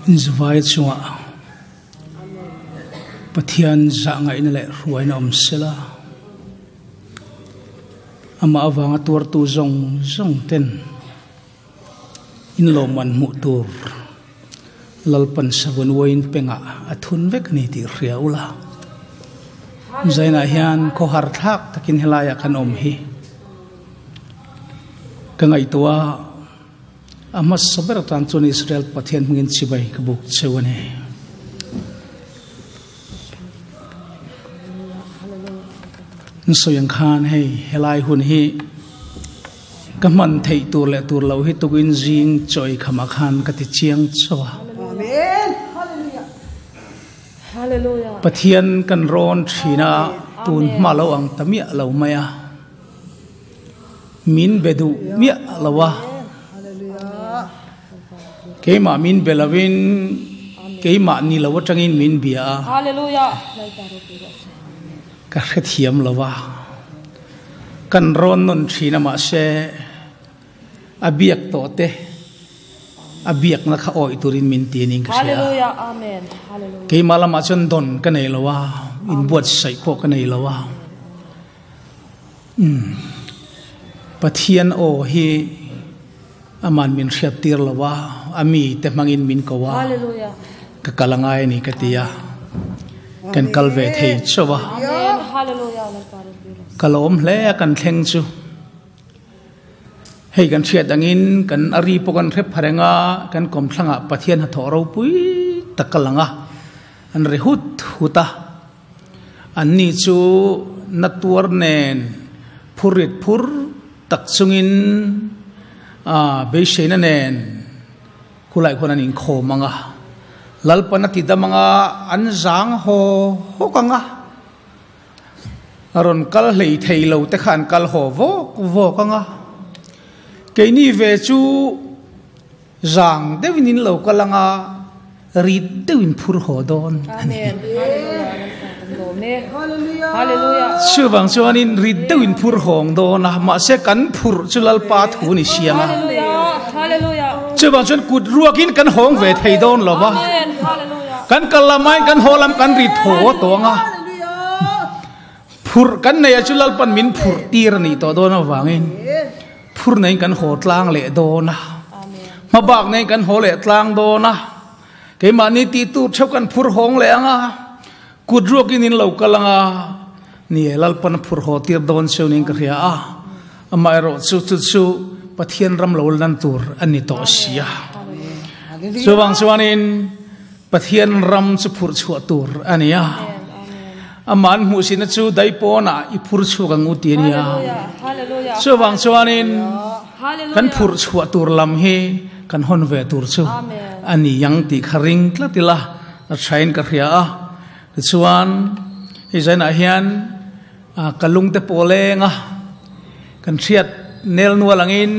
Inzavai chungah Pathian zahngaihna leh hruaina awm sela, amah avanga tuartu zawng zawng ten inlawmman hmuh tur Lalpan savun uaiin pengah a thun vek a ni tih hria ula. Zainah hian khawhar thlak takin helaiah kan awm hi ka ngaihtuah a. A hmasa ber atan chuan Israel Pathian hmingin chibai ka buk cheu a ni. An sawi ang khan hei helai hun hi ka hman theih tur leh tur lo hi tukin zing chawi khamah khan ka ti chiang chauh a. Pathian kan rawn thin a, tun hma lo ang ta miah lo mai a. Min be duh miah lo a, keimah min be lovin keimah ni lo atangin min bia a, ka hrethiam lo a, kan rawn nawn thin a mahse a biak tawh te a biakna kha awih turin min ti anin ka hria a, keimah lamah chuan dawn ka nei lo a, inbuatsaih pawh ka nei lo a. Umm. Pathian aw hi aman min hriat tir lo a, a mi te hmangin min ko a, ka kal angai a ni ka ti a, kan kal ve thei chauh a. Ka lawm hle a kan thleng chu. Hei kan hriat angin kan a ri pawh kan hre pha reng a, kan kawmthlangah Pathian hnathawh ropui tak ka lang a, an ri hut hut a. Anni chu na tuar nen phurrit phur tak chungin beiseina nen khulai khuan an inkhawm ang a, Lalpan a ti dam ang a, an zang haw hawk ang a, rawn kal hlei thei lo te kha an kal haw vawk vawk ang a, keini ve chu Zang deuhin in lo kal anga rit deuhin phur haw dawn a ni. Chuvang chuanin rit deuhin phur hawng dawn a, mahse kan phurh chu Lalpa thu ni siang a. Chuvang chuan kut ruakin kan hawng ve thei dawn lo va, kan kal lamain kan haw lam kan rit haw tawh ang a. Phurh kan nei a chu Lalpan min phurh tir a nih tawh dawn avangin phur neiin kan haw tlang leh dawn a, hmabak neiin kan haw leh tlang dawn a, keimahni tih tur theuh kan phur hawng leh ang a, kut ruakin in lo kal ang a, ni e Lalpan a phur haw tir dawn cheu niin ka hria a, amaherawh chu chu chu Pathian ram lo lan tur a ni tawh si a. Chuvang chuanin Pathian ram chu phurh chhuah tur a ni a. Amah an hmuhsihna chu daipawnah i phur chhuak ang u ti a nia. Chuvang chuanin kan phurh chhuah tur lam hi kan hawn ve tur chu a ni ang tih kha ring tlat ila a thain ka hria a. Tichuan hei zainah hian ka lungte pawh leng a, kan hriat nel nual angin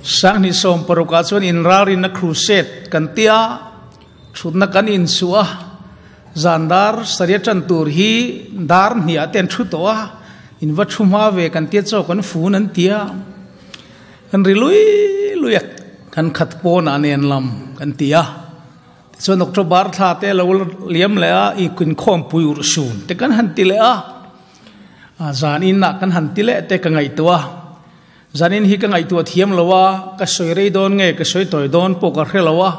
Sanghnih 60 ah chuan inralrinna crusade kan tia, Thutna kan insuh a, zan dar saria tan tur hi dar hniah te an thu tawh a, in va thu hma ve kan tia chaw kan fun an tia, kan ri lui lui a, kan khat pawnah nen lam kan ti a, tichuan October thla te lo liam leh a, i inkhawmpui urh sun te kan han ti leh a, zan inah kan han ti leh te ka ngaihtuah a. Zanin hi ka ngaihtuah thiam lo a, ka sawi rei dawn nge ka sawi tawi dawn pawh ka hre lo a,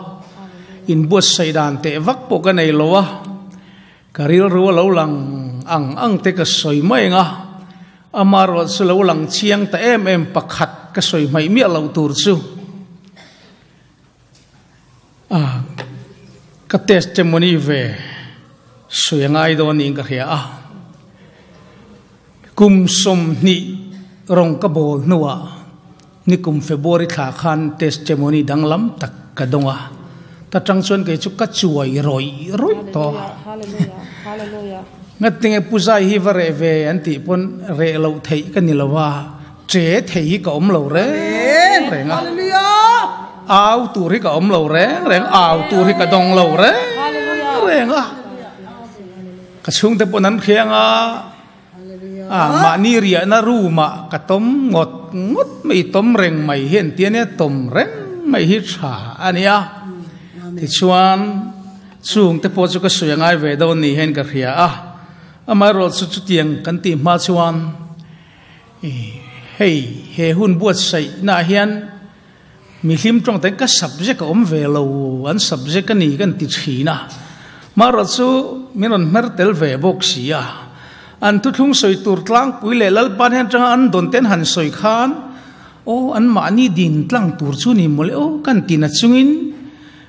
inbuatsaih dan teh vak pawh ka nei lo a, ka rilru a lo lang ang ang te ka sawi mai ang a, amaherawh chu lo lang chiang ta em em pakhat ka sawi hmaih miah loh tur chu a ka testimony ve sawi a ngai dawn niin ka hria a. Kum 20 rawng ka bawl hnuah nikum February thla khan testimony danglam tak ka dawng a, ta tang chuan kei chu ka chuai rawih rawih tawh a. Ngatinge Pu Zai hi va reh ve an tih pawn reh loh theih ka ni lo a, che thei hi ka awm lo reng reng a, au tur hi ka awm lo reng reng, au tur hi ka dawng lo reng reng a. Ka chhungte pawh an hriang a, a mahni riahna room ah ka tawm ngawt ngawt mai, tawm reng mai hi an ti a nia, tawm reng mai hi tha a nia. Tichuan, chung te pawh chu ka sawi a ngai ve dawn ni hian ka hria a. Amaherawhchu chutiang kan tih hma chuan hei he hun buatsaihnaah hian mi hlim tawng ten ka subject a awm ve lo, an subject a ni kan ti thin a. Amaherawhchu min rawn hmer tel ve bawk si a. An thuthlung sawi tur tlangpui leh Lalpa hnen atanga an dawn te an han sawi khan Aw, an mahni din tlang tur chu ni mawle aw kan ti na chungin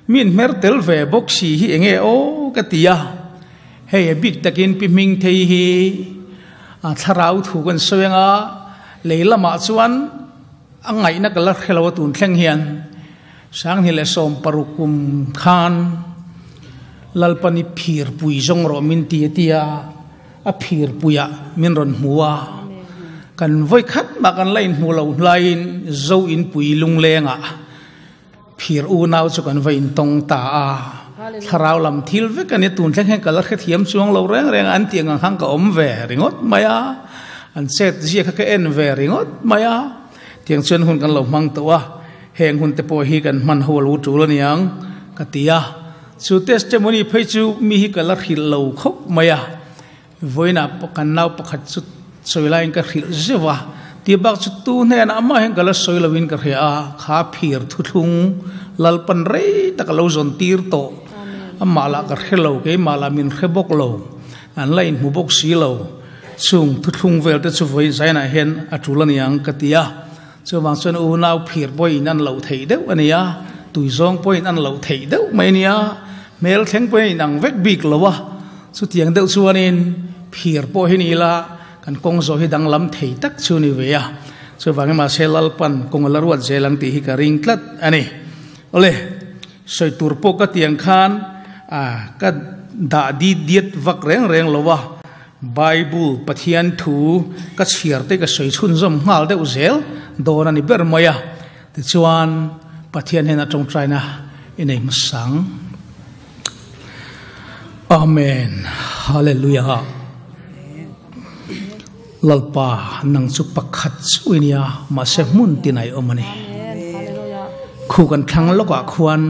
mi in hmer tel ve bawk si hi enge aw ka ti a. Hei a bik takin Pi Hmingthei hi a thlarau thu kan sawi anga lei lamah chuan a ngaihna ka la hre lo a tun thleng hian Sanghnih leh 16 kum khan Lalpani phirpui zawng rawh min ti a ti a. A phirpuiah min rawn hmu a, kan vawi khat mah kan la inhmu lo hlaiin Zo inpui lunglengah phir unau chu kan va intawng ta a. Thlarau lam thil vek a ni, tun thleng hian ka la hrethiam chuang lo reng reng a, an tih ang ang khan ka awm ve ringawt mai a, an chet zia kha ka en ve ringawt mai a, tiang chuan hun kan lo hmang tawh a, heng hun te pawh hi kan hman ho a lo tul a niang ka ti a. Chu testimony phei chu mi hi ka la hrilh lo khawp mai a, vawiinah kan nau pakhat chu sawi laiin ka hrilh zeuh a, tih bak chu tu hnenah mah hian ka la sawi loin ka hria a, kha phir thuthlung Lalpan rei tak a lo zawn tir tawh, amah lah ka hre lo, keimah lah min hre bawk lo, an la inhmu bawk si lo, chung thuthlung vel te chu vawiin zainah hian a tul a niang ka ti a. Chuvang chuan unau phir pawhin an loh theih deuh a nia, tui zawng pawhin an loh theih deuh mai a nia, hmel thleng pawhin a inang vek bik lo a. Chutiang deuh chuanin phir pawh hi ni ila kan kawng zawh hi danglam thei tak chu ni ve a. Chuvangin mahse Lalpan kawng a la ruat zel ang tih hi ka ring tlat a ni. Awle, sawi tur pawh ka tiang khan ka dah dit diat vak reng reng lo a. Bible, Pathian thu ka chhiar te ka sawi chhunzawm nghal deuh zel dawn a ni ber mai a. Tichuan, Pathian hian a tawngtaina i nei hmasang. Amen. Hallelujah. Lalpa, nang chu pakhat chu i nia, mahse hmun tin a i awm a ni. Khu kan thlang lawkah khuan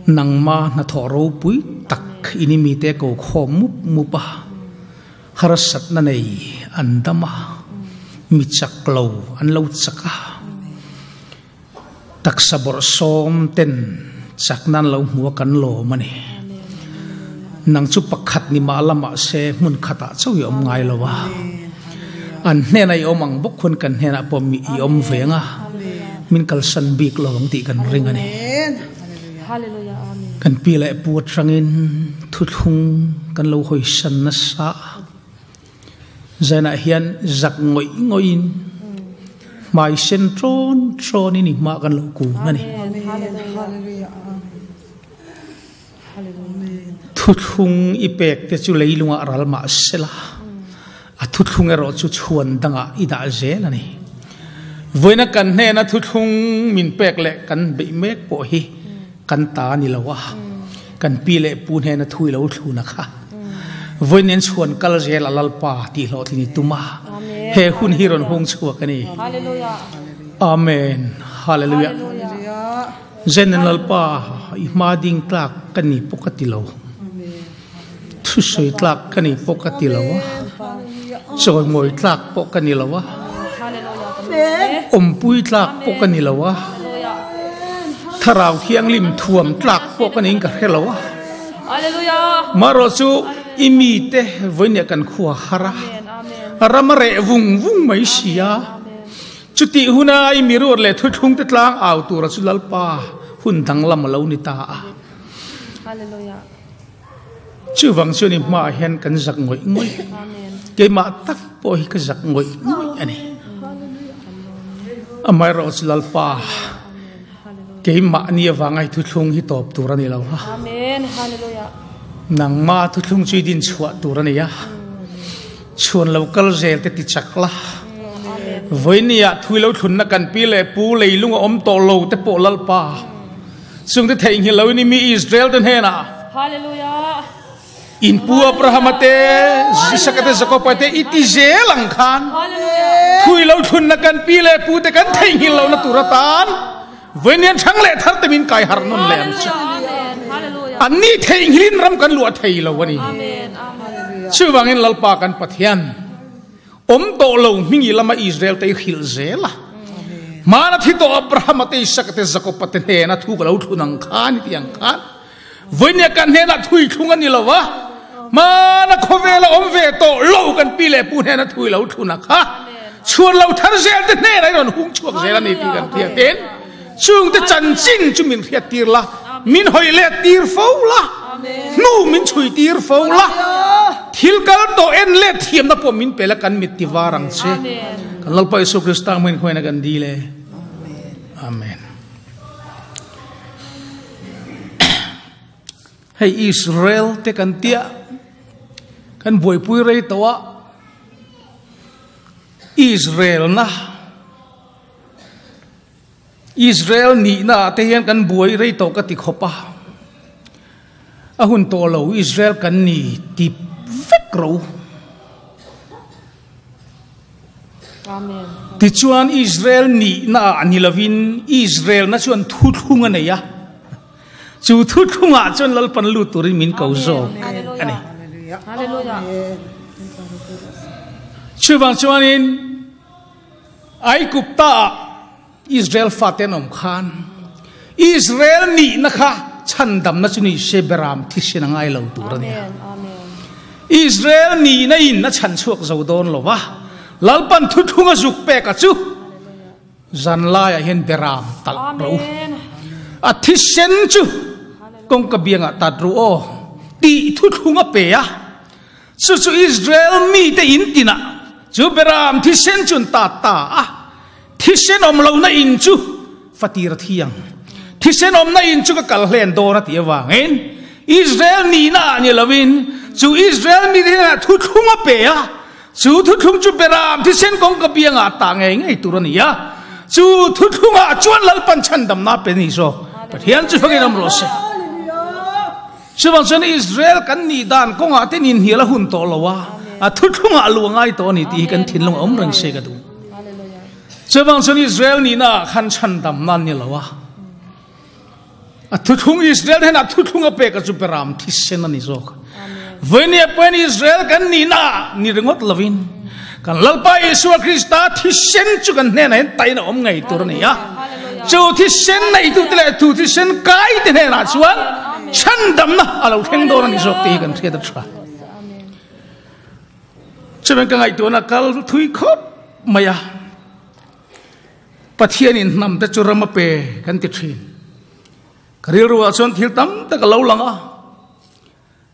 Nangma hnathawh ropui tak in i mite ko khawm mup mup a, harsatna nei an dam a, mi chak lo an lo chak a, taksa bawrh sawm ten chakna an lo hmu a kan lawm a ni. Nang chu pakhat ni mah la mahse hmun khatah chauh i awm ngai lo a, an hnenah i awm ang bawk khuan kan hnenah pawh mi i awm ve ang a, min kalsan bik lo ang tih kan ring a ni. Kan pi leh pu atangin thuthlung kan lo hawisan nasa a, zanah hian zak ngawih ngawihin hmai sen ṭawn ṭawnin i hma kan lo kung a ni. Thuthlung i pek te chu leilungah ral mah sela, a thuthlung erawh chu chhuan dangah i dah zel a ni. Vawiina kan hnena thuthlung min pek leh kan beih mek pawh hi kan ta a ni lo a, kan pi leh pu hnena thu i lo thlun a kha. Vawiin in chhuan kal zel a Lalpa tih hlawhtlin i tum a, he hun hi rawn hung chhuak a ni. Amen. Hallelujah. Zen Lalpa i hma ding tlak ka ni pawh ka ti lo. Thusawi tlak ka ni pawh ka ti lo a. Chawimawi tlak pawh ka ni lo a. Awmpui tlak pawh ka ni lo a. Thlarau Thianghlim thuam tlak pawh ka niin ka hre lo a. Marawh chu i mite vawinia kan khua har a. Ram a reh vung vung mai si a. Chutih huna i mi ruat leh thuthlung te tlang au tura chu Lalpa hun danglam a lo ni ta a. Chuvang chuan i hmaah hian kan zak ngawih ngawih. Keimah tak pawh hi ka zak ngawih ngawih a ni. Amaherawh chu Lalpa, keimah ni avanga i thuthlung hi tawp tur a ni lo a. Nangma thuthlung chu i din chhuah tur a ni a. Chhuan lo kal zel te ti chak la. Vawinia thui lo thlunna kan pi leh pu leilung a awm tawh lo te pawh Lalpa chung te theihnghilh lo in i mi Israel te hnenah in pu Abrahama te Isaka te Jakoba te i ti zel ang khan thui lo thlunna kan pi leh pu te kan theihnghilh lohna tur atan. Vawiin thang leh thar te min kai harh nawn leh ang che. An ni theihnghilhin ram kan luah thei lo a ni. Chuvangin Lalpa kan Pathian awm tawh lo hmingi lama Israel te i hrilh zel a. Hmana thi tawh Abrahama te Isaka te Jakoba te hnena thu ka lo thlun ang khan i ti ang khan vawinia kan hnenah thui thlung a ni lo va, hmana khawvela awm ve tawh lo kan pi leh pu hnena thui lo thlun a kha chhuan lo thar zel te hnenah i rawn hung chhuak zel a ni tih kan hriat in chungte chanchin chu min hriat tir la, min hawi let tir fo la, hnu min chhui tir fo la, thil kal tawh en let thiamna pawh min pe la kan mit ti var ang che. Kan Lalpa Isu Krista hmuin khawiin a kan dil e. Amen. Hei Israel te kan tia kan buaipui rei tawh a Israel na Israel nihna ah te hian kan buai rei tawh ka ti khawp a a hun tawh lo Israel kan ni ti vek ro. Tichuan Israel nihna ah ni lovin Israel na chuan thuthlung a nei a, chu thuthlungah chuan Lalpan lut turin min ko zawk a ni. Chuvang chuanin Aigupta ah Israel fate an awm khan Israel nihna kha chhandamna chu ni se beram thisen a ngai lo tur a nia. Israel nihna in a chhan chhuak zo dawn lo va, Lalpan thuthlung a zuk pek a chu zan laiah hian beram talh ro a thisen chu kawngka biangah tat ru aw tih thuthlung a pe a. Chu chu Israel mite in tinah chu beram thisen chu an tat ta a, thisen awm lohna in chu fatir a thiang. Thisen awmna in chu ka kal hlen dawn a tih avangin Israel nihna ah ni lovin chu Israel mite hnenah thuthlung a pe a, chu thuthlung chu beram thisen kawngka biangah a tah ngei ngei tur a ni a, chu thuthlungah chuan Lalpan chhandamna a pe ni zawk. Pathian chu fakin awm rawh se. Chuvang chuan Israel kan nih dan kawngah te ninhnial a hun tawh lo a, a thuthlungah a lu a ngai tawh a ni tih hi kan thinlung a awm reng se ka duh. Chuvang chuan Israel nihna ah khan chhandam nan ni lo a, a thuthlung Israel hian a thuthlung a pek a chu beram thisen a ni zawk. Vawinia pawhin Israel kan nihna ah ni ringawt lovin kan Lalpa Isua Krista thisen chu kan hnenah hian tain a awm ngei tur a ni a. Chu thisen neitute leh thu thisen kaite hnenah chuan chhandamna a lo thleng dawn a ni zawk tih hi kan hriat a tha. Chuan ka ngaihtuahna kal thui khawp mai a. Pathianin hnamte chu ram a pe kan ti thin. Ka rilruah chuan thil tam tak a lo lang a.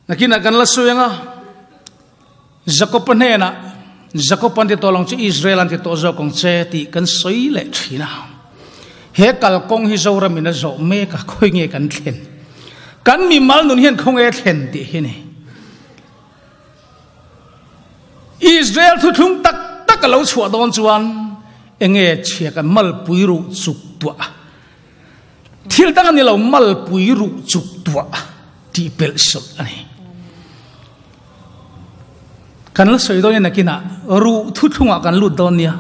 Nakinah kan la sawi ang a, Jakob-a hnenah, Jakob an ti tawh lo ang che, Israel an ti tawh zawk ang che tih kan sawi leh thin a. He kalkawng hi Zoramin a zawh mek a, khawi nge kan thlen? Kan mimal nun hian khaw nge thlen tih hi ni. Israel thuthlung tak tak a lo chhuah dawn chuan enge chhia kan malpui ruh chuk tuah a. Thil dang a ni lo, malpui ruh chuk tuah tih pelh sawlh a ni. Kan la sawi dawn in nakinah ruh thuthlungah kan lut dawn nia.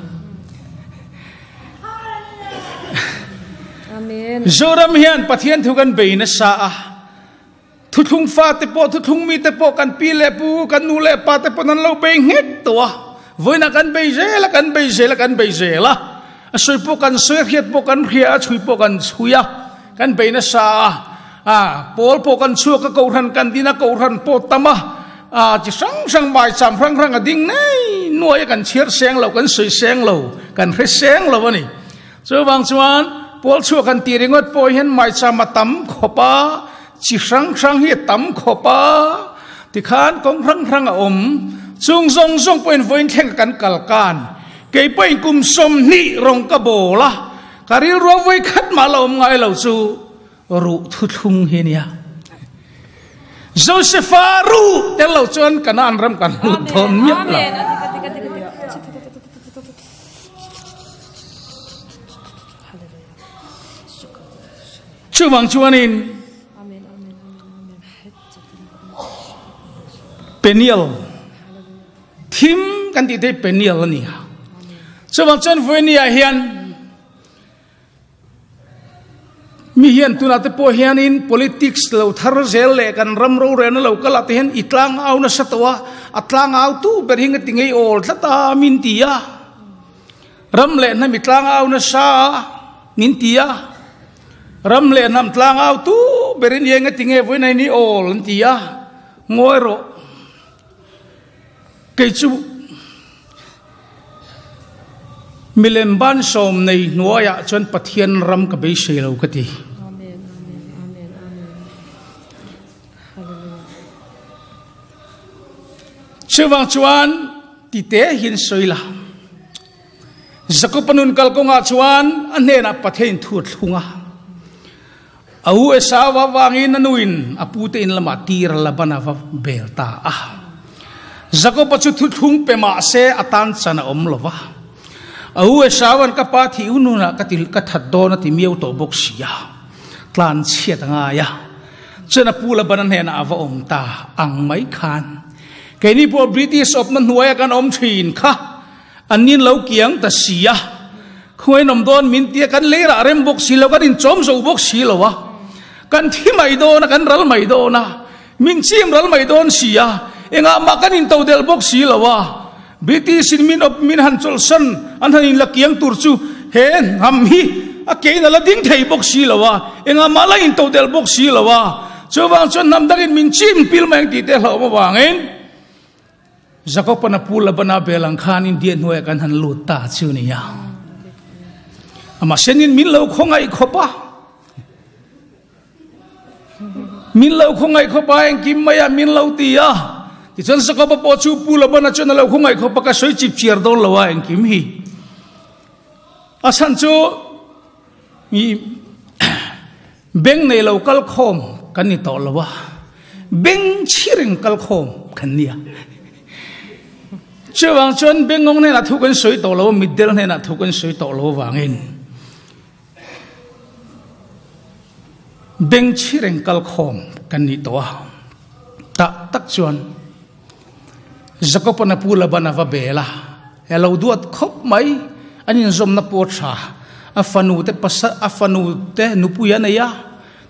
Amen. Zoram hian Pathian thu kan bei nasa a. Thuthlung fate pawh, thuthlung mite pawh kan pi leh pu, kan nu leh pa te pawn an lo bei nghet tawh a. Vawiinah kan bei zel a, kan bei zel a, kan bei zel a. A sawi pawh kan sawi a, hriat pawh kan hria a, chhui pawh kan chhui a, kan bei nasa a. A, pawl pawh kan chhuak a, kohhran kan din a, kohhran pawh tam a. A, chi hrang hrang, maicham hrang hrang a ding nei nuai a, kan chhiar seng lo, kan sawi seng lo, kan hre seng lo a ni. Chuvang chuan pawl chhuak han tih ringawt pawh hian maicham a tam khawp a, chi hrang hrang hi a tam khawp a, tikhan kawng hrang hrang a awm. Chung zawng zawng pawhin vawiin thleng kan kal kan. Kei pawhin kum 20 rawng ka bawl a, ka rilru a vawi khat mah la awm ngai lo chu ruh thuthlung hi a nia. Josepha ruh tel lo chuan Kanaan ram kan lut dawn miah lo. Chuvang chuanin Peniel thim kan tih te Peniel a ni a. Chuvang chuan Vuania hian. Mi hian tunah te pawh hianin politics lo thar zel leh kan ram rorelna lo kal ah te hian i tlangau nasa tawh a, a tlangau tu ber hi ngati ngei awl tlat a min ti a, ram leh hnam i tlangau nasa a min ti a, ram leh hnam tlangau tu berin i engati nge vawiin i awl an ti a, ngawi rawh. Kei chu milem ban sawm nei hnuaiah chuan Pathian ram ka beisei lo ka ti. Chuvang chuan tite hian sawi la. Jakob-a nun kalkawngah chuan a hnenah Pathian thu a thlung a. A u Esau avangin a nuin a pute in lamah tir Laban a va bel ta a. Jakob-a chu thuthlung pe mah se a tan chan a awm lo va. A u Esaua'n ka pa thih hun hunah ka ti ka that dawn a ti miau tawh bawk si a. Tlan chhiat a ngai a. Chuan a pu Laban-a hnenah a va awm ta ang mai khan. Keini pawh British awpna hnuaia kan awm thin kha An nin lo kiang ta si a, khawngaih awm dawn min tia kan lei rah rem bawk si lo, kan inchawm zo bawk si lo a, kan thi mai dawn a, kan ral mai dawn a, min chim ral mai dawn si a, engah mah kan into del bawk si lo a, British in min awp min han chawlhsan an han inla kiang tur chu he hnam hi a kein a la ding thei bawk si lo a, engah mah la into del bawk si lo a, chuvang chuan hnam dangin min chim pil mai ang tih te hlauhawm avangin. Jakob-an a pu Labana bel ang khan India hnuaiah kan han lut ta chu ni a. Amah senin min lo khawngaih khawp a. Min lo khawngaih khawp a engkim mai a min lo ti a. Tichuan Jakob-a pawh chu pu Labana chuan a lo khawngaih khawp a ka sawi chip chiar dawn lo a engkim hi. A chhan chu mi Beng nei lo kal khawm kan ni tawh lo a, beng chhiring kal khawm kan nia. Chuvang chuan bengngawng hnenah thu kan sawi tawh lo a, mitdel hnenah thu kan sawi tawh lo avangin beng chhiring kal khawm kan ni tawh a. Tah tak chuan Jakob-an a pu Laban a va bel a, a lo duat khawp mai, an inzawmna pawh a tha, a fanu te pasal a fanu te nupui a nei a,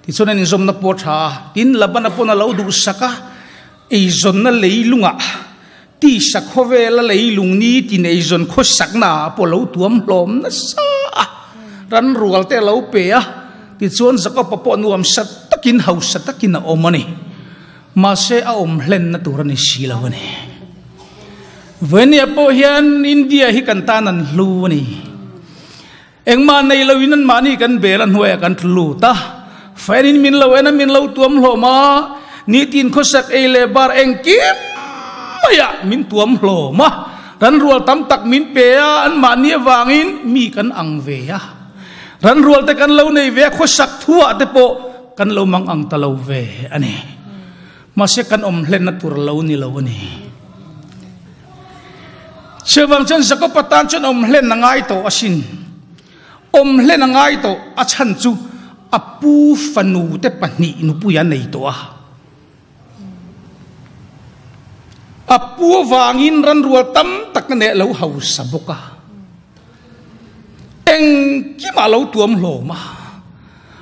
tichuan an inzawmna pawh a tha a, tin Laban-a pawn a lo duhsak a, eizawnna leilungah tisa khawvela leilung ni tin eizawn khawsakna ah pawh a lo tuam hlawm nasa a, ran rual te a lo pe a, tichuan Jakob-a pawh nuamsa takin hausa takin a awm a ni. Mahse a awm hlenna tur a ni si lo a ni. Venia pawh hian India hi kan tan an hlu a ni. Engmah nei loin an mahni kan bel a hnuaiah kan tlu lut a. Fanin min lo en a min lo tuam hlawm a, nitin khawsak ei leh bar engkim maiah min tuam hlawm a. Ran rual tam tak min pe a, an mahni avangin mi kan ang ve a. Ran rual te kan lo nei ve a, khawsak thuah te pawh Kan lo mang ang ta lo ve a ni. Mahse kan awm hlenna tur lo ni lo a ni. Chuvang chuan Jakob-a tan chuan awm hlen a ngai tawh asin. Awm hlen a ngai tawh a chhan chu a pu fanu te pahnih nupui a nei tawh a. A pu avangin ranrual tam tak a neh lo hausa bawk a. Engkimah lo tuam hlawm a.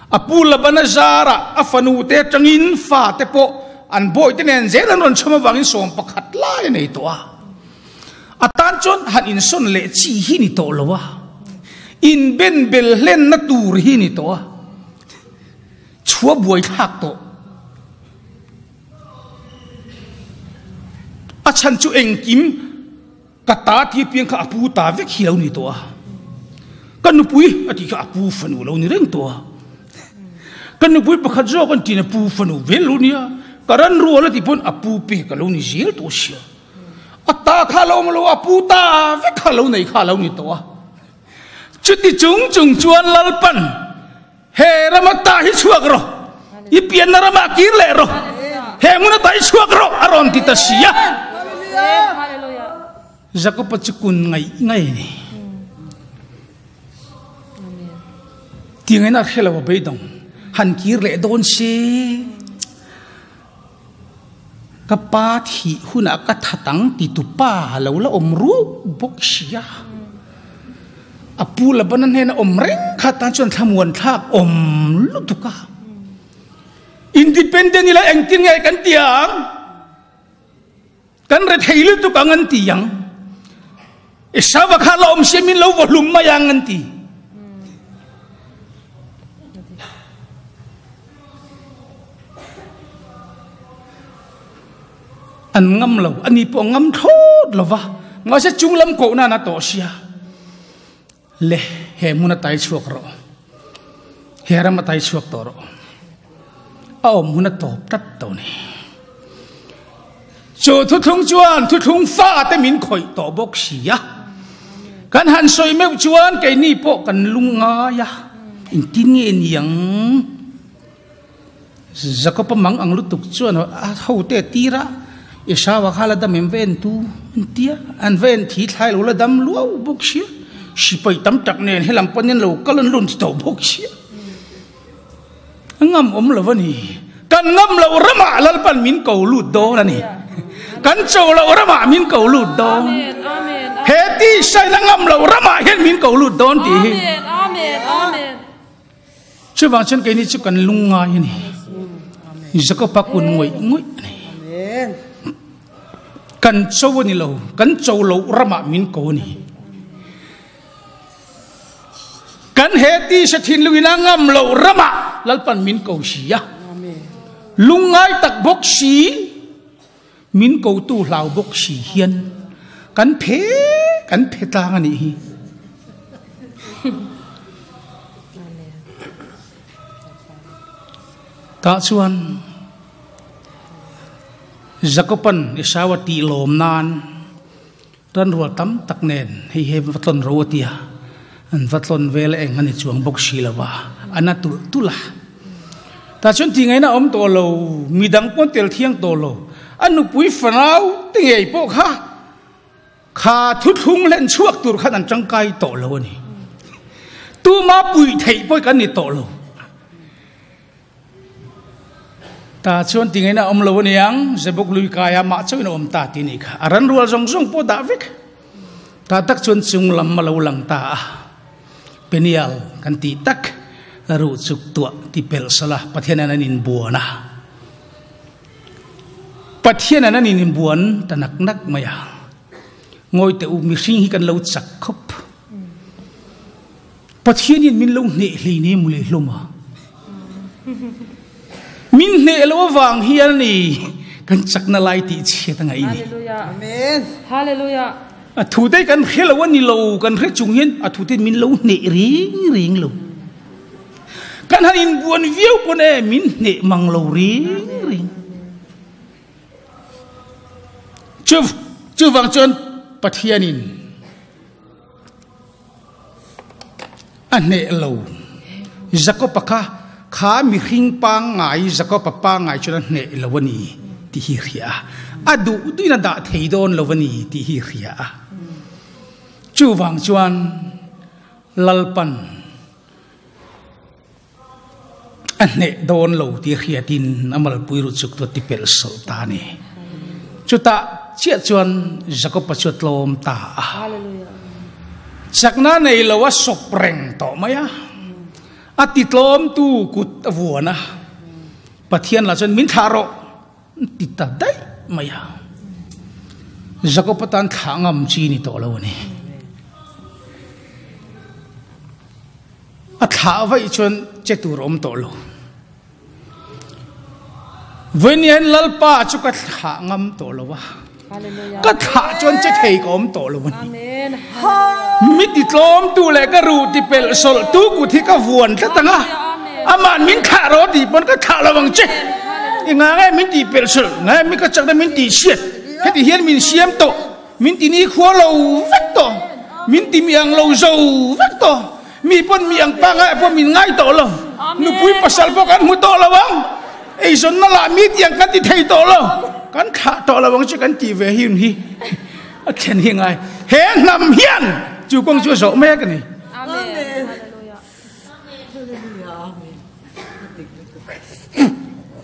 A pu Labana zarah a fanu te atangin fa te pawh an bawi te nen zel an rawn chhawm avangin sawm pakhat lai a nei tawh a. A tan chuan han insawn leh chi hi ni tawh lo a, inben bel hlenna tur hi ni tawh a, chhua buai thlak tawh. A chhan chu engkim. Ka ta ti apiang kha a pu ta vek hi lo ni tawh a, ka nupui a tih kha a pu fanu lo ni reng tawh a, ka nupui pakhat zawk an tiin a pu fanu vel lo nia, ka ran rual a tih pawn a pu pek a lo ni zel tawh sia, a ta kha a lo awm lo a, a pu ta vek kha a lo nei kha a lo ni tawh a, chuti chung chung chuan Lalpan. He rama ta hi chhuak rawh, i pianna ramah kir leh rawh, he hmuna ta hi chhuak rawh a rawn ti ta si a. Jakob-a chu kun ngaih ngaih a ni. Tiangin a hre lo a beidawng, han kir leh dawn se. Ka pa thih hunah ka that ang ti tu pa lo la awm ruau bawk si a. A pu Labana hnena awm reng kha tan chuan thlamuan thlak awm lutuk a. Independent ila engtin nge kan ti ang? Kan rethei lutuk ang an ti ang. Esava kha la awm se min lo vaw hlum mai ang an ti. An ngam lo, ani pawh ngam thlawt lo va. Mahse chunglam kohna an a tawh sia. Le, he hmun a tai chhuak rawh. He ram a tai chhuak tawh rawh. A awm hun a tawp tlat tawh ni. Chu thuthlung chuan thuthlung fa te min khawih tawh bawk si a. Kan han sawi meuh chuan keini pawh kan lung ngai a. Engtin nge niang? Jakob-a mang ang lutuk chuan a hote tir a, Esau-a kha la dam em va en tu an ti a, an va en thi thlai lo la dam luau bawk sia, sipai tam tak nen helam pawn in lo kal an lun tawh bawk sia. A ngam awm lo a ni. Kan ngam loh ramah Lalpan min ko lut dawn a ni. Kan cho loh ramah min ko lut dawn. He tisa in a ngam loh ramah hian min ko lut dawn tih hi. Chuvang chuan keini chu kan lung ngai a ni. Jakob-a kun ngawih ngawih a ni. Kan cho a ni lo, kan cho loh ramah min ko a ni. Kan he tisa thinlungin a ngam loh ramah Lalpan min ko si a. Lungngai tak bawk si, min kotu hlau bawk si hian kan phe kan phe tlang a nih hi. Tah chuan Jakoban Esau a tih lawm nan Ranrual tam tak nen hei he va tlawn ro a tia, an va tlawn vel eng a ni chuang bawk si lo va, a na tulh tulh a. Tah chuan tih ngaihna a awm tawh lo, midang pawn tel thiang tawh lo, a nupui fanau te ngei pawh kha kha thuthlung hlen chhuak tur khan an tangkai tawh lo a ni. Tuma puih theih pawh kan ni tawh lo. Ta chuan ti ngaihna a awm lo aniang, Zebuk lui kaia mah chauhin a awm ta ti nih kha. A ran rual zawng zawng pawh dah vek. Ta tak chuan chung lam a lo lang ta a. Peniel kan tih tak ruh chuk tuah ti pelh sala Pathian an an inbuan a. Pathian an an inbuan ta nak nak mai a. Ngawi teh u, mihring hi kan lo chak khawp. Pathianin min lo hneh hlei ne mu leh hlawm a. Min hneh lo avang hian ni kan chakna lai tih chhiat a ngaih ni. Amen. Hallelujah. A thu te kan hre lo a ni lo, kan hre chung hian a thu te min lo hneh reng reng lo. Kan han inbuan viau pawn e min hneh mang lo reng reng. Chu chuvang chuan Pathianin A hneh lo. Jakob-a kha, kha mihring pangngai, Jakob-a pangngai chuan a hneh lo a ni tih hi hria a. A duh duhin a dah thei dawn lo a ni tih hi hria a. Chuvang chuan Lalpan a hneh dawn lo tih hriatin a malpui ru chuk chu a ti pelh sawlh ta a ni. Chutah chiah chuan Jakob-a chu a tlawm ta a. Chakna nei lo a sawp reng tawh mai a. A ti tlawmtu kut a vuan a. Pathian lah chuan min thlah rawh ti ta daih mai a. Jakob-a tan thlah ngam chi ni tawh lo a ni. A thlah vaih chuan che tur a awm tawh lo. Vawiin hian Lalpa chu ka thlah ngam tawh lo a. Ka thlah chuan che thei ka awm tawh lo a ni. Mi ti tlawmtu leh ka ruh ti pelh sawlh tu kut hi ka vuan tlat ang a. Ama'n min thlah rawh tih pawn ka thlah lo ang che. I nga nge min tih pelh sawlh, nge mi ka chakna min tih hriat. Heti hian min siam tawh. Min ti ni khua lo vek tawh, min ti mi ang lo zo vek tawh, mi pawn mi ang pangngai pawh min ngai tawh lo, nupui pasal pawh kan hmu tawh lo ang, eizawnna lah mi tiang kan ti thei tawh lo, kan thlah tawh lo ang chu kan tih ve hi hi a thlen hi ngai. He hnam hian chu kawng chu a zawh mek a ni.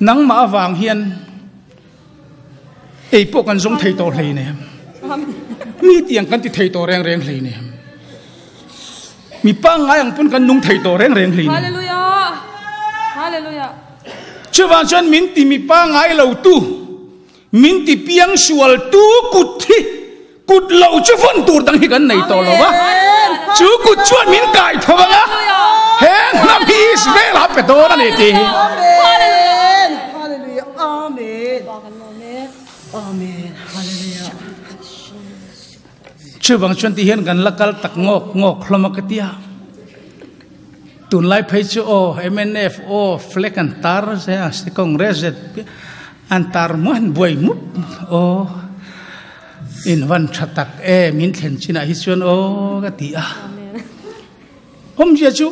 Nangmah avang hian Ei pawh kan zawng thei tawh hlei nem. Mi tiang kan ti thei tawh reng reng hlei nem. Mi pangngai ang pawn kan nung thei tawh reng reng hlei ni. Hallelujah. Hallelujah. Chuvang chuan min ti mi pangngai lo tu, min ti piang sual tu kut hi kut lo chu vawn tur dang hi kan nei tawh lo va. Chu kut chuan min kai tho ang a, he hnam hi Israel ah pe dawn a ni tih hi. Amen. Hallelujah. Amen. Amen. Hallelujah. Chuvang chuan ti hian kan la kal tak ngawk ngawk hlawm a ka ti a. Tunlai phei chu aw mnf aw flag an tar ze a si Congress zet an tar muah an buai mup aw in van tha tak em in thlen chinah hi chuan aw ka ti a. Awmzia chu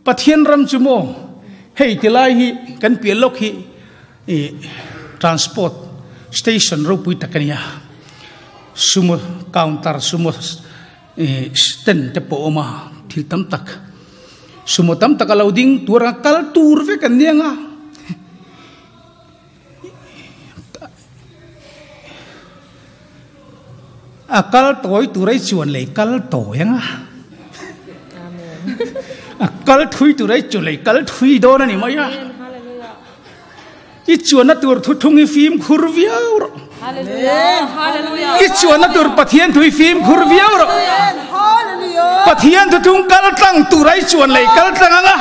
Pathian ram chu maw hei tilai hi kan piah lawk hi I transport station ropui tak a nia, sumo counter sumo stand te pawh a awm a, thil tam tak sumo tam tak a lo ding tur a kal tur vek an nia nga a kal tawi tur ai chuan lei kal tawi anga a kal thui tur ai chuan lei kal thui dawn a ni mai a. I chuanna tur thuthung hi fimkhur viau rawh. I chuanna tur Pathian thu hi fimkhur viau rawh. Pathian thuthung kal tlang tur ai chuan lei kal tlang anga.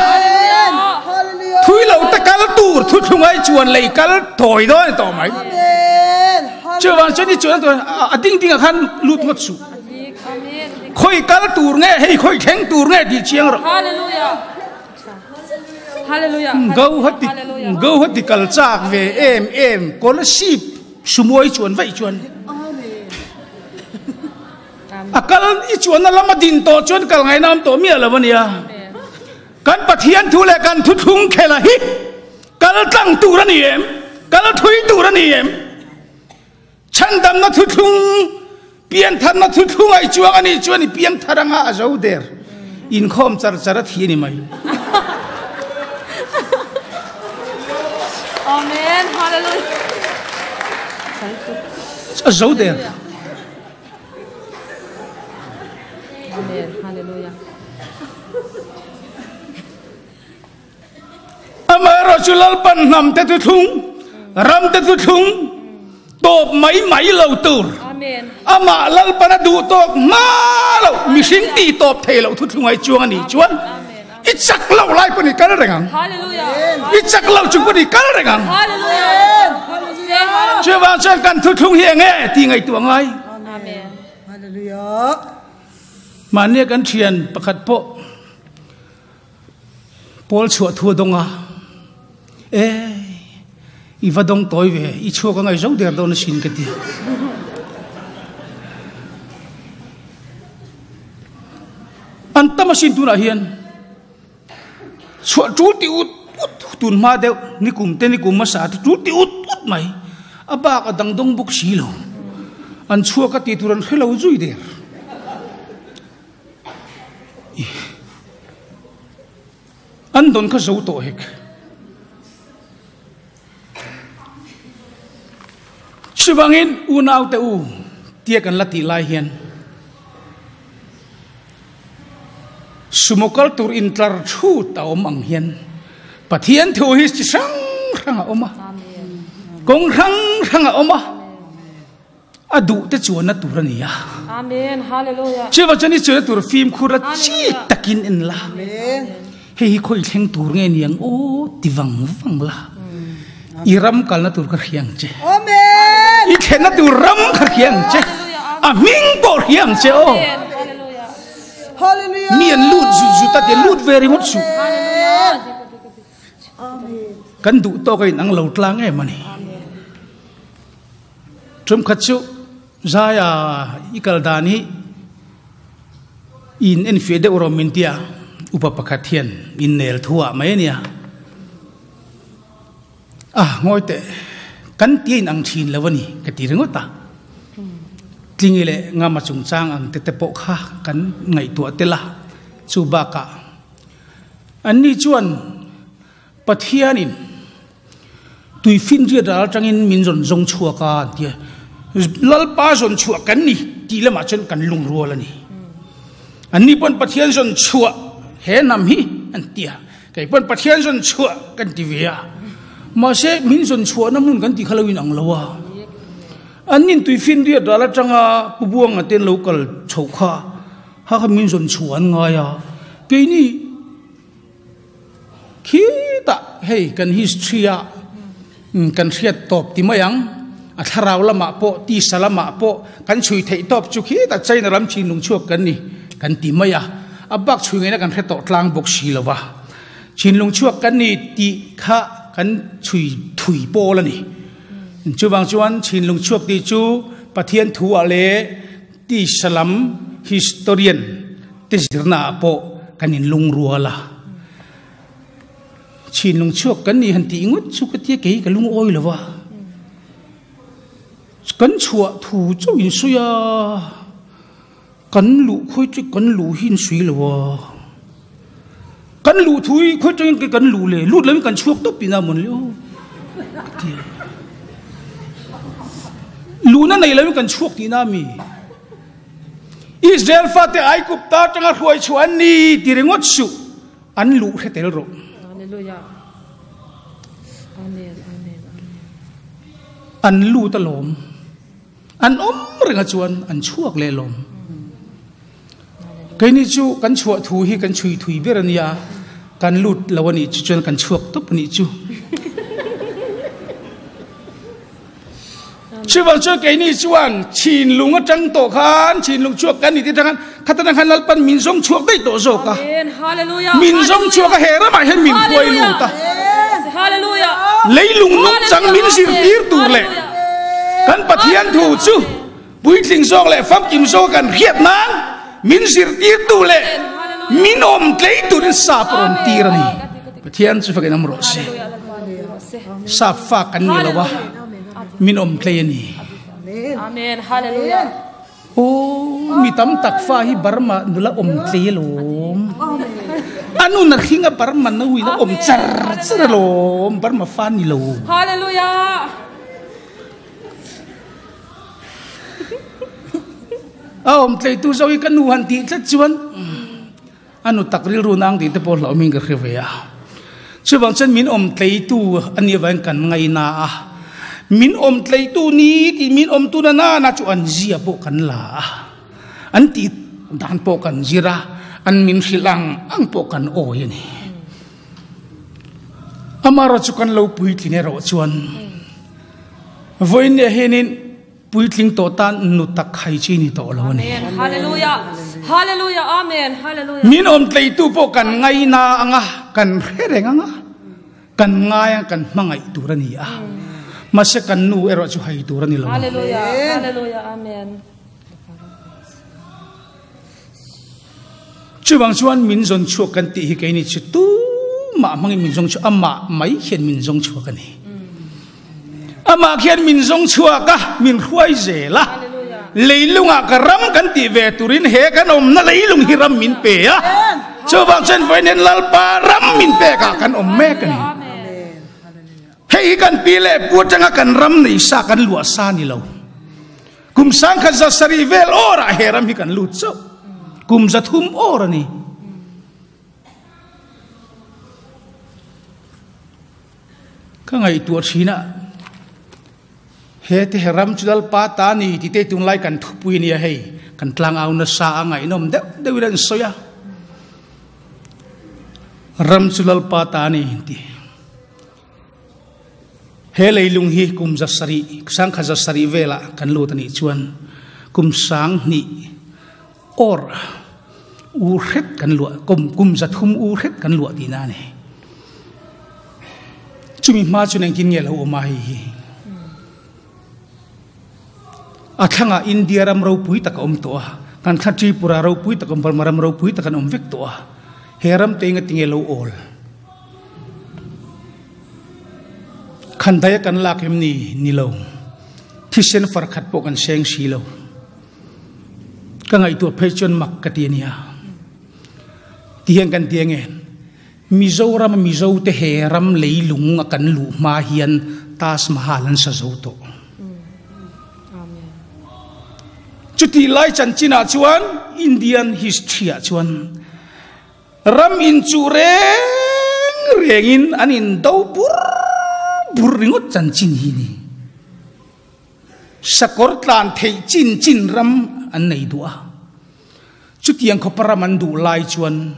Thui lo te kal tur thuthung ai chuan lei kal tawi dawn ni tawh mai. Chuvang chuan i chuanna tur a ding ding ah khan lut ngawt suh. Khawi kal tur nge hei khawi thleng tur nge tih chiang rawh. Gauhati Gauhati kal chak ve em em Kolasib Sumuai chuan vaih chuan a kal i chuan a lama din tawh chuan kal ngaina awm tawh miah lo ania kan Pathian thu leh kan thuthlung khela hi kal tlang tur a ni em kal thui tur a ni em Chhandamna thuthlung, piantharna thuthlung ai chuang a nih chuan i piangthar anga a zo der. Inkhawm char char a thi a ni mai. Amen. Hallelujah. A zo der. Amen. Hallelujah. Amaherawh chu Lalpan hnam te thuthlung, ram te thuthlung tawp mai mai lo tur, amah Lalpan a duh tawk hma lo, mihring tih tawp thei loh thuthlung ai chuang a nih chuan i chak loh lai pawh ni kal reng ang. I chak loh chung pawh ni kal reng ang. Chuvang chuan kan thuthlung hi enge tih ngaihtuah ngai. Mahnia kan thian pakhat pawh Pawl chhuah thu a dawng a, E, i va dawng tawi ve, i chhuak a ngaihzo der dawn asin ka ti. An tam asin tunah hian chhuah tul ti ut ut tun hma deuh nikum te nikum hmasa te tul ti ut ut mai a bak a dang dawng bawk si lo an chhuak a tih tur an hre lo zui der. An dawn kha zo tawh hek. Chuvangin unaute u tia kan la tih lai hian sumo kal tur intlar thut a awm ang hian Pathian thu hi chi hrang hrang a awm a, kawng hrang hrang a awm a. A duh te chuanna tur a ni a. Amen. Hallelujah. Chuvang chuan i chuanna tur fimkhur a chi takin en la. Hei hi khawi thleng tur nge niang aw ti vang vang la. I ram kalna tur ka hria ang che. Amen. I thlenna tur ram ka hria ang che. A hming pawh hria ang che aw. Hallelujah. Mi an lut zut zut a ti lut ve ringawt suh. Kan duh tawk a inang lo tlang em a ni. Tumkhat chu Zaia i kal dan hi in en fiah deuh rawh min tia upa pakhat hian in nel thuah mai a nia. Ah ngawi teh kan tia in ang thin lo a ni ka ti ringawt a. Tlingi leh Ngama chungchang ang te te pawh kha kan ngaihtuah tel a, chu bakah anni chuan Pathianin tui finriat ral atangin min rawn zawng chhuak a an ti a, Lalpa zawn chhuah kan ni tih lamah chuan kan lungrual a ni. Anni pawn Pathian zawn chhuah he hnam hi an ti a, kei pawn Pathian zawn chhuah kan ti ve a. Mahse, min zawn chhuahna hmun kan ti kha lo inang lo a. An nin tuifinriat ral atanga Pu Buanga te an lo kal chhoh kha, ha kha min zawn chhuah an ngai a. Keini khitah hei kan history ah kan hriat tawp ti mai ang, a thlarau lamah pawh tisa lamah pawh kan chhui theih tawp chu khitah China ram thinlung chhuak kan ni kan ti mai a, a bak chhui ngaihna kan hre tawh tlang bawk si lo va. Thinlung chhuak kan ni tih kha kan chhui thui pawl a ni. Chuvang chuan thinlung chhuak tih chu Pathian thu ah leh tisa lam historian te zirna ah pawh kan inlungrual a. Thinlung chhuak kan nih han tih ngawt chu ka tia kei ka lungawi lo va. Kan chhuah thu chauh in sawi a, kan luh khawi chu kan luh hi in sawi lo a. Kan luh thu hi khawi tangin ke kan luh le, lut loin kan chhuak tawp tihna a mawn le aw ka tia. Luhna nei loin kan chhuak tihna a mi. Israel fate Aigupta atanga hruai chhuah an ni ti ringawt suh. An luh hre tel rawh. Hallelujah. Amen. Amen. Amen. An lut alawm. An awm renga chuan an chhuak leh lawm. Keini chu kan chhuah thu hi kan chhui thui ber ania. Kan lut lo anih chu chuan kan chhuak tawp anih chu. Chuvang chuan keini chuan chinlung atang tawh khan chinlung chhuak kan ni te atang khan khatan khan Lalpan min zawng chhuak daih tawh zawk a. Min zawng chhuak a he ramah hian min huai lut a. Leilung nungchang min zirtir tur leh kan Pathian thu chu puitling zawk leh famkim zawk kan hriat nan min zirtirtu leh min awm tlei turin sap a rawn tir a ni. Pathian chu fakin awm rawh se. Sap fa kan ni lo a, min awm tlei a ni. Amen. Hallelujah. Aw, mi tam tak fa hi Burma nula awm tlei alawm. A nun a hring a Burma no in a awm char char alawm, Burma fa ni lo. Hallelujah. A awm tleitu zo hi ka nu han tih tlat chuan A nu tak rilru nang tih te pawh hlauhawmin ka hre ve a. Chuvang chuan min awm tleitu a nih avangin kan ngaina a. Min awm tleitu ni tih min awmtu na nana chu an zia pawh kan la a. An tih dan pawh kan zir a, an min hrilh ang ang pawh kan awi a ni. Amaherawhchu kan lo puitlin erawh chuan vawiin nia hianin Puitling tawh tan nu tak hai chi ni tawh lo a ni. Amen. Hallelujah. Hallelujah. Amen. Hallelujah. Min awm tleitu pawh kan ngaina anga, kan hre reng anga, kan ngai anga, kan hmangaih tur a ni a. Mahse kan nu erawh chu hai tur a ni lo. Hallelujah. Hallelujah. Amen. Chuvang chuan min zawn chhuak kan tih hi keini chu tumah hmangin min zawng chhuak, amah mai hian min zawng chhuak a ni. Amah khian min zawng chhuak a, min hruai zel a. Leilungah ka ram kan tih ve turin he kan awmna leilung hi ram min pe a. Chuvang chuan vawiin hian Lalpa ram min pekah kan awm mek a ni. Hei hi kan pi leh pu atanga kan ram nei sa kan luah sa ni lo. Kum sangkhat za sarih vel awrah he ram hi kan lut chauh. Kum za thum awr a ni. Ka ngaihtuah thin a, he te he ram chu Lalpa ta ni ti te tunlai kan thupui nia hei, kan tlangau nasa a ngaihnawm deuh deuhin an sawi a. Ram chu Lalpa ta ni ti. He leilung hi kum za sarih, sangkhat za sarih velah kan lut a nih chuan kum sanghnih or u hret kan luah, kum kum za thum u hret kan luah tihna a ni. Chumi hma chuan engtin nge lo awm a hei hi? A thlangah India ram ropui tak a awm tawh a, kan thla Tripura ropui tak, Burma ram ropui tak an awm vek tawh a. He ram te enga tinge lo awl? Khandaia kan lak em ni? Ni lo. Thisen far khat pawh kan seng si lo. Ka ngaihtuah phei chuan mak ka ti a nia. Ti hian kan ti ange, Mizoram a Mizo te he ram leilung a kan luh hma hian Taj Mahal an sa zo tawh. Chutih lai chanchinah chuan Indian history-ah chuan ram inchuh reng rengin an indo bur bur ringawt chanchin hi ni. Sakawr tlan theih chin chin ram an nei duh a. Chutiang khawpa ram an duh lai chuan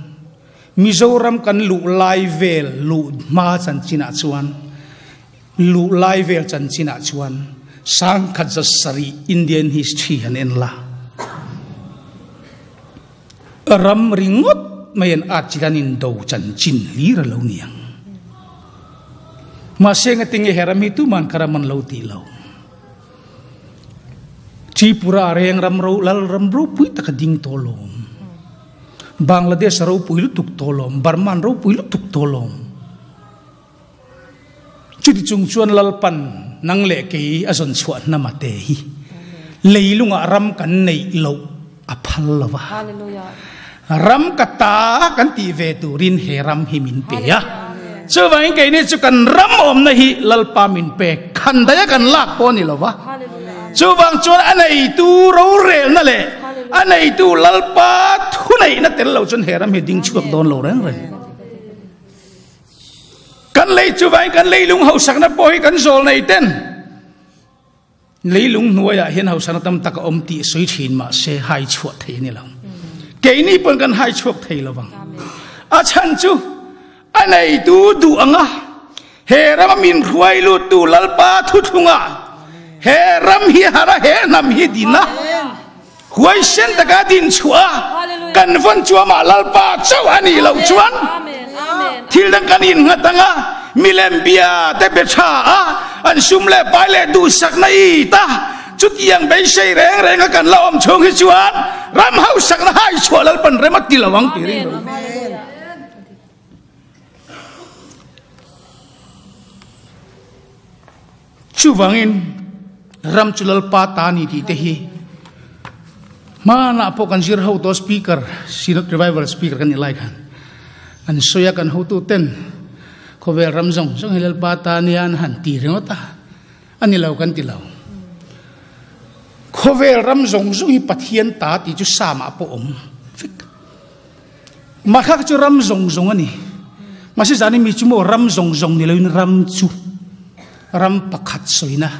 Mizoram kan luh lai vel luh hma chanchinah chuan luh lai vel chanchinah chuan sangkhat za sarih Indian history han en la. Ram ringawt mai an at chil an indo chanchin hlir a lo ni ang. Mahse ngatinge he ram hi tuman ka ram an lo tih lo. Tripura reng ram ro lal ram ropui taka ding tawh lawm. Bangladesh ropui lutuk tawh lawm. Burma an ropui lutuk tawh lawm. Chuti chung chuan Lalpan nang leh kei a zawn chhuah hnam a te hi leilungah ram kan neih loh a phal lo va. Ram ka ta kan tih ve turin he ram hi min pe a. Chuvangin keini chu kan ram awmna hi Lalpa min pe khan daia kan lak pawh a ni lo va. Chuvang chuan a neitu rorelna leh a neitu Lalpa thuneihna tel lo chuan he ram hi ding chhuak dawn lo reng reng. Kan lei chuvangin kan leilung hausakna pawh hi kan zawl nei ten. Leilung hnuaiah hian hausana tam tak a awm tih sawi thin mah se hai chhuah thei a ni lo. Keini pawn kan hai chhuak thei lo vang. A chhan chu a neitu duh anga he rama min hruai luttu Lalpa thuthlungah he ram hi hara he hnam hi din a huaisen taka din chhuah a kan vawn chu amah Lalpa chauh a nih loh chuan thil dang kan innghat anga milem bia te be tha a an sum leh pai leh duhsakna i ta chutiang beisei reng reng a kan la awm chhung hi chuan ram hausakna hai chhuah Lalpan rem a ti lo ang tih ring Chuvangin, ram chu Lalpa ta a ni tih te hi hmanah pawh kan zir ho tawh speaker, Synod Revival speaker kan nih lai khan an sawi a, kan hotu ten khawvel ram zawng zawng hi Lalpa ta nia an han ti ringawt a, a ni lo kan ti lo. Khawvel ram zawng zawng hi Pathian ta tih chu Psalm-ah pawh awm vek. Mahak chu ram zawng zawng a ni. Mahse zan i mi chu maw ram zawng zawng ni loin ram chu ram pakhat sawina.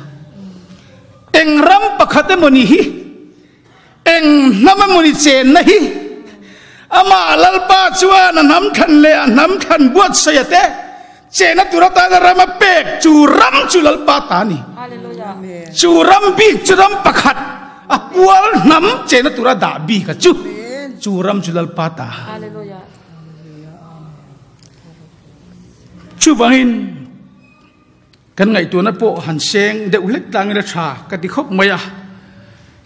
Eng ram pakhat emaw ni hi, eng hnam emaw ni chenna hi, amah Lalpa chuan a hnam thlan leh a hnam thlan buatsaih a te chenna tur atana ram a pek chu ram chu Lalpa ta a ni. Chu ram bik chu ram pakhat a pual hnam chenna tura dah bik a chu chu ram chu Lalpa ta. Chuvangin kan ngaihtuahna pawh han seng deuh hlek tlangin a tha ka ti khawp mai a.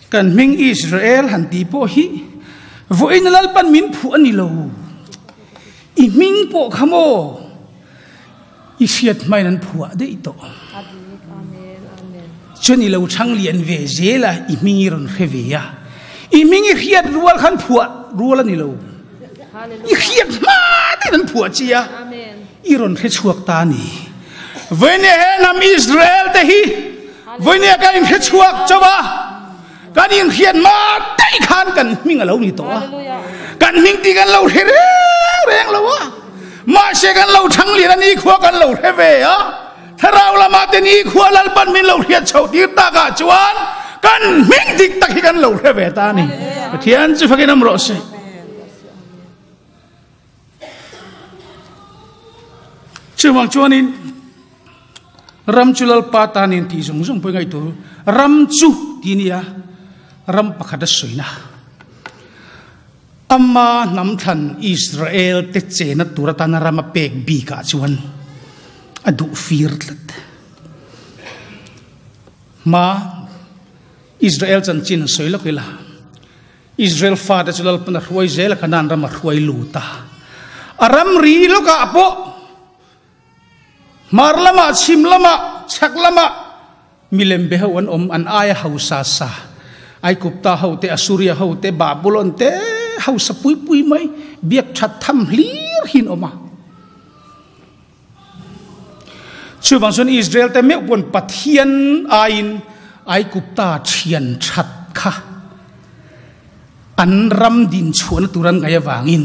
Kan hming Israel han tih pawh hi vawiin Lalpan min phuh a ni lo. I hming pawh kha maw i hriat hmain an phuah daih tawh. Chuan i lo chhang lian ve zel a, i hming i rawn hre ve a. I hming i hriat rual khan phuah rual a ni lo. I hriat hma deuhin an phuah chi a, i rawn hre chhuak ta a ni. Vawinia he hnam Israel te hi vawinia kan inhre chhuak chauh a, Kan inhriat hma daih khan kan hming a lo ni tawh a, kan hming tih kan lo hre reng reng lo a, mahse kan lo thang lian a nikhua kan lo hre ve a, thlarau lamah te nikhua Lalpan min lo hriat chhoh tir takah chuan kan hming dik tak hi kan lo hre ve ta a ni. Pathian chu fakin awm rawh se. Chuvang chuanin ram chu Lalpa ta nen tih zawng zawng pawh i ngaihtuah ru. Ram chu tih nia ram pakhat a sawina. Ama hnam thlan Israel te chena tur atana ram a pek bikah chuan a duh fir tlat. Hma Israel chanchin sawi lawk ila. Israel fate chu Lalpan a hruai zel a, Kanaan ram a hruai lut a. A ramri lawkah pawh hmar lamah, chhim lamah, chhak lamah milem be ho an awm, an aia hausa sa. Aigupta ho te, Asuria ho te, Babulon te hausa pui pui mai, biak that tham hlir hi an awm a. Chuvang chuan Israel te meuh pawn Pathian aiin Aigupta thian that kha. An ram din chhuahna tur an ngaih avangin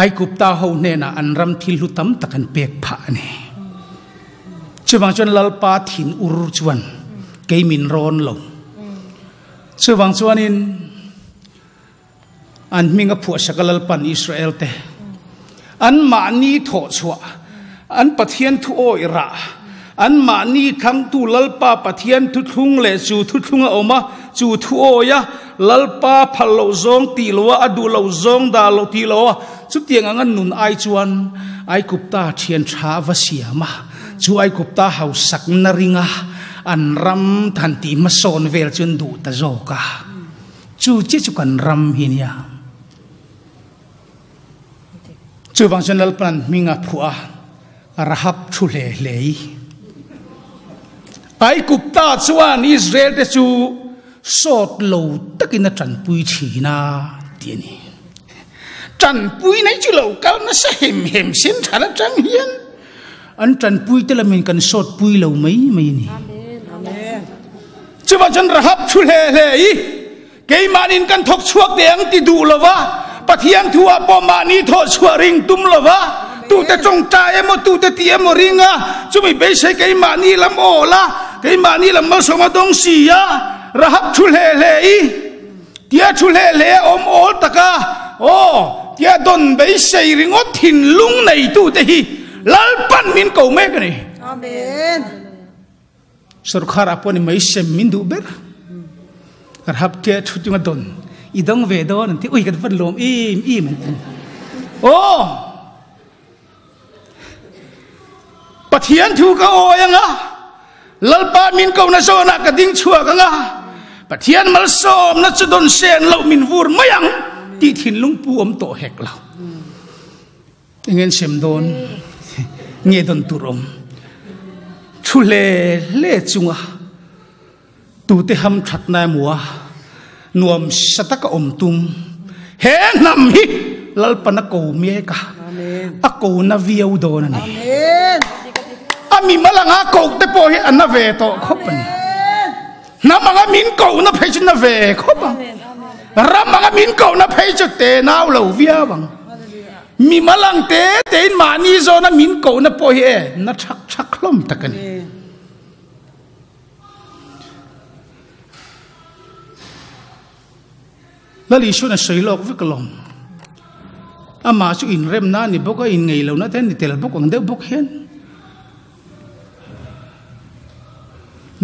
Aigupta ho hnenah an ram thil hlu tam tak an pek phah a ni. Chuvang chuan Lalpa thin ur chuan kei min rawn lo. Chuvang chuanin an hming a phuahsak a Lalpan Israel te an mahni thawh chhuah an Pathian thu awih rah an mahni thlangtu Lalpa Pathian thuthlung leh chu thuthlung a awm a chu thu awih a Lalpa phal loh zawng tih loh a a duh loh zawng dah loh tih loh a chutiang anga nun ai chuan Aigupta thian tha a va siam a chu Aigupta hausakna ringa an ram han tih hmasawn vel chu an duh ta zawk a. Chu chiah chu kan ram hi nia. Chuvang chuan Lalpan an hming a phuah a, Rahab thu hle hle i. Aigupta chuan Israel te chu sawt lo takin a tanpui thin a ti a ni. Tanpui nei chu lo kal nasa hem hem sen than atang hian an tanpui te lamin kan sawt pui lo mai mai a ni. Chuvang chuan Rahab thu hle hle i keimahnin kan thawk chhuak teh ang ti duh lova Pathian thu ah pawh mahni thawh chhuah ring tum lova tute tawngtai emaw tute tih emaw ring a chumi beisei keimahni lam awl a keimahni lam malsawm a dawng si a Rahab thu hle hle i tia thu hle hle a awm awl tak a aw tia dawn beisei ringawt thinlung neitute hi Lalpan min ko mek a ni. Amen. Sorkar ah pawh ni mai sem min duh ber. Rahab te thu chunga don i dong ve dawn an ti ui kan van lawm im im an ti. Oh! Pathian thu ka awi anga Lalpa min ko na zawnah ka ding chhuak anga Pathian malsawm na chu don sen lo min vur mai ang tih thinlung pu awm tawh hek lo. Engen sem dawn nge dawn tur awm thu hle hle chunga tute ham that na emaw a nuam sa taka awm tum he hnam hi Lalpan a ko mek a a ko na viau dawn a ni a mi mal anga ko te pawh hi a na ve tawh khawp a ni hnam anga min ko na phei chu na ve khawp ang ram anga min ko na phei chu te nau lo viau ang mi malang te te in mahni zawna min ko na pawh hi e na thak thak hlawm tak a ni Lal Isuan a sawi lawk vek alawm. Amah chu inremna a ni bawk a, inngei lohna te a ni tel bawk ang deuh bawk hian.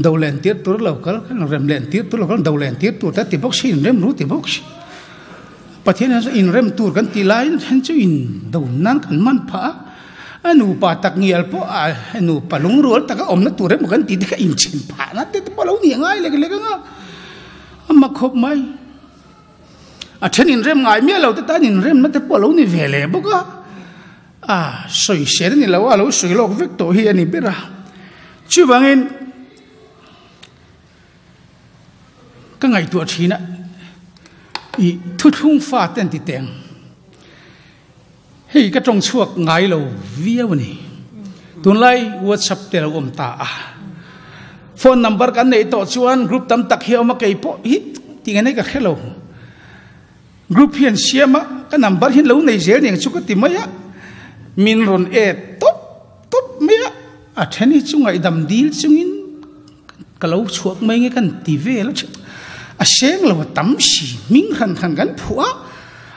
Do len tir tur lo kal khan rem len tir tur lo kal do len tir tur te ti bawk si inrem ru ti bawk si. Pathian hian inrem tur kan tih laiin then chu in do nan kan man phah a. A nupa tak ngial pawh a nupa lungrual taka awmna tur emaw kan tih te kha inchhin phahna te te pawh a lo ni ngai lek lek ang a. A mak khawp mai. A then inrem ngai miah lo te tan inremna te pawh a lo ni ve leh bawk a. A sawisel a ni lo a, a lo sawi lawk vek tawh hi a ni ber a. Chuvangin ka ngaihtuah thin a, i thuthlung fa te an ti teng. Hei ka tawng chhuak ngai lo viau a ni. Tunlai WhatsApp te lo awm ta a. Phone number kan neih tawh chuan group tam tak hi a awm a kei pawh hi ti nge nei ka hre lo. Group hian siam a ka number hian lo nei zel ning chu ka ti mai a. Min rawn add tawp tawp mai a. A then hi chu ngaihdam dil chungin ka lo chhuak mai nge kan ti vel a a seng lo a tam si hming hran hran kan phuah a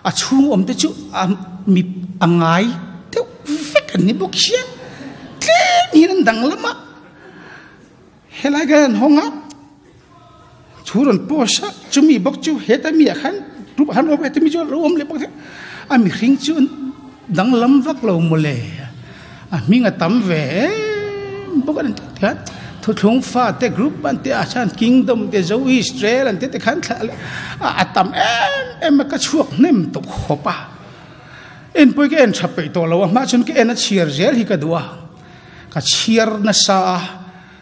a chhung awm te chu a mi a ngai deuh vek an ni bawk sia tlem hian an danglam a helai khan an hawng a Thu rawn post a, chumi bawk chu heta mi ah khan group ah khan awm heta mi chu a lo awm leh bawk a mihring chu danglam vak lo mawle a hming a tam ve em bawk a ni tikhan thuthlung fa te group an te ah chuan kingdom te zo Israel an te te khan thla a tam em em a ka chhuak hnem tawh khawp a enpui ka en tha peih tawh lo a hma chuan ka en a chhiar zel hi ka duh a ka chhiar nasa a.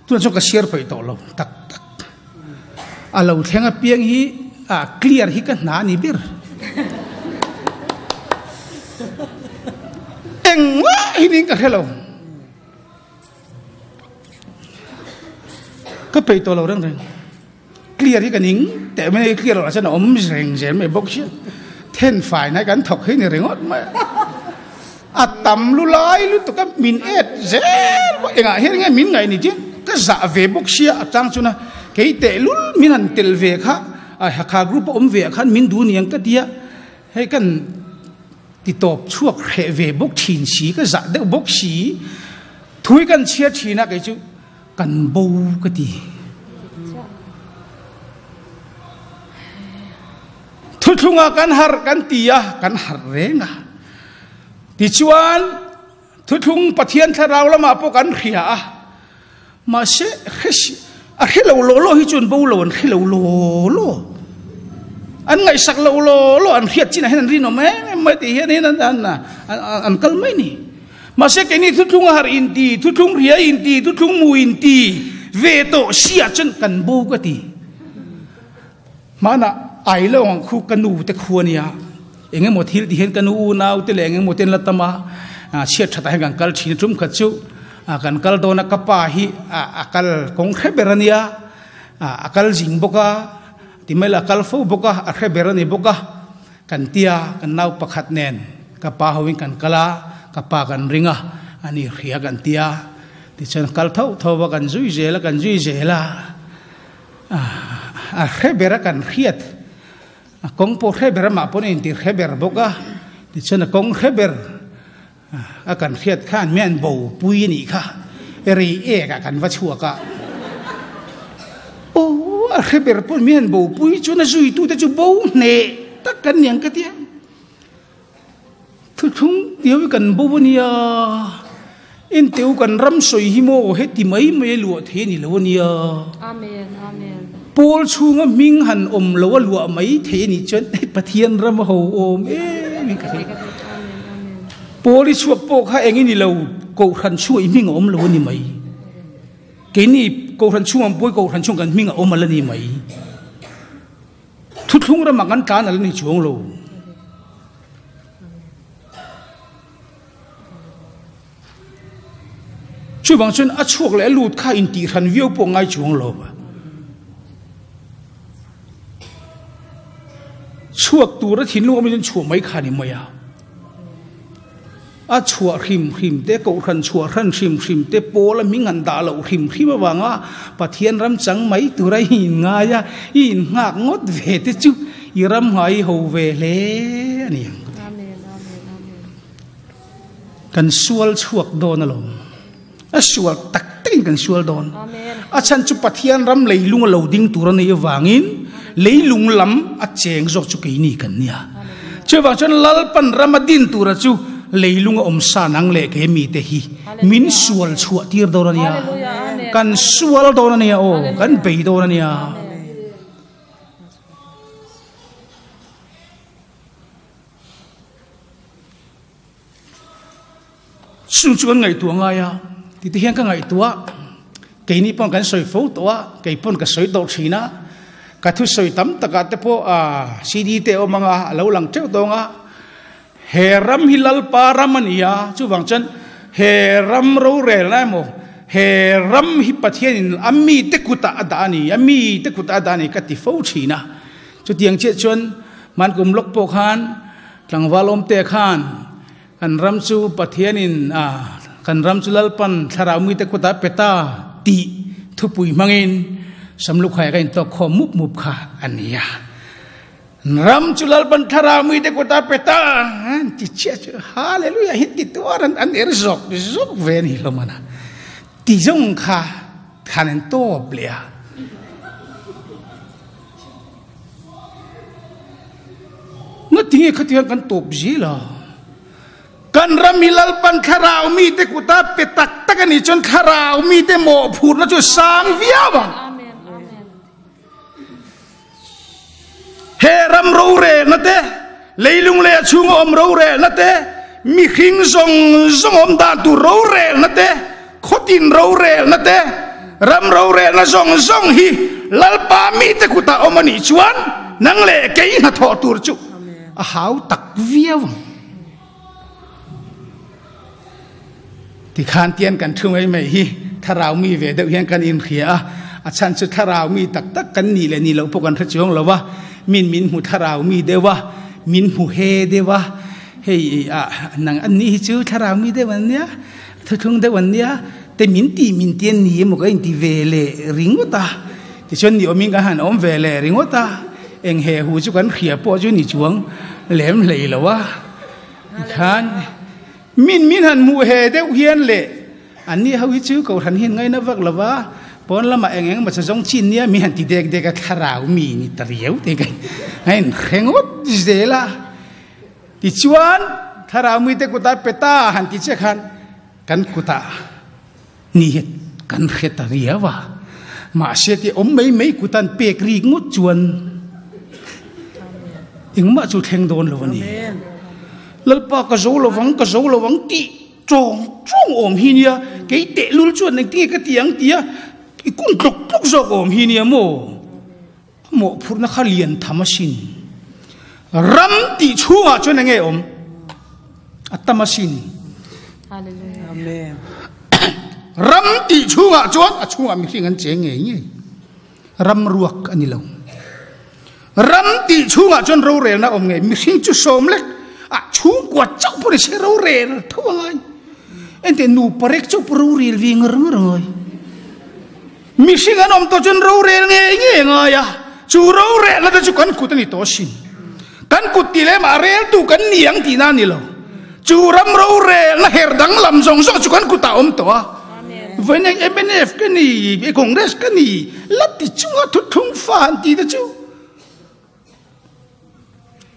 Tunah chuan ka share peih tawh lo tak tak. A lo thleng apiang hi a clear hi ka hna a ni ber. Engmah hi niin ka hre lo. Ka peih tawh lo reng reng. clear hi ka ning teh mai clear loh chuan a awm reng zel mai bawk sia then fai na kan thawk hi ni ringawt mai a tam lu lai lutuk a min et zel bawk engah hian nge min ngaih ni tin ka zah ve bawk sia a chang chuna kei teh lul min han tel ve kha a hakha group a awm ve ah khan min duh niang ka tia hei kan ti tawp chhuak hreh ve bawk thin si ka zah deuh bawk si thui kan chhiar thin a kei chu Kan bo ka ti. Thuthlungah kan harh kan ti a, kan harh reng a. Tichuan, thuthlung Pathian thlarau lamah pawh kan hria a. Mahse, a hre lo law law hi chuan bo lo an hre lo law law. An ngaihsak lo law law, an hriat chinah hian an rinawm em em mai tih hian an kal mai ni. Mahse keini thuthlung a harh inti, thuthlung ria inti, thuthlung mu inti ve tawh sia chuan kan bo ka ti. Hmanah ai lo ang khu ka nu te khu ania, eng emaw thil ti hian ka nu unau te leh eng emaw te an la tam a, chhiat thatah hian kan kal thin a, tum khat chu kan kal dawn a, ka pa hi a kal kawng hre ber ania, a kal zing bawk a, ti mai la a kal fo bawk a, a hre ber a ni bawk a. Kan tia, kan nau pakhat nen ka pa hoin kan kal a, ka pa kan ring a, ani hria kan tia. Tichuan kal tho tho a, kan zui zel a, kan zui zel a, a hre ber a kan hriat, a kawng pawh hre ber amah pawn a inti hre ber bawk a, tichuan a kawng hre ber a kan hriat khan mi an bo pui a nih kha rei ek ah kan va chhuak a aw a hre ber pawh mi an bo pui chuan a zui tu te chu bo hneh tak kan niang ka tia thuthlung tio hi kan bo a nia enteu kan ram sawi hi maw heti mai mai a luah thei a ni lo a nia Amen amen pawl chhunga hming han awm lo a luah mai thei a nih chuan Pathian ram a ho awm em in ka hria. Pawl i chhuak pawh kha eng i ni lo, Kohhran chhungah i hming a awm lo a ni mai. Keini Kohhran chhungah an pawi Kohhran chhungah kan hming a awm a la ni mai. Thuthlung ramah kan tlan a la ni chuang lo. Chuvang chuan a chhuak leh a lut kha intihhran viau pawh ngai chuang lo. Chhuak tura thinlung awmin chhuah mai kha ni mai a. A chhuah hrim hrim te, kohhran chhuah hran hrim hrim te, pawl a hming an dah loh hrim hrim avanga Pathian ram chang mai tura i inngai a, i innghak ngawt ve te chu i ram nghai ho ve hle a ni ang. Kan sual chhuak dawn alawm. A sual tak takin kan sual dawn. A chhan chu Pathian ram leilung a lo ding tur a nih avangin leilung lam a cheng zawk chu keini kan nia. Chuvang chuan Lalpan ram a din tura chu leilung a awm sa nang leh kei mite hi min sual chhuah tir dawn a nia. Kan sual dawn a nia aw, kan bei dawn a nia. Chung chu kan ngaihtuah ngai a, ti te hian ka ngaihtuah, keini pawn kan sawi fo tawh a, kei pawn ka sawi tawh thin a, ka thusawi tam takah te pawh CD te a awm ang a, a lo lang teuh tawng a, he ram hi Lalpa ram a ni a, chuvang chuan he ram rorelna emaw, he ram hi Pathianin a mite kutah a dah a ni, a mite kutah a dah a ni ka ti fo thin a, chutiang chiah chuan hmankum lawk pawh khan Tlangval awmte khan kan ram chu Pathianin a kan ram chu Lalpan thlarau mite kutah pe ta tih thupui hmangin Samlukhai ka intawk khawm mup mup kha a ni a. Ram chu Lalpan thlarau mite kutah pe ta an ti chiah chu Hallelujah hi ti tuar an an er zawk zawk ve a ni hlawm a na. Ti zawng kha khan an tawp leh a. Nga tinge khatiang kan tawp zel a. Kan ram hi Lalpan thlarau mite kuta pe tak tak a nih chuan thlarau mite mawhphurhna chu sang viau ang. He ram rorelna te, leilung leh a chhunga awm rorelna te, mihring zawng zawng awm dan tur rorelna te, Khawtin rorelna te, ram rorelna zawng zawng hi Lalpa mite kutah awm a nih chuan nang leh kei hnathawh tur chu a hau tak viau ang. Tikhan tian kan thu mai mai hi thlarau mi ve deuh hian kan inhria a, A chhan chu thlarau mi tak tak kan nih leh nih loh pawh kan hre chuang lo va, min min hmu thlarau mi deuh a, min hmu he deuh a, hei ah nang an nih hi chu thlarau mi deuh an nia, thuthlung deuh an nia, te min tih min ti an ni emaw ka inti ve leh ringawt a, tichuan ni awmin kan han awm ve leh ringawt a, eng he hu chu kan hria pawh chu ni chuang lem hlei lo a, tikhan min min han hmuh he deuh hian leh. Anni ho hi chu Kohhran hian ngaina vak lo va, pawn lamah eng eng emaw chazawng chin nia mi han ti dek dek a, thlarau mi ni ta riau te ka a inhre ngawt zel a. Tichuan, thlarau mite kutah pe ta han ti che khan kan kutah ni hi kan hre ta riau a. Mahse ti awm mai mai kutan pek rik ngawt chuan engmah chu thleng dawn lo a ni. Lalpa ka zo lovang, ka zo lovang tih Tawng tawng awm hi nia, kei tehlul chuan engtinge ka ti ang tia i kun tlawk tlawk zawk awm hi nia maw? A mawhphurhna kha lian tham asin. Ram tih chhungah chuan enge awm? A tam asin. Amen. Ram tih chhungah chuan a chhungah mihring an cheng ngei ngei. Ram ruak a ni lo. Ram tih chhungah chuan rorelna awm ngei. Mihring chu sawm lek a chhungkua chauh pawh ni se rorel tho a ngai. Ente nupa rek chauh pawh rorel ve ngar ngar a ngai. Mihring an awm tawh chuan rorel ngei ngei a ngai a. Chu rorelna te chu kan kut a ni tawh asin. Kan kut tih leh mah reltu kan ni ang tihna a ni lo. Chu ram rorelna her danglam zawng zawng chu kan kutah a awm tawh a. Vawiin mnf ka ni, Congress ka ni, la ti chunga thuthlung fa an tih te chu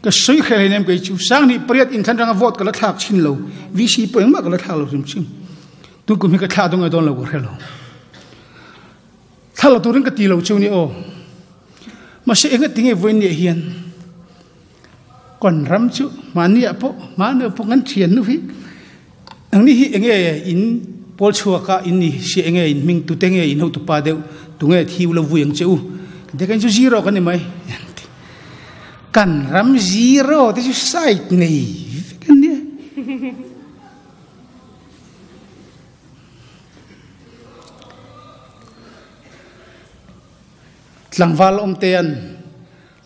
ka sawi hreh hlei nem kei chu. Sanghnih pariat inthlan ranga vote ka la thlak chin lo, VC pawh engmah ka la thlak lo hrim hrim. Tun kum hi ka thlah dawn nge dawn lo ka hre lo. Thla la turin ka ti lo cheu ni aw. Mahse enga tinge vawiin ni ah hian kan ram chu mahni ah pawh mahni ah pawh kan thian nu hi angni hi enge in pawl chhuak a in ni si enge in hming tute nge in hotu pa deuh tunge thiu lo vui ang che u te kan chu zero kan ni mai kan ram zero te chu side nei vek an nia. Tlangval awmtean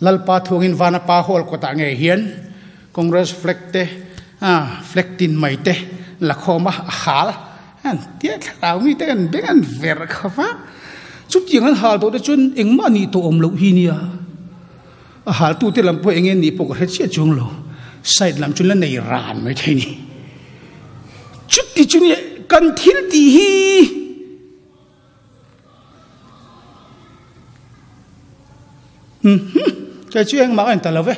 Lalpa thuangin Vana Pa Hall kawtah ngei hian Congress flag te flag tin mai te la khawm a, a hal an tia thlarau mite an beng an ver khawp a, chutiang an hal tawh te chuan engmah nih tawh awm loh hi nia, a haltute lam pawh enge nih pawh ka hre chiah chuang lo, side lam chu la nei ran mai thei ni. Chuti chu nia kan thil tih hi. Kei chu engmah ka inta lo ve,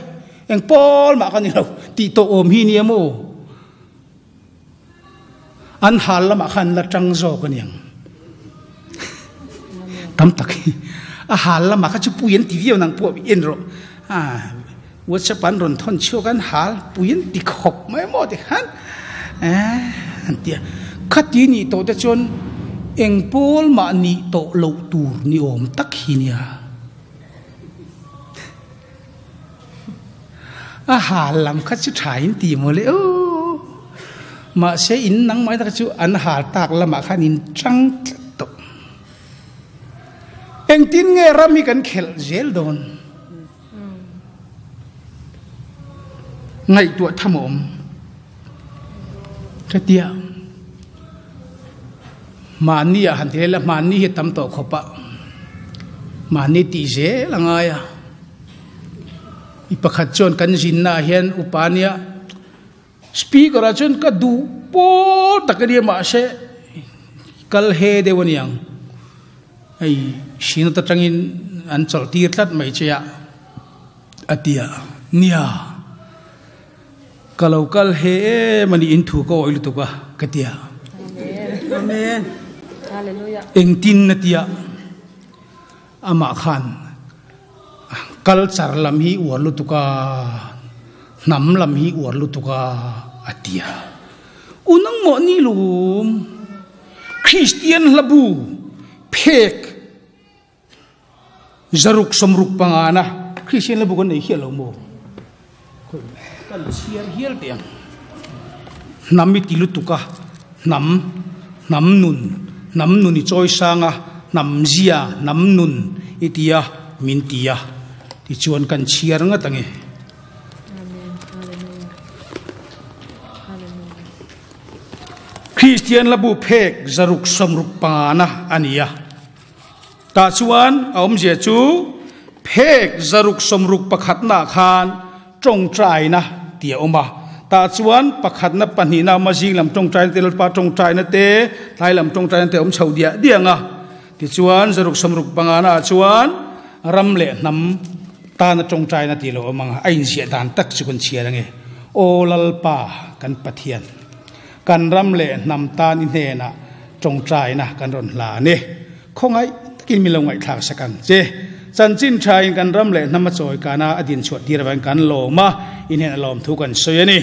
eng pawl mah ka ni lo tih tawh awm hi nia maw? An hal lamah khan la tang zawk a niang. Tam tak hi a hal lamah kha chu pui an ti viau nang pawh en rawh. WhatsApp an rawn thawn chhuak an hal pui an ti khawp mai maw ti khan an ti a. Khati nih tawh te chuan eng pawl mah nih tawh loh tur ni awm tak hi nia. A hal lam kha chu tha in ti maw le aw. Mahse in nang mai tak chu an hal tak lamah khan in chang tlat tawh. Engtin nge ram hi kan khelh zel dawn? Ngaihtuah tham a awm. Hetia mahni ah han ti ila mahni hi tam tawh khawp a, mahni tih zel a ngai a. Mi pakhat chuan kan zinna ah hian upa nia speaker ah chuan ka duh pawl tak a nia mahse kal he deuh a niang. Hei Synod atangin an chawlh tir tlat mai che a, a ti a. Nia, ka lo kal he em a ni, in thu ka awih lutuk a, ka ti a. Amen. Hallelujah. Engtin a ti a, amah khan culture lam hi uar lutuk a, hnam lam hi uar lutuk a, a ti a. U nangmah ni lum. Kristian hlabu phek zaruk sawmruk pangana Kristian hlabu kan nei hial lo maw? Kan chhiar hial teh ang. Hnam i ti lutuk a, hnam, hnam nun, hnam nun i chawi sang a, Hnam zia, hnam nun i ti a, min ti a. Tichuan kan chhiar ngat ang e. Kristian labu phek zaruk sawmruk pangana a ni a. Tah chuan a awmzia chu phek zaruk sawmruk pakhatnaah khan tawngtaina tih a awm a. Tah chuan pakhatna pahnihna a awm a, zing lam tawngtaina te, Lalpa tawngtaina te, tlai lam tawngtaina te a awm chho diah diah ang a. Tichuan zaruk sawmruk panganaah chuan ram leh hnam tana tawngtaina tih lo awm ang a, a inziah dan tak chu kan chhiar ange. Aw Lalpa kan Pathian, kan ram leh hnam tan i hnenah tawngtaina kan rawn hlan e. Khawngaih takin min lo ngaihthlak sak ang che. Chanchin thain kan ram leh hnam a chawi kana a din chhuah tir avangin kan lawm a, i hnenah lawmthu kan sawi a ni.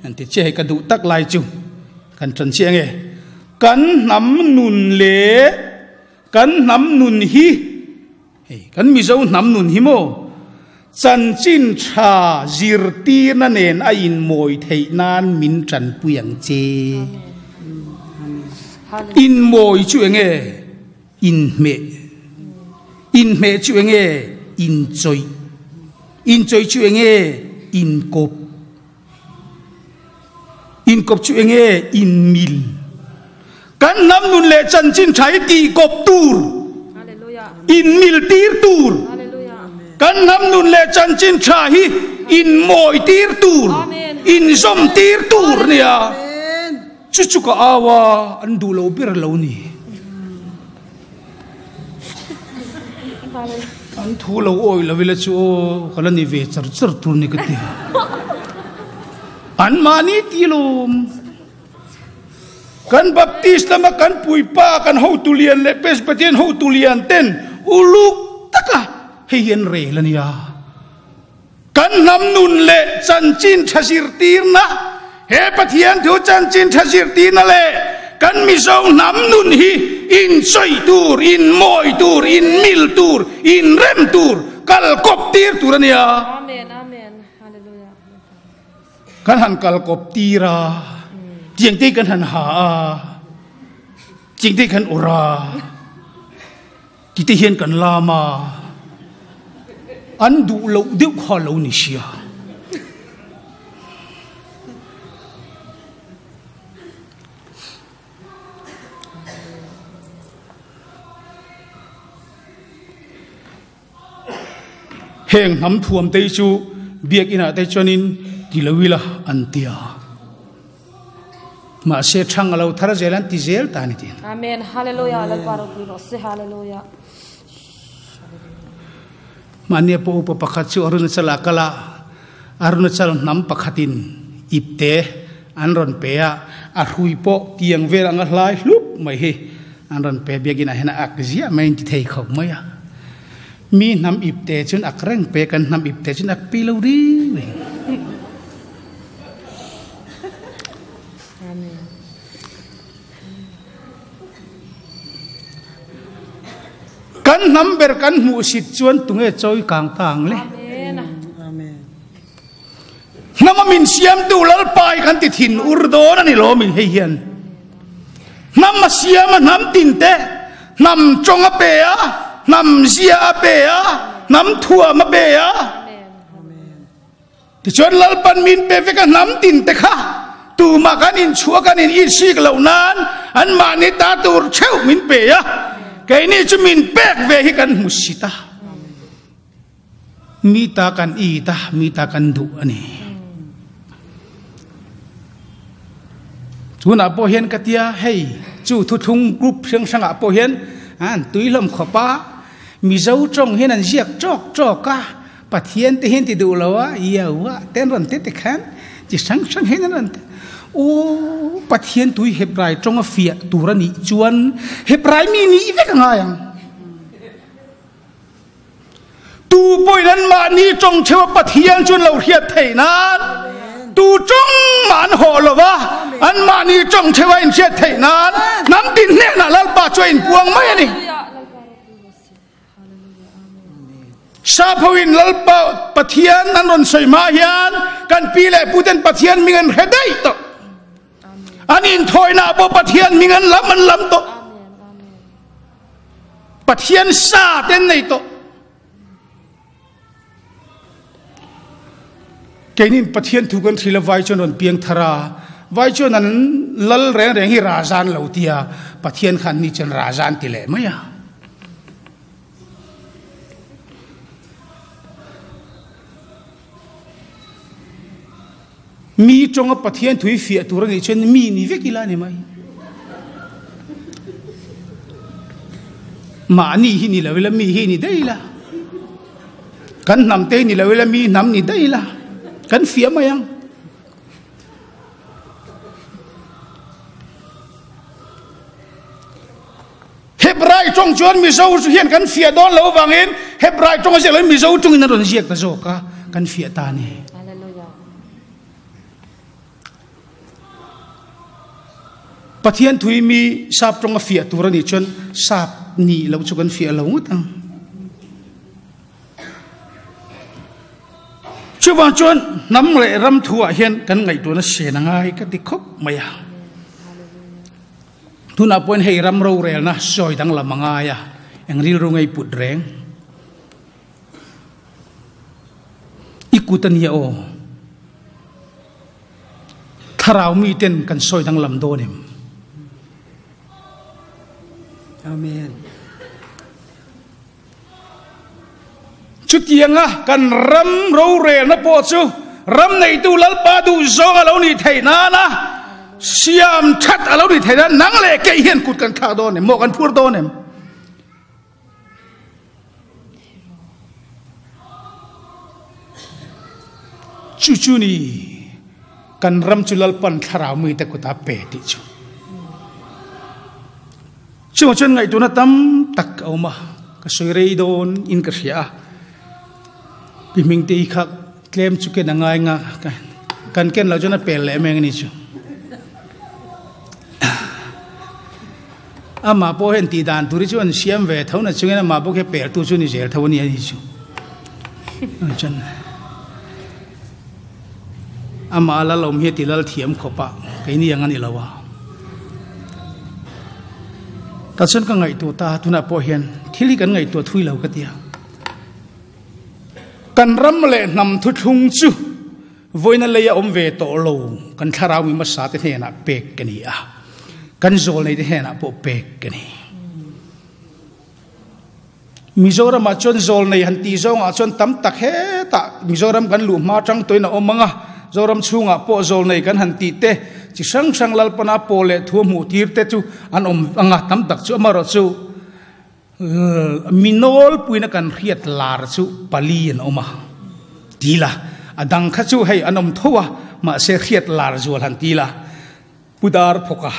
An ti che, hei ka duh tak lai chu kan tan chiah ange. Kan hnam nun leh kan hnam nun hi, hei kan Mizo hnam nun hi maw, chanchin tha zirtirna nen a inmawi theih nan min tanpui ang che. Inmawi chu enge? Inhmeh. Inhmeh chu enge? Inchawih. Inchawih chu enge? Inkawp. Inkawp chu enge inmil? Kan hnam nun leh chanchin tha hi tihkawp tur, inmil tir tur. Kan hnam nun leh chanchin tha hi inmawi tir tur, inzawm tir tur a nia. Chu chu ka au a, an duh lo ber lo ni. An thu lo awi lo ila chu aw ka la ni ve char char tur ni ka ti. An mahni ti lawm. Kan Baptist lama kan puipa kan hotu lian leh Presbyterian hotu lian ten uluk taka hei hi an rel a nia. Kan hnam nun leh chanchin tha zirtirna, he Pathian thu chanchin tha zirtirna leh kan Mizo hnam nun hi inchawih tur, inmawi tur, inmil tur, inrem tur, kal kawp tir tur a nia. Kan han kal kawp tir a, tiang te kan han ha a, tiang te kan awrh a. Tite hian kan lam a, an duh loh deuh kha lo ni sia. Heng hnam thuam te hi chu biakinah te chuanin ti lo ila an tia. Mahse thang a lo thar zel an ti zel ta a ni tih. Amen Hallelujah Lalpa ropui rawh se Hallelujah. Mahnia pawh upa pakhat chu Arunachal ah kal a, Arunachal hnam pakhatin ipte an rawn pe a, a hrui pawh tiang vel anga hlai hlup mai hi an rawn pe biakin ah hian a ak ziah mai an ti thei khawp mai a. Mi hnam ipte chuan ak reng pe, kan hnam ipte chuan ak pi lo ring reng. Kan hnam ber kan hmuh sit chuan tunge chawi kang ta ang le. Hnama min siamtu Lalpa hi kan ti thin ur dawn a ni lo mi hei hian. Hnam a siam a hnam tin te, hnam tawng a pe a, hnam zia a pe a, hnam thuam a pe a. Tichuan Lalpan min pe vek a hnam tin te kha tumah kan inchhuah kan in insik loh nan anmahni ta tur theuh min pe a, keini chu min pek ve hi kan hmu sit a, mi ta kan it a, mi ta kan duh a ni. Tunah pawh hian ka tia hei chu thuthlung group hrang hrangah pawh hian an tui hlawm khawp a, Mizo tawng hian an ziak tawk tawk a, Pathian te hian ti duh lo a, iau a te an rawn ti tikhan chi hrang hrang hian an rawn ti. Aw, Pathian tui Hebrai tawnga fiah tur a nih chuan Hebrai mi nih vek a ngai ang. Tu pawhin anmahni tawng theuh a Pathian chuan lo hriat theih nan tu tawng mah an hawh lo va, anmahni tawng theuh a inhriat theih nan hnam tin hnenah Lalpa chu a inpuang mai a ni. Saphoin Lalpa Pathian an rawn sawi hma hian kan pi leh puten Pathian hming an hre daih tawh. An inthawina pawh Pathian hming an lam an lam tawh. Pathian sa te an nei tawh. Keinin Pathian thu kan hril a vai chuan rawn piang thar a, vai chuan an lal reng reng hi raja an lo ti a, Pathian khan ni chuan raja an ti leh mai a. Mi tawnga Pathian thu hi fiah tur a nih chuan mi ni vek ila a ni mai. Mahni hi ni lo ila mi hi ni daih ila. Kan hnam te hi ni lo ila mi hnam ni daih ila. Kan fiah mai ang. Hebrai tawng chuan Mizo hian kan fiah dawn lo avangin Hebrai tawng a ziak loin Mizo tawngin a rawn ziak ta zawk a, kan fiah ta a ni. Pathian thui mi sap tawng a fiah tur a nih chuan sap nih loh chu kan fiah lo ngawt ang. Chuvang chuan hnam leh ram thuah hian kan ngaihtuahna sen a ngai ka ti khawp mai a. Tunah pawhin hei ram rorelna sawi danglam a ngai a, eng rilru ngei put reng. I kut a nia aw. Thlarau miten kan sawi danglam dawn em? Amen. Chutianga kan ram rorelna pawh chu ram neitu Lalpa duh zawng a lo nih theih nana siam that a lo nih theih nan nang leh kei hian kut kan thlak dawn em? Mawh kan phur dawn em? Chu chu ni kan ram chu Lalpan thlarau mite kuta pe tih chu. Chungah chuan ngaihtuahna tam tak a awm a, ka sawi rei dawn in ka hria a, Pi Hmingtei kha tlem chu ken a ngai nga, kan ken loh chuan a pel leh em em a ni chu. Amah pawh hian tih dan tur hi chu an siam ve tho na chungin amah bawk hi a pel tu chu ni zel tho a ni a ni chu. Chuan Amah lal awm hi a ti lal thiam khawp a, keini ang a ni lo a. Tah chuan ka ngaihtuah ta, tunah pawh hian thil hi kan ngaihtuah thui lo ka ti a. Kan ram leh hnam thuthlung chu vawiina lei a awm ve tawh lo, kan thlarau mi hmasa te hnenah pek ka ni a, kan zawlnei te hnenah pawh pek ka ni. Mizoramah chuan zawlnei han tih zawngah chuan tam tak hetah Mizoram kan luh hma atang tawhin a awm ang a, Zoram chhungah pawh zawlnei kan han tih te, chi hrang hrang Lalpana pawl leh thu a hmuh tir te chu an awm ang a, tam tak chu amaherawh chu mi nawlpuina kan hriat lar chu pali an awm a ti la, a dang kha chu hei an awm tho a, mahse hriat lar zual han ti la. Pu Dar Phawka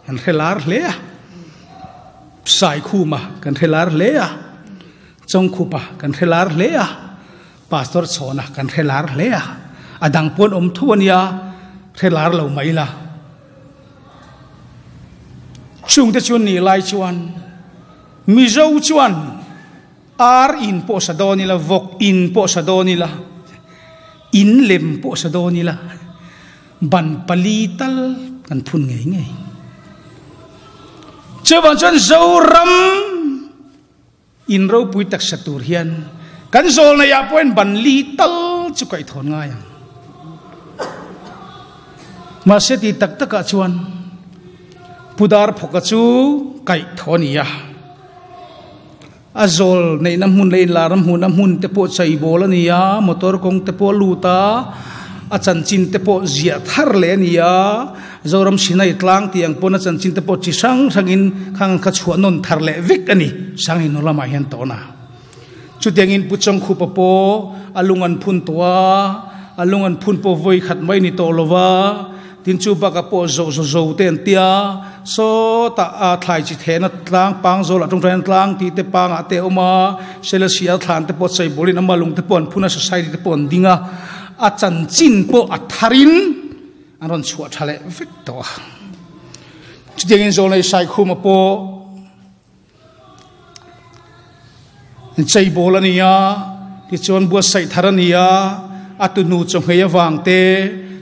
kan hre lar hle a, Saikhuma kan hre lar hle a, Chawngkhupa kan hre lar hle a, Pastor Chhawna kan hre lar hle a, a dang pawn awm tho a nia, hre lar lo mai la. Chungte chuan nih lai chuan Mizo chuan ar in pawh sa dawn ila, vawk in pawh sa dawn ila, in lem pawh sa dawn ila, Ban pali tal kan phun ngei ngei. Chuvang chuan Zoram in ropui taksa tur hian kan zawlnei ah pawhin ban li tal chu kaih thawn ngai ang. Mahse ti tak tak ah chuan Pu Darphawka chu kaih thaw a ni a. A zawl neihna hmun leh inlarna hmuhna hmun te pawh chaibawl a ni a, motor kawng te pawh a lut a, a chanchin te pawh ziah thar leh a ni a, Zoram Sinai tlang tih ang pawn a chanchin te pawh chi hrang hrangin khang an kha chhuah nawn thar leh vek a ni, Sanghinu lamah hian tawn a. Chutiangin Pu Chawngkhupa pawh a lung an phun tawh a, a lung an phun pawh vawi khat mai ni tawh lo va, Tin chu baka pawh zo zo zo te an tia, sawtah a thlai chi thehna tlang pang zawlah tawngtaina tlang tih te pangah te a awm a, Selesih a thlan te pawh chaibawlin ama lung te pawh an phun a, society te pawh an ding a, a chanchin pawh a tharin an rawn chhuah tha leh vek tawh a. Chutiangin Zawlnei Saikhuma pawh Cheibawl a ni a, tichuan buatsaih thar a ni a, a tunu chawhmei avang te,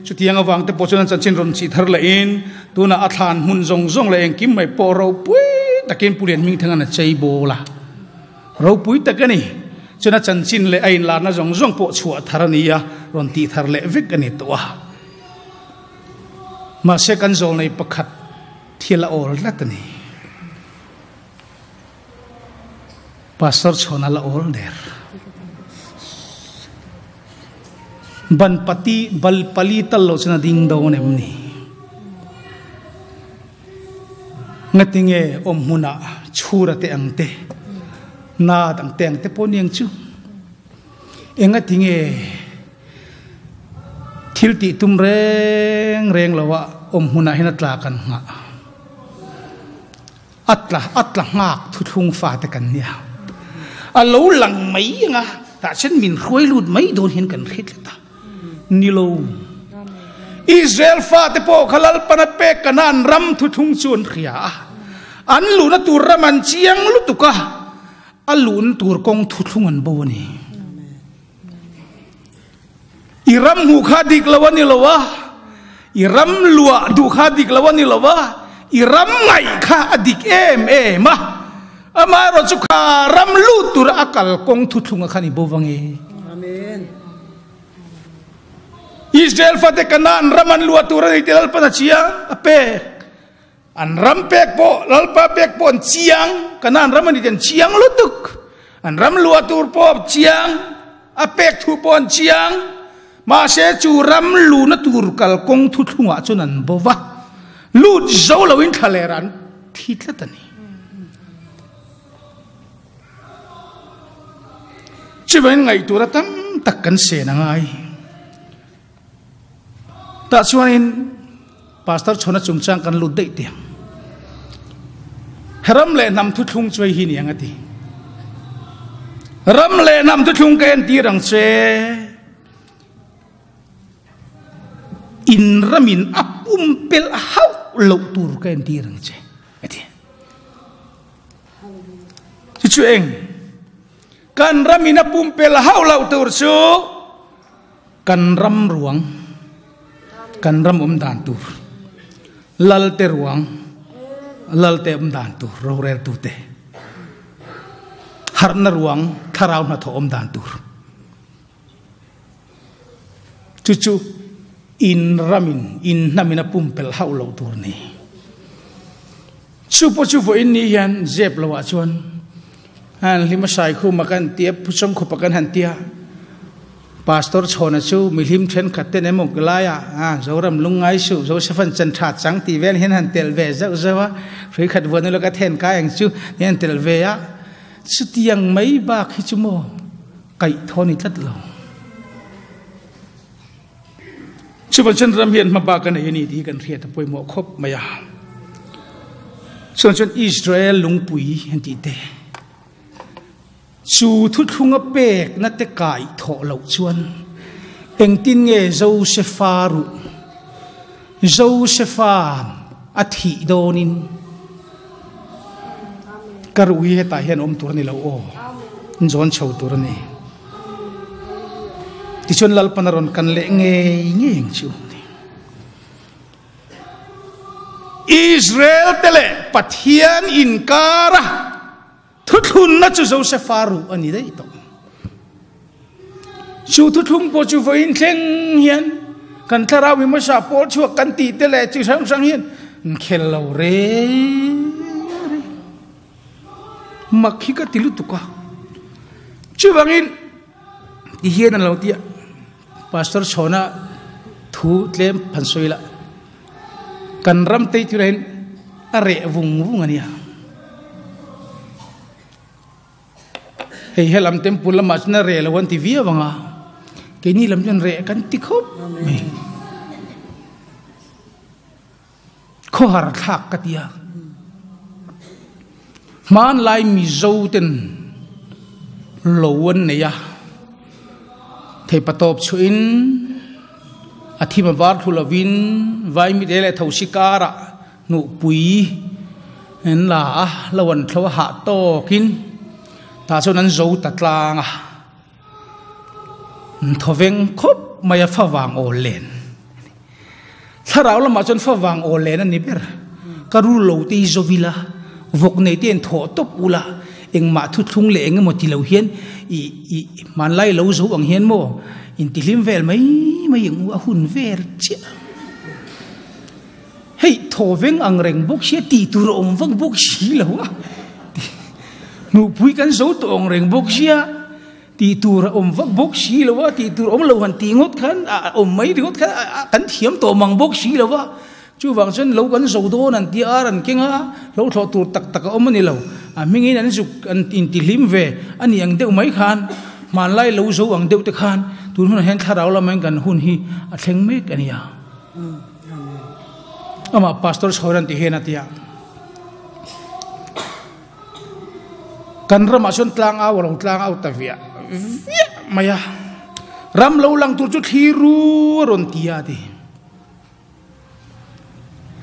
chutiang avang te pawh chuan an chanchin rawn chih thar lehin tunah a thlan hmun zawng zawng leh engkim mai pawh ropui takin Pu Lian Hmingthanga'n a chei bawl a. Ropui tak a ni. Chuan a chanchin leh a inlarna zawng zawng pawh chhuah thar a ni a, rawn tih thar leh vek a ni tawh a. Mahse kan zawlnei pakhat thil a awl tlat a ni. Pastor chhawn a la awl der. Ban pati bal pali tal lo chuan a ding dawn em ni? Ngatinge awm hmunah chhura te ang te, nat ang te ang te pawh niang chu. Engatinge thil tih tum reng reng loah awm hmunah hian a tla kan nghah? A tla a tla nghak thuthlung fate kan nia. A lo lang mai ang a, tah chuan min hruai lut mai dawn hian kan hre tlat a. Ni lo. Israel fate pawh kha Lalpan a pek kana an ram thuthlung chu an hria a. An luhna tur ram an chiang lutuk a, a luhna tur kawng thuthlung an bo a ni. I ram hmuh kha dik lo a ni lo a, i ram luah duh kha dik lo a ni lo a, i ram ngaih kha a dik em em a. Amaherawh chu kha ram lut tura a kal kawng thuthlunga khan i bo vang e. Amen. Israel fate Kanaan ram an luah tur a ni tih Lalpan a chiang a pek. An ram pek pawh Lalpa pek pawh an chiang, Kanaan ram a ni tih an chiang lutuk. An ram luah tur pawh a chiang, a pek thu pawh an chiang. Mahse chu ram luhna tur kalkawng thuthlungah chuan an bo va, lut zo loin thlaler an thi tlat a ni. Chuvangin ngaihtuahna tam tak kan sen a ngai. Tah chuanin Pastor Chhawna chungchang kan lut daih teh ang. Ram leh hnam thuthlung chu hei hi ni ang a ti. Ram leh hnam thuthlung ka entir ang che. In ramin a pumpelh hauh loh tur ka entir ang che a ti. Chu chu eng? Kan ramin a pumpelh hauh loh tur chu kan ram ruang, kan ram awm dan tur, lalte ruang, lalte awm dan tur, roreltute harhna ruang, thlarau hnathawh awm dan tur. Chu chu in ramin, in hnamin a pumpelh hauh loh tur ni. Chu pawh chu vawiin ni hian zep loah chuan han hlima sai khuma kan tia, phuchawm khupa kan han tia. Pastor Chhawna chu mihlim thenkhat ten emaw laia a Zoram lungngai suh, Josephan chan tha chang tih vel hian han telh ve zauh zauh a, hrui khat vuan ula ka then kai ang chu hian telh ve a. Chutiang mai bak hi chu maw kaih thaw ni tlat lo. Chuvan chuan ram hian hma bak a nei a ni tih hi kan hriat a pawimawh khawp mai a. Chuan chuan Israel lungpui an tih te chu thuthlunga pekna te kai thawh loh chuan engtin nge Josefa ruh Josefa a thih dawnin ka ruh hi hetah hian awm tur a ni lo aw, zawn chho tur a ni. Tichuan Lalpan a rawn kan leh ngei ngei ang chu. Israel te leh Pathian inkara Thuthlunna chu Josefa ruh a ni daih tawh. Chu thuthlung pawh chu vawiin thleng hian kan thlarau mi hmasa pawl chhuak kan tih te leh chi hrang hrang hian an khel lo reng reng. Mak hi ka ti lutuk a. Chuvangin ti hian an lo ti a, Pastor Chhawna thu tlem phan sawi lah. Kan ram tei tura hian a reh vung vung a nia. Hei helam temple lamah chuan a reh lo an ti viau ang a, keini lam chuan reh kan ti khawp mai. Khawhar thlak ka ti a. Hmanlai Mizo ten lo an nei a, theipatawp chhuahin a thim a var thlu lovin vaimite leh thosi karah hnuhpui an la a, lo an thlo a hah tawkin tah chuan an zo ta tlang a. Thawveng khawp mai a favang awl len. Thlarau lamah chuan favang awl len a ni ber. Ka rul lo te hi zawvila. Vawk nei te in thawh tawp ula, engmah thuthlung leh eng emaw ti lo hian i i hmanlai lo zo ang hian maw intihlim vel mai mai ang u, a hun vel chiah. Hei thaw veng ang reng bawk sia tih tur a awm vak bawk si lo a, hnuhpui kan zo tawh ang reng bawk sia tih tur a awm vak bawk si lo a, tih tur awm lo han tih ngawt khan a awm mai ringawt khan kan thiam tawh mang bawk si lo a, chuvang chuan lo kan zo dawn an tia ar an keng a, lo thlawh tur tak tak a awm a ni lo, a hmingin an zuk an intihlim ve a ni ang deuh mai khan hmanlai lo zo ang deuh te khan tun hunah hian thlarau lamain kan hun hi a thleng mek a nia. Amah Pastor Chhoran ti hian a ti a, Kan ramah chuan tlang au a lo tlang au ta viah viah mai a, ram lo lang tur chu thli ru a rawn ti a ti.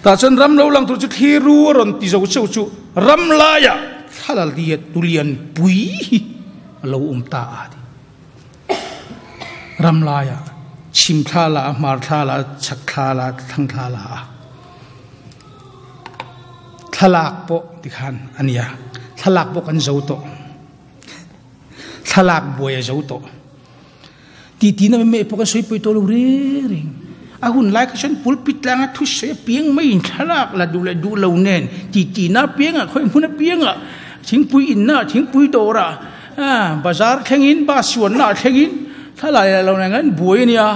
Tah chuan ram lo lang tur chu thli ru a rawn ti zo cheu chu ram laiah thla la lian tulian pui hi a lo awm ta a ti. Ram laiah chhim thla la a, hmar thla la a, chhak thla la a, thlang thla la a. Thlalak pawh tikhan a nia, thlalak pawh kan zo tawh. Thlalak buai a zo tawh. Titi na meh pawh kan sawi pawi tawh lo reng reng. A hun lai kha chuan pulpit tlanga thu sawi apiang maiin thlalak la duh leh duh lo nen titi na apiangah khawi hmun apiangah thingpui inna thingpui dawrah Ah, bazar thlengin, bus chuanna ah thlengin thla la lo nen an buai a nia.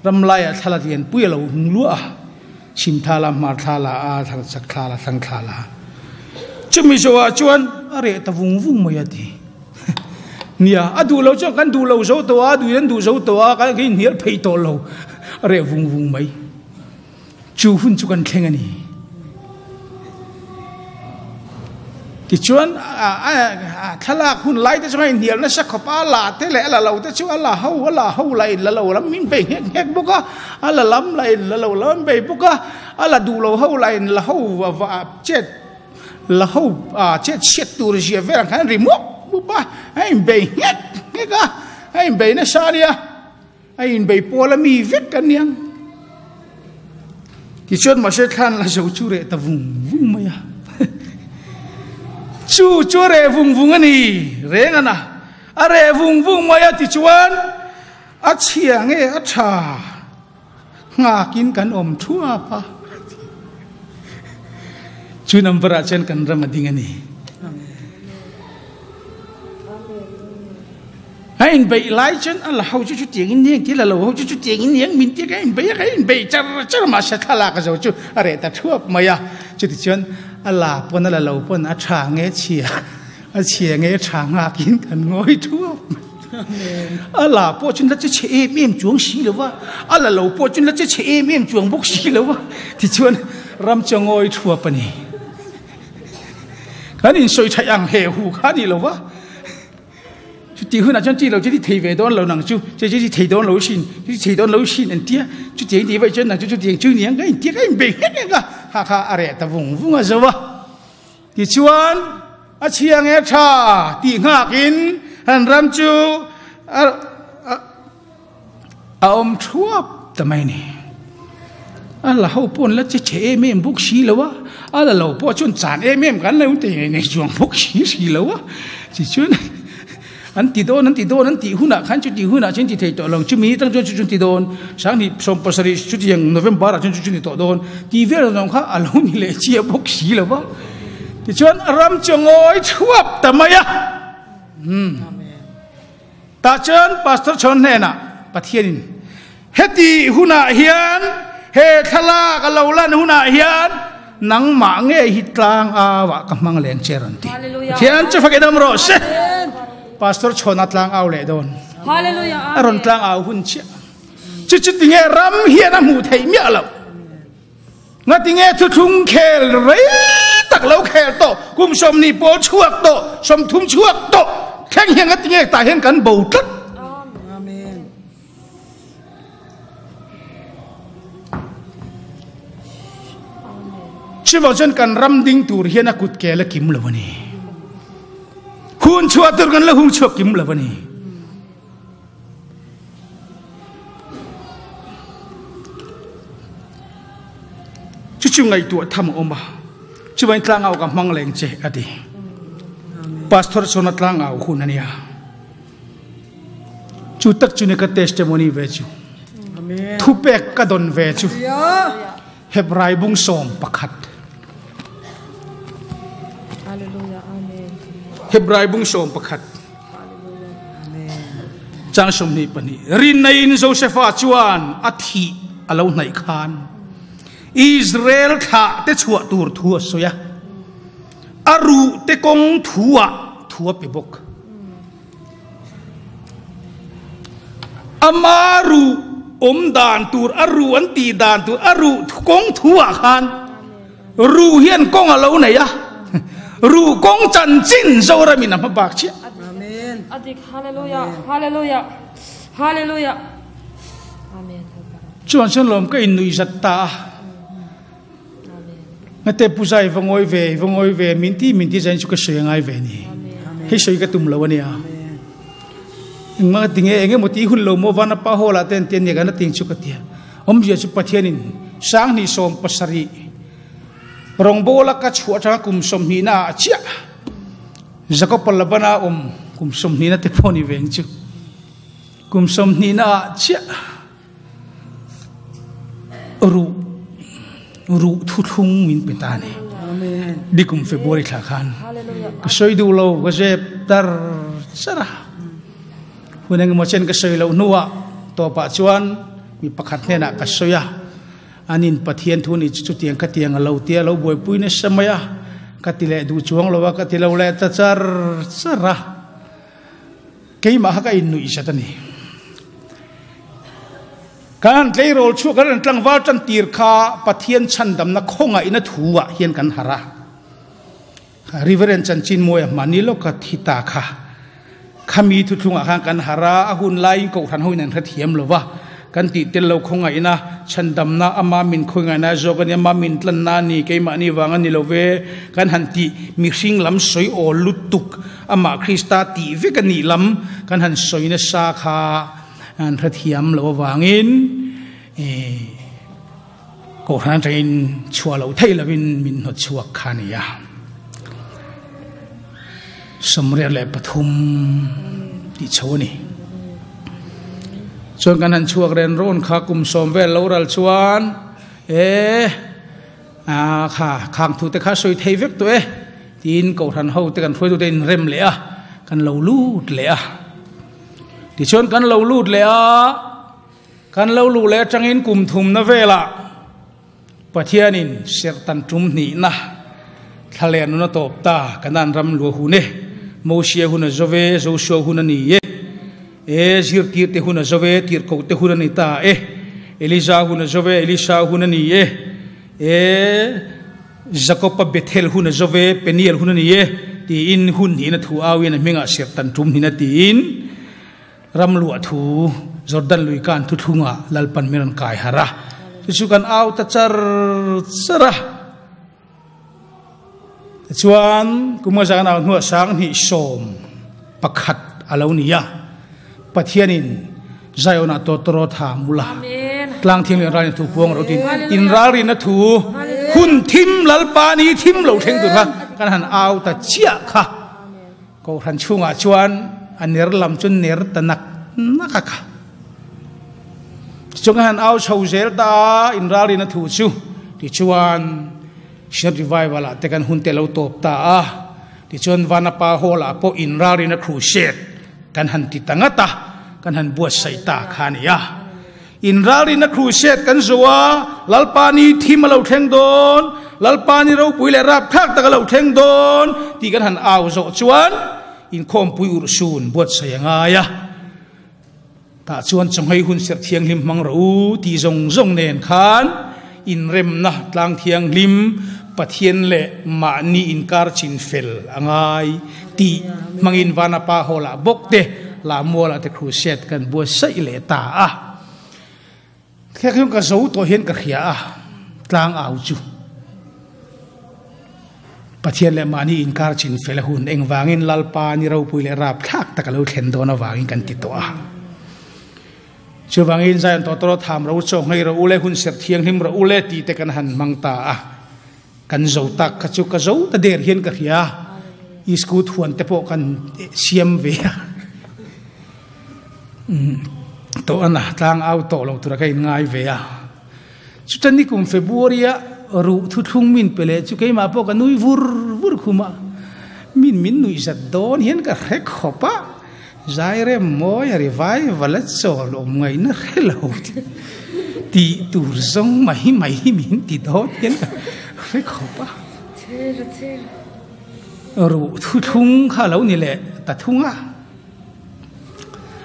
Ram laiah thla la lian pui a lo hung luah a. Chhim thla la, hmar thla la a, thlang chak thla la, thlang thla la. Chumi zawhah chuan a reh ta vung vung mai a ti. Nia, a duh lo chuan kan duh lo zo tawh a, a duhin an duh zo tawh a, kan inhnial phei tawh lo. A reh vung vung mai. Chu hun chu kan thleng a ni. Tichuan, thlalak hun lai te chuan a inhnial nasa khawp a, a la te leh a la lo te chu a la ho, a la ho la in la lo lam min bei nghek nghek bawk a, a la lam la in la lo lam an bei bawk a, a la duh lo ho la in la ho chet la ho chet chhiat tur zia vel ang khan an ri mup mup a, a inbei nghek nghek a, a inbei nasa a nia. A inbei pawl a mi vek ka niang. Tichuan mahse thlan la zo chu reh ta vung vung mai a. Chu chu a reh vung vung a ni reng a na. A reh vung vung mai a tichuan a chhia nge a tha nghakin kan awm thuap a. Chu number ah chuan kan ram a ding a ni. A inbeih lai chuan a la ho chu chutiang in niang ti la lo ho chu chutiang in niang min ti ka inbeih a ka inbeih char char mahse thlalak a zo chu a reh ta thuap mai a chuti chuan a la pawn a la lo pawn a tha nge chhia a chhia nge tha nghak in kan ngawi thuap mai a la pawh chuan la che chhe em em chuang si lo va a la lo pawh chuan la che chhe em em chuang bawk si lo va tichuan ram chu a ngawi thuap a ni kan insawi theih ang he hu kha a ni lo va. Chuti hunah chuan chi lo chu ti thei ve dawn lo nang chu, che chu ti thei dawn lo sin, chu ti thei dawn lo sin an tia, chutiang tih vaih chuan nang chu chutiang chu niang ka intia ka inbei nghek nghek a, ha kha a reh ta vung vung a zo a. Tichuan a chhia nge tha tih nghakin han ram chu a A awm thuap ta mai ni. A la ho pawh an la che chhe em em bawk si lo a, a la lo pawh chuan chan em em kan lo ti ngei ngei chuang bawk si si lo a. Tichuan an ti dawn an ti dawn an tih hunah khan chuti hunah chuan ti thei tawh lo, chumi atang chuan chu chu an ti dawn, sanghnih 17 chutiang November ah chuan chu chu ni tawh dawn tih vel zawng kha a lo ni leh chiah bawk si lo va. Tichuan ram chu a ngawi thuap ta mai a. Umm. Tah chuan Pastor Chhawn hnenah Pathianin, Heti hunah hian, he thlalak a lo lan hunah hian nangmah nge hi tlang auah ka hmang leng che rawn ti. Pathian chu fak inawm rawh se. Pastor Chhawna tlang au leh dawn. A rawn tlang au hun chiah. Chu chu tinge ram hian a hmuh theih miah loh. Ngatinge thuthlung khel rei tak lo khel tawh, kum 20 pawl chhuak tawh, 30 chhuak tawh thleng hian ngatinge tah hian kan bo tlat. Amen. Chuvang chuan kan ram ding tur hian a kut kel a kim lo a ni. Hun chhuah tur kan la hung chhuak kim lo a ni. Chu chu ngaihtuah tham a awm a. Chuvain tlangau ka hmang leng che a ti. Pastor chuan a tlangau hun a nia. Chu tak chu ni ka testimony ve chu. Thupek ka don ve chu. Hebrai bung 11. Hebrai bung 11. Chang 22. Rinna in Josefa chuan a thi a lo hnaih khan Israel thlah te chhuah tur thu a sawi a, a ruh te kawng thu ah thu a pe bawk. Ama ruh awm dan tur, a ruh an tih dan tur, a ruh kawng thu ah khan ruh hian kawng a lo nei a, ruh kawng chanchin Zoramin a hma bak chiah. Amen. Adik hallelujah hallelujah hallelujah amen. Chuan chuan lawm ka innuih zat ta a. Ngate pu zai va ngawi ve, va ngawi ve, min ti min ti zain chu ka sawi a ngai ve ni. Hei sawi ka tum lo a nia. Engmah ka ti nge, enge maw ti hun lo maw van a pa hall ah te an ti a nia kan a ting chu ka ti a. Awmzia chu Pathianin 2017 rawngbawla ka chhuah atanga kum 20 na ah chiah Jacob Labana awm kum 20 na te pawh ni veng chu. Kum 20 na ah chiah Ruh ruh thuthlung min pe ta ni. Dikum February thla khan ka sawi duh lo ka zep tar char a. Hun engemaw chen ka sawi loh hnuah tawpah chuan mi pakhat hnenah ka sawi a. Anin Pathian thu ni chu chutiang ka tiang a lo tia lo buaipui nasa mai a. Ka ti leh duh chuang lo a, ka ti lo leh ta char char a. Keimah kha ka innuih zat a ni. Kan han tleirawl chhuak, kan han tlangval tan tir kha Pathian chhandamna khawngaihna thu ah hian kan harh a. Reverend Chanchin Mawia hmani lawka thi ta kha khami thuthlungah khan kan harh a, a hun laiin kohhran hoin an hrethiam lo va, kan tih tel lo khawngaihna, chhandamna, ama min khawngaihna zawk a ni, ama min tlanna a ni, keimahni vang a ni lo ve, kan han tih mihring lam sawi awl lutuk. Amah Krista tih vek a nih lam kan han sawi nasa kha an hrethiam loh avangin Kohhran atangin chhuah loh theih lovin min hnawt chhuak kha a ni a. 83 tih chho a ni. Chuan kan han chhuak ren rawn kha kum 10 vel lo ral chuan e A kha, khang thu te kha sawi thei vek tawh e, tiin Kohhran ho te kan hruaitu te in rem leh a, kan lo lut leh a. Tichuan kan lo lut leh a, kan lo luh leh atangin kum thumna velah Pathianin serhtan tum hnihna thla leh nun a tawp ta, Kanaan ram luah hun e, Mosia hun a zo ve, Joshua hun a ni e. E zirtirte hun a zo ve, tirhkohte hun a ni ta e. Elija hun a zo ve, Elisha hun a ni e. E Jakob-a Bethel hun a zo ve, Peniel hun a ni e, tiin hun hnihin a thu auin a hmingah serhtan tum hnin a tiin ram luah thu Jordan lui kan thuthlungah Lalpan min rawn kai harh a. Chu chu kan au ta char char a. Tichuan, kum nga zan au hnuah 2011 a lo ni a, Pathianin Zion-ah tawtawrawt ha mula tlang thianghlim ralrin thu puang rawh tiin inralrinna thu hun thim Lalpa ni thim lo thleng tur kha kan han au ta chiah kha. Kohhran chhungah chuan a ner lam chu ner ta nak nak a kha. Tichuan kan han au chho zel ta a, inralrinna thu chu tichuan Synod Revival ah te kan hun te lo tawp ta a, tichuan Vanapa Hall ah pawh inralrinna crusade kan han ti ta ngat a, kan han buatsaih ta kha a ni a. Inralrinna crusade kan zo a, Lalpa ni thim a lo thleng dawn, Lalpa ni ropui leh rapthlak tak a lo thleng dawn tih kan han au zawh chuan inkhawmpui urhsun buatsaih a ngai a. Tah chuan chawnghei hun serh thianghlim hmang rawh u tih zawng zawng nen khan inremna tlang thianghlim Pathian leh mahni inkar chin fel a ngai tih hmangin Vanapa Hall ah bawk te Lahmualah te crusade kan buatsaih leh ta a. Thlek hian ka zo tawh hian ka hria a, tlang au chu. Pathian leh mahni inkar chin fel a hun engvangin Lalpa ni ropui leh rapthlak tak a lo thlen dawn avangin kan ti tawh a. Chuvangin Zion tawtawrawt tham ro chaw nghei ro u le hun serh thianghlim ro u le tih te kan han hmang ta a. Kan zo tak kha chu ka zo ta der hian ka hria. Iskut huan te pawh kan siam ve a. To ana tlang au tawh lo tura ka in ngai ve a. Chuta nikum February a ruh thuthlung min pe leh chu keimah pawh ka nui vur vur khum a. Min min nuih zat dawn hian ka hre khawp a. Zai rem mawi a revival a chawl awm ngaihna hre lo tih tur zawng mai mai hi min ti dawn hian ka hre khawp a. Ruh thuthlung kha a lo ni leh ta thung a.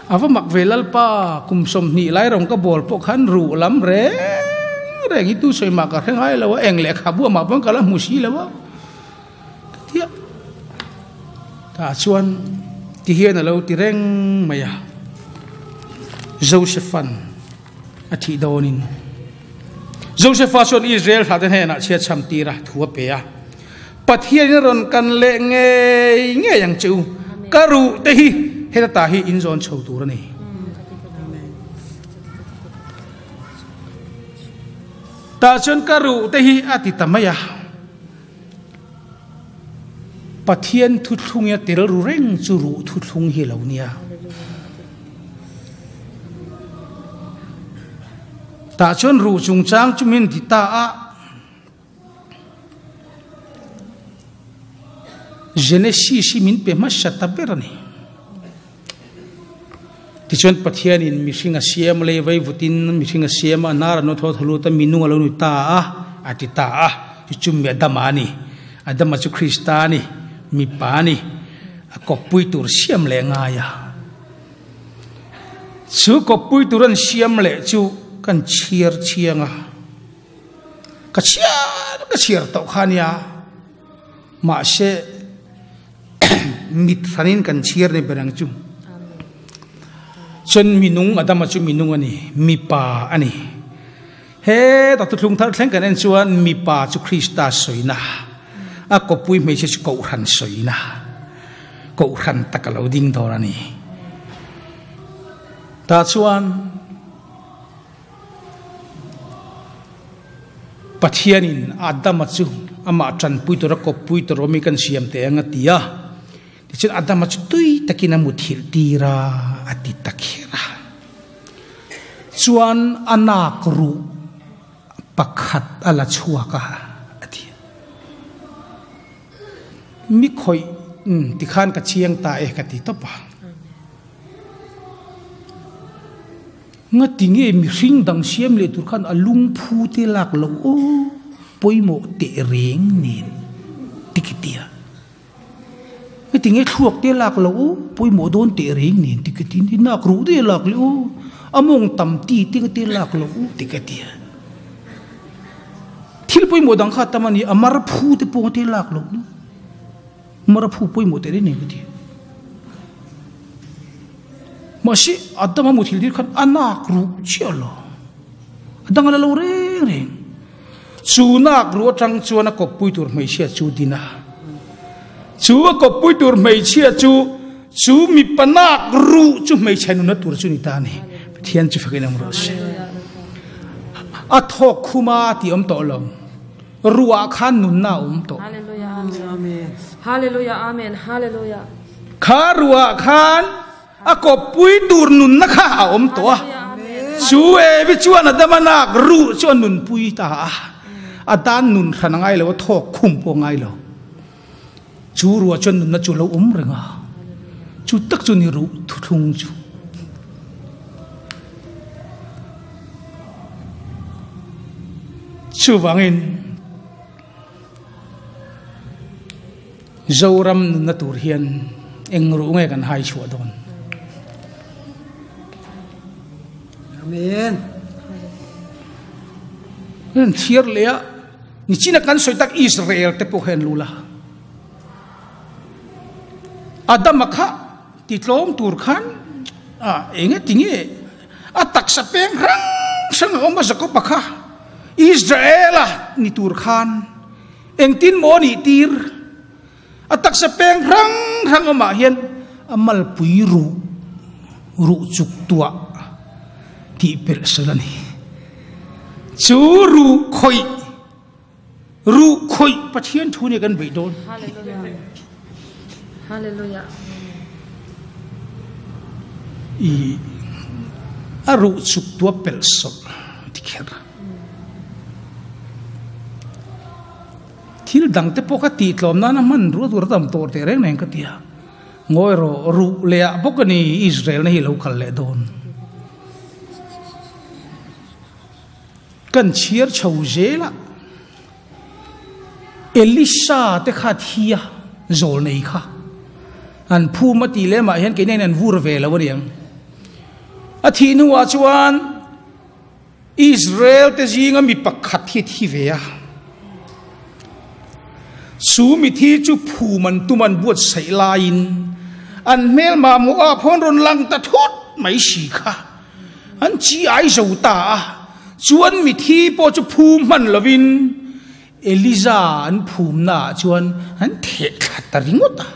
A va mak ve Lalpa, kum 20 lai rawng ka bawl pawh khan ruh lam reng reng hi tu sawi mah ka hre ngai lo a, eng lehkhabu amah pawn ka la hmu si lo a. Ka ti a, tah chuan ti hian a lo ti reng mai a, Joseph-a'n a thih dawnin Joseph-a chuan Israel hlate hnenah chhiatchham tira thu a pe a, Pathianin a rawn kan leh ngei ngei ang che u, ka ruh te hi heta ta hi in zawn chho tur a ni. Tah chuan ka ruh te hi a ti ta mai a. Pathian thuthlung ia tel ru reng chu ruh thuthlung hi lo nia. Tah chuan ruh chungchang chu min ti ta a. Genesis hi min pe hmasa ta ber a ni. Tichuan Pathianin mihring a siam lei vaivutin mihring a siam a, nar a no thaw thaw lut a, minung a lo ni ta a, a ti ta a. Chu chu mi Adama a ni. Adama chu Krista a ni, mipa a ni. A kawppui tur siam leh ngai a. Chu kawppui tur an siam leh chu kan chhiar chiang a. Ka chhiar ka chhiar tawh kha nia. Mahse mit hranin kan chhiar ni ber ang chu. Chuan minung Adama chu minung a ni, mipa a ni. He tak thuthlung thar thleng kan en chuan mipa chu Krista sawina, a kawppui hmeichhia chu Kohhran sawina, Kohhran tak a lo ding dawn a ni. Tah chuan Pathianin Adama chu amah tanpui tura kawppui tur awmi kan siam teh ang a ti a. Tichuan Adama chu tui takin a muthilh tir a, a ti ta kher a. Chuan a nak ruh pakhat a la chhuak a, a ti a. Mi khawih tikhan ka chiang ta e ka ti tawp a. Ngati nge mihring dang siam leh tur khan a lungphu te lak loh aw pawimawh teh reng nen tikitia. Ngati nge thluak te lak loh aw pawimawh dawn teh reng nen tikitin i nak ruh te lak leh aw a mawng tam ti te te lak loh aw tikitia. Thil pawimawh dang kha tam a ni a mar phu te pawh te lak loh Mar a phu pawimawh teh reng nen ka ti. Mahse Adama muthil tir khan a nak ruh chiah lo. A dang a la lo reng reng. Chu nak ruh atang chuan a kawppui tur hmeichhia chu din a. Chu a kawppui tur hmeichhia chu chu mipa nak ruh chu hmeichhe nunna tur chu ni ta a ni. Pathian chu fakin awm rawh se. A thawk khuma tih awm tawh lo. Ruah khan nunna a awm tawh. Hallelujah. Hallelujah. Amen. Hallelujah. Kha ruah khan a kawppui tur nunna kha a awm tawh a. Chu Evi chuan Adama nak ruh chu a nunpui ta a. A dan nun hran a ngai lo, a thawk khum pawh a ngai lo. Chu ruah chuan nunna chu a lo awm reng a. Chu tak chu ni ruh thuthlung chu. Chuvangin Zoram nunna tur hian eng ruh nge kan hai chhuah dawn? Amen. Kan thiar leh a, nichina kan sawi tak Israel te pawh hian lu la. Adama kha Titlawm tur khan a enge tinge a taksa peng hrang hrang a awm a Jakob-a kha Israel-a ni tur khan engtin maw nih tir a taksa peng hrang hrang awmah hian a malpui ruh ruh chuk tuah tih pelh sawl a ni. Chu ruh khawih. Ruh khawih Pathian thu nih kan beih dawn. Hallelujah. I a ruh chuk tua pelh sawlh ti kher. Thil dang te pawh kha tih tlawm nana hman ruah tur a tam tawh teh reng reng ka ti a. Ngawi rawh, ruh leh ah bawk a ni Israel na hi lo kal leh dawn. Kan chhiar chho zel a, Elisa te kha thi a, zawl nei kha. An phum a tih lemah hian keini an vur ve lo a niang. A thih hnuah chuan Israel te zinga mi pakhat hi a thi ve a. Chu mithi chu phum an tum an buatsaih laiin an hmelmah Moab ho an rawn lang ta thut mai si kha. An chi ai zo ta a, chuan mithi pawh chu phum hman lovin Eliza an phumna ah chuan an theh thla ta ringawt a.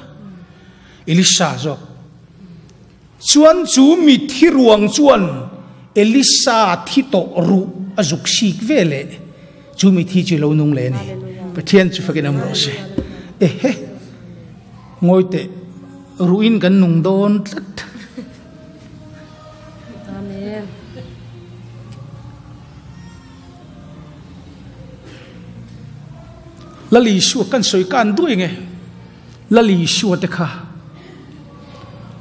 Elisa zawk chuan chu mithi ruang chuan Elisa thi tawh ruh a zuk sik ve leh chu mithi chu lo nung leh a ni. Pathian chu fakin awm rawh se. Ehe, ngawi teh, ruhin kan nung dawn tlat. Amen. Lal Isua kan sawi kan duai nge Lal Isua te kha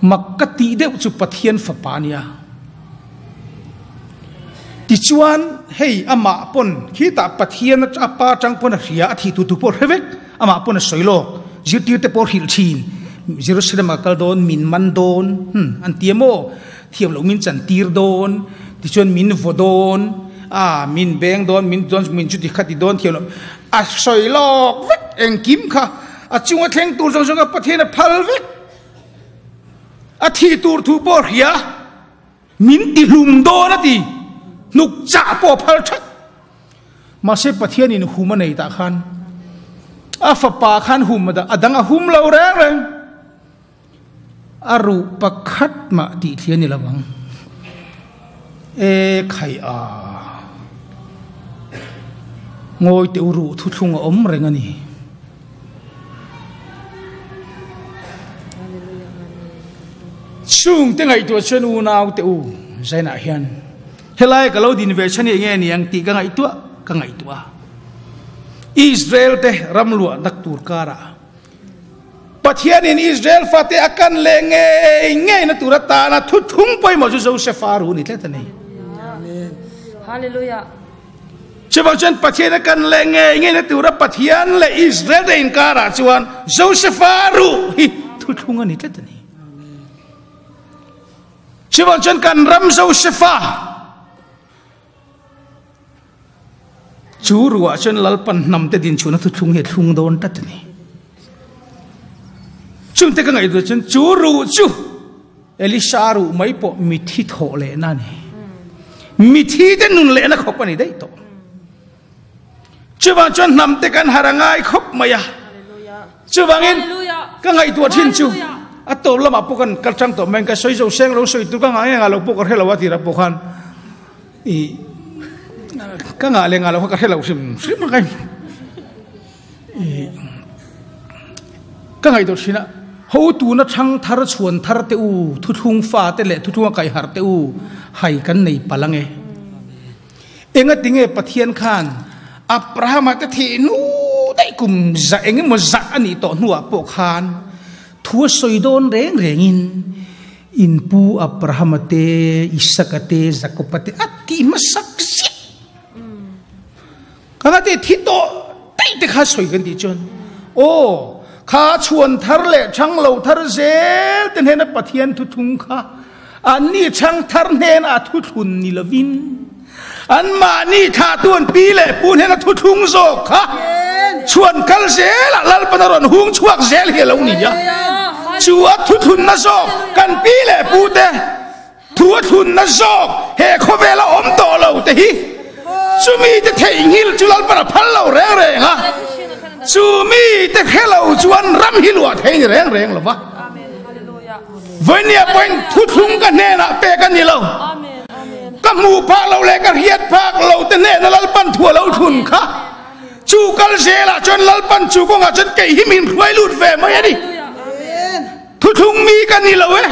mak ka tih deuh chu Pathian fapa nia tichuan hei amah pawn khitah Pathian a pa tang pawn a hria a thih tu tu pawh hre vek amah pawn a sawi lawk zirtir te pawh hrilh thin Jerusalem a kal dawn min man dawn an ti emaw thiam loh min chan tir dawn tichuan min vaw dawn a min beng dawn min dawn min chuti kha ti dawn thiam loh a sawi lawk vek engkim kha a chunga thleng tur zawng zawng a Pathian a phal vek a thi tur thu pawh hria min ti hlum dawn a ti hnuk chah pawh a phal that Mahse Pathianin hum a nei tah khan a fapa khan hum a dah, a dang a hum lo reng reng. A ruh pakhat mah tih thli a ni lo ang. E khai a, ngawi teh u ruh thuthlung a awm reng a ni. Chungte ngaihtuah chuan unau teh u Zainah hian Helai ka lo din ve chhan hi enge ni ang tih ka ngaihtuah ka ngaihtuah a. Israel te ram luah dak tur karah Pathianin Israel fate a kan leh ngei ngei na tur atana thuthung pawimawh chu Josepha ru ni tlat a ni. Hallelujah. Chuvang chuan Pathian a kan leh ngei ngei na tura Pathian leh Israel te inkarah chuan Josepha ru hi thuthlung a ni tlat a ni. Chuvang chuan kan ram Josefa chu ruah chuan Lalpan hnam te din chhuna thuthlung hi a thlung dawn tlat a ni. Chungte ka ngaihtuah chuan chu ruh chu Elisa ruh mai pawh mithi thawh lehna a ni. Mithi te nun lehna khawp a ni daih tawh. Chuvang chuan hnam te kan har a ngai khawp mai a. Chuvangin ka ngaihtuah thin chu a tawp lamah pawh kan kal tang tawh mai ka sawi zo seng lo sawi tur ka ngah nge ngah lo pawh ka hre lo a tirah pawh khan i ka ngah leh ngah lo kha ka hre lo hrim hrim a kai i ka ngaihtuah thin a ho tuna thang thar chhuan thar te u thuthlung fa te leh thuthlung a kai har te u hai kan nei palh ange. Engatinge Pathian khan Abrahama te thih hnu daih kum za eng emaw zah a nih tawh hnuah pawh khan thu a sawi dawn reng rengin in pu Abrahama te, Isaka te, Jakoba te a tih hmasak ziah. Ka nga te thi tawh daih te kha sawi kan tih chuan aw kha chhuan thar leh chang lo thar zel te hnena Pathian thuthung kha Anni chhangthar hnenah thuthlun ni lovin, anmahni thlahtu an pi leh pu hnena thuthlung zawk kha chhuan kal zelah Lalpan a rawn hung chhuak zel hi a lo ni a. Chu a thuthlunna zawk kan pi leh pute thu a thlunna zawk he khawvela awm tawh lo te hi chumi te theihnghilh chu Lalpan a phal lo reng reng a, chumi te hre lo chuan ram hi luah thei ni reng reng lo va. Vawinia pawhin thuthlung ka hnenah pek a ni lo. Ka hmuh phak lo leh ka hriat phak lo te hnena Lalpan thu a lo thlun kha. Chu kal zelah chuan Lalpan chu kawngah chuan kei hi min hruai lut ve mai a ni. Thuthlung mi ka ni lo e.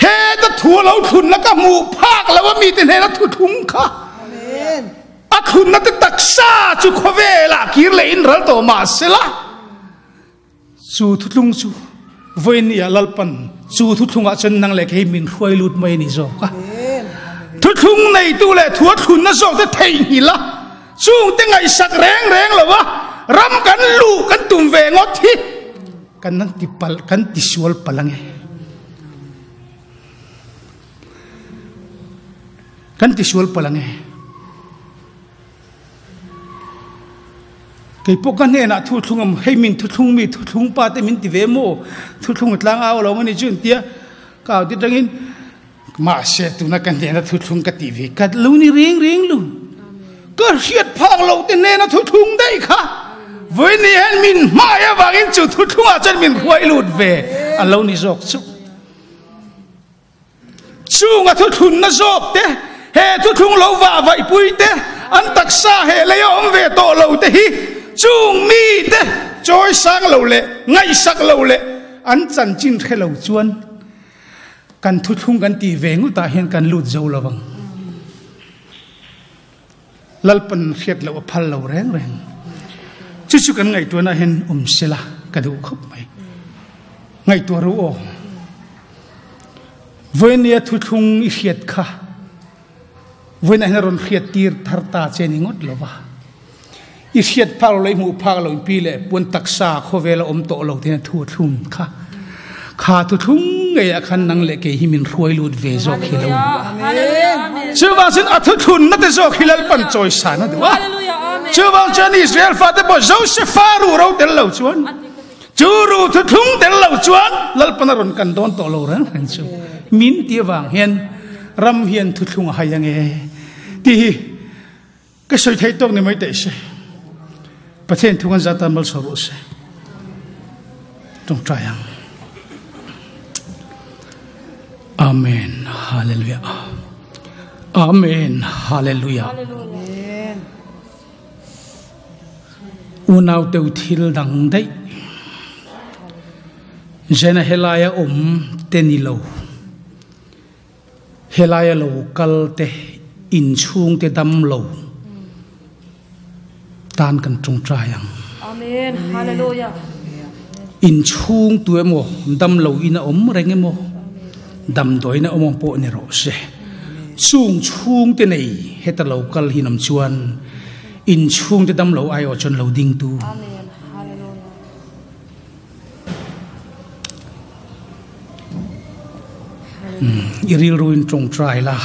Heta thu a lo thlunna ka hmuh phak lo a mite hnena thuthlung kha. A thlunna te taksa chu khawvelah kir leh in ral tawh mah sela. Chu thuthlung chu vawinia Lalpan chu thuthlungah chuan nang leh kei min hruai lut mai a ni zawk a. Thuthlung neitu leh thu a thlunna zawk te theihnghilh a, chungte ngaihsak reng reng lo a, ram kan luh kan tum ve ngawt hi kan nan ti palh, kan ti sual palh ange. Kan ti sual palh ange. Kei pawh ka hnenah thuthlung a hei min thuthlung mi thuthlung pa te min ti ve maw thuthlung a tlang au lo a ni chu an tia ka au ti tangin mahse tuna ka hnena thuthlung ka tih ve ka lo ni reng reng lo ka hriat phak lo te hnena thuthlung daih kha vawi ni hian min hmai avangin chu thuthlungah chuan min hruai lut ve a lo ni zawk chu. Chunga thuthlunna zawk te, he thuthlung lo vah vaihpui te, an taksa he lei a awm ve tawh lo te hi chung mite chawi sang lo leh ngaihsak lo leh an chanchin hre lo chuan kan thuthlung kan tih ve ngutah hian kan lut zo lo vang. Lalpan hriat loh a phal lo reng reng. Chu chu kan ngaihtuahna hian awm sela ka duh khawp mai. Ngaihtuah ru aw. Vawinia thuthlung i hriat kha vawiinah hian a rawn hriat tir thar ta che ni ngawt lo va. I hriat phak lo leh i hmuh phak lo in pi leh puan taksa khawvel a awm tawh lo te hian thuthlung kha Kha thuthlung ngeiah khan nang leh kei hi min hruai lut ve zawk hi lo ni a. Chuvang chuan a thuthlunna te zawk hi Lalpan chawisan a duh a. Chuvang chuan Israel fate pawh Josefa ruh ro tel lo chuan, chu ruh thuthlung tel lo chuan Lalpan a rawn kan dawn tawh lo reng reng chu. Min tih avang hian ram hian thuthlung a hai ange tih hi Ka sawi theih tawk ni mai teh se. Pathian thu kan zat tan malsawm rawh se. Tawngtai ang. Amen. Hallelujah. Amen. Hallelujah. Unau teu thil dang daih. Jena helaia awm te ni lo. Helaia lo kal te inchhung te dam lo tan kan tawngtai ang. Amen. Hallelujah. Inchhung tu emaw dam lo in a awm reng emaw damdawiin a awm ang pawh ni rawh se. Chung chhung te nei heta lo kal hi nam chuan inchhung te dam lo aiawh chuan lo ding tu. Amen. Hallelujah. I rilruin tawngtai la,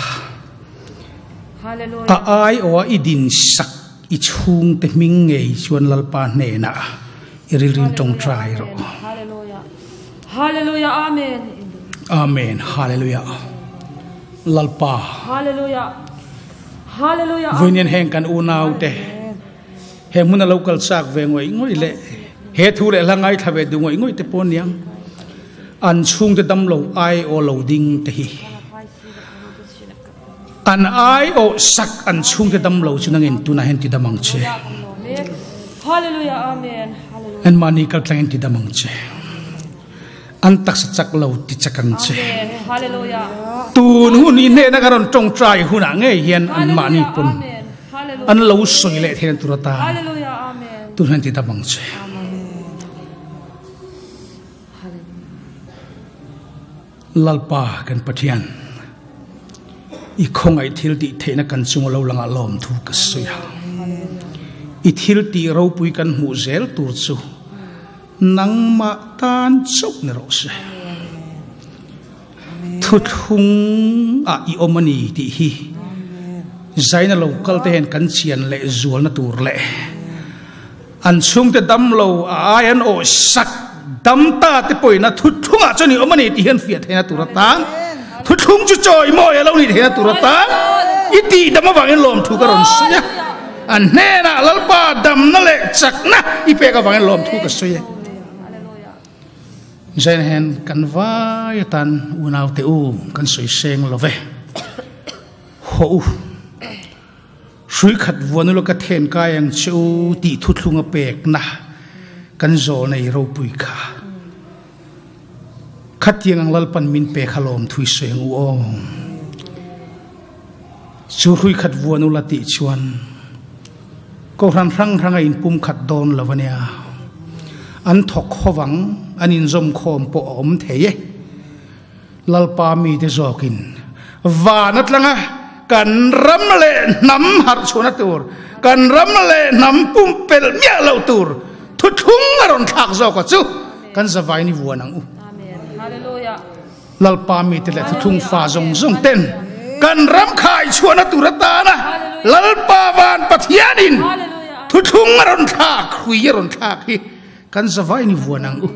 a aiawha i dinsak i chhungte hming ngei chuan Lalpa hnenah i rilruin tawngtai rawh. Amen. Hallelujah. Lalpa. Vawiin heng kan unaute He hmun a lo kal chak ve ngawih ngawih leh he thu leh hla ngaithla ve duh ngawih ngawih te pawh aniang. An chhungte dam lo ai aw lo ding te hi. An ai aw sak an chhungte dam lo chu nangin tunah hian ti dam ang che. An mahni kal tlangin ti dam ang che. An taksa chak lo ti chak ang che. Tun hun i hnehna ka rawn tawngtai hunah ngei hian an mahni pawn an lo sawi leh theihna tur atan tun hian ti dam ang che. Lalpa kan Pathian, i khawngaih thil tih theihna kan chunga lo langah lawmthu ka sawi a. I thil tih ropui kan hmuh zel tur chu Nangmah tan chauh ni rawh se. Thuthlung ah i awm a ni tih hi Zaina lo kal te hian kan chian leh zualna tur leh an chhungte dam lo a ai an awh sak dam ta te pawhin a thuthlung ah chuan i awm a ni tih hian fiah theihna tur atan thuthlung chu chawi mawi a lo nih theihna tur atan i tih dam avangin lawmthu ka rawn sawi a. An hnenah Lalpa damna leh chakna i pek avangin lawmthu ka sawi e. Zaina hian kan vai atan unaute u kan sawi seng lo ve. Haw u. Hrui khat vuan ula ka then kai ang che u tih thuthlung a pekna kan zawlnei ropui kha. Khatiang ang Lalpan min pe kha lawm thui sawi ang u aw. Chu hrui khat vuan ula tih chuan Kohhran hrang hrang a inpum khat dawn lo a nia. An thawk hovang, an inzawm khawm pawh a awm thei e. Lalpa mite zawkin van atlanga kan ram leh hnam harh chhuahna tur, kan ram leh hnam pumpelh miah loh tur thuthlung a rawn thlak zawk a chu kan zavain i vuan ang u. Lalpa mite leh thuthlung fa zawng zawng ten kan ram khai chhuahna tur atana Lalpa van Pathianin thuthlung a rawn thlak, hrui a rawn thlak hi Kan zavain i vuan ang u.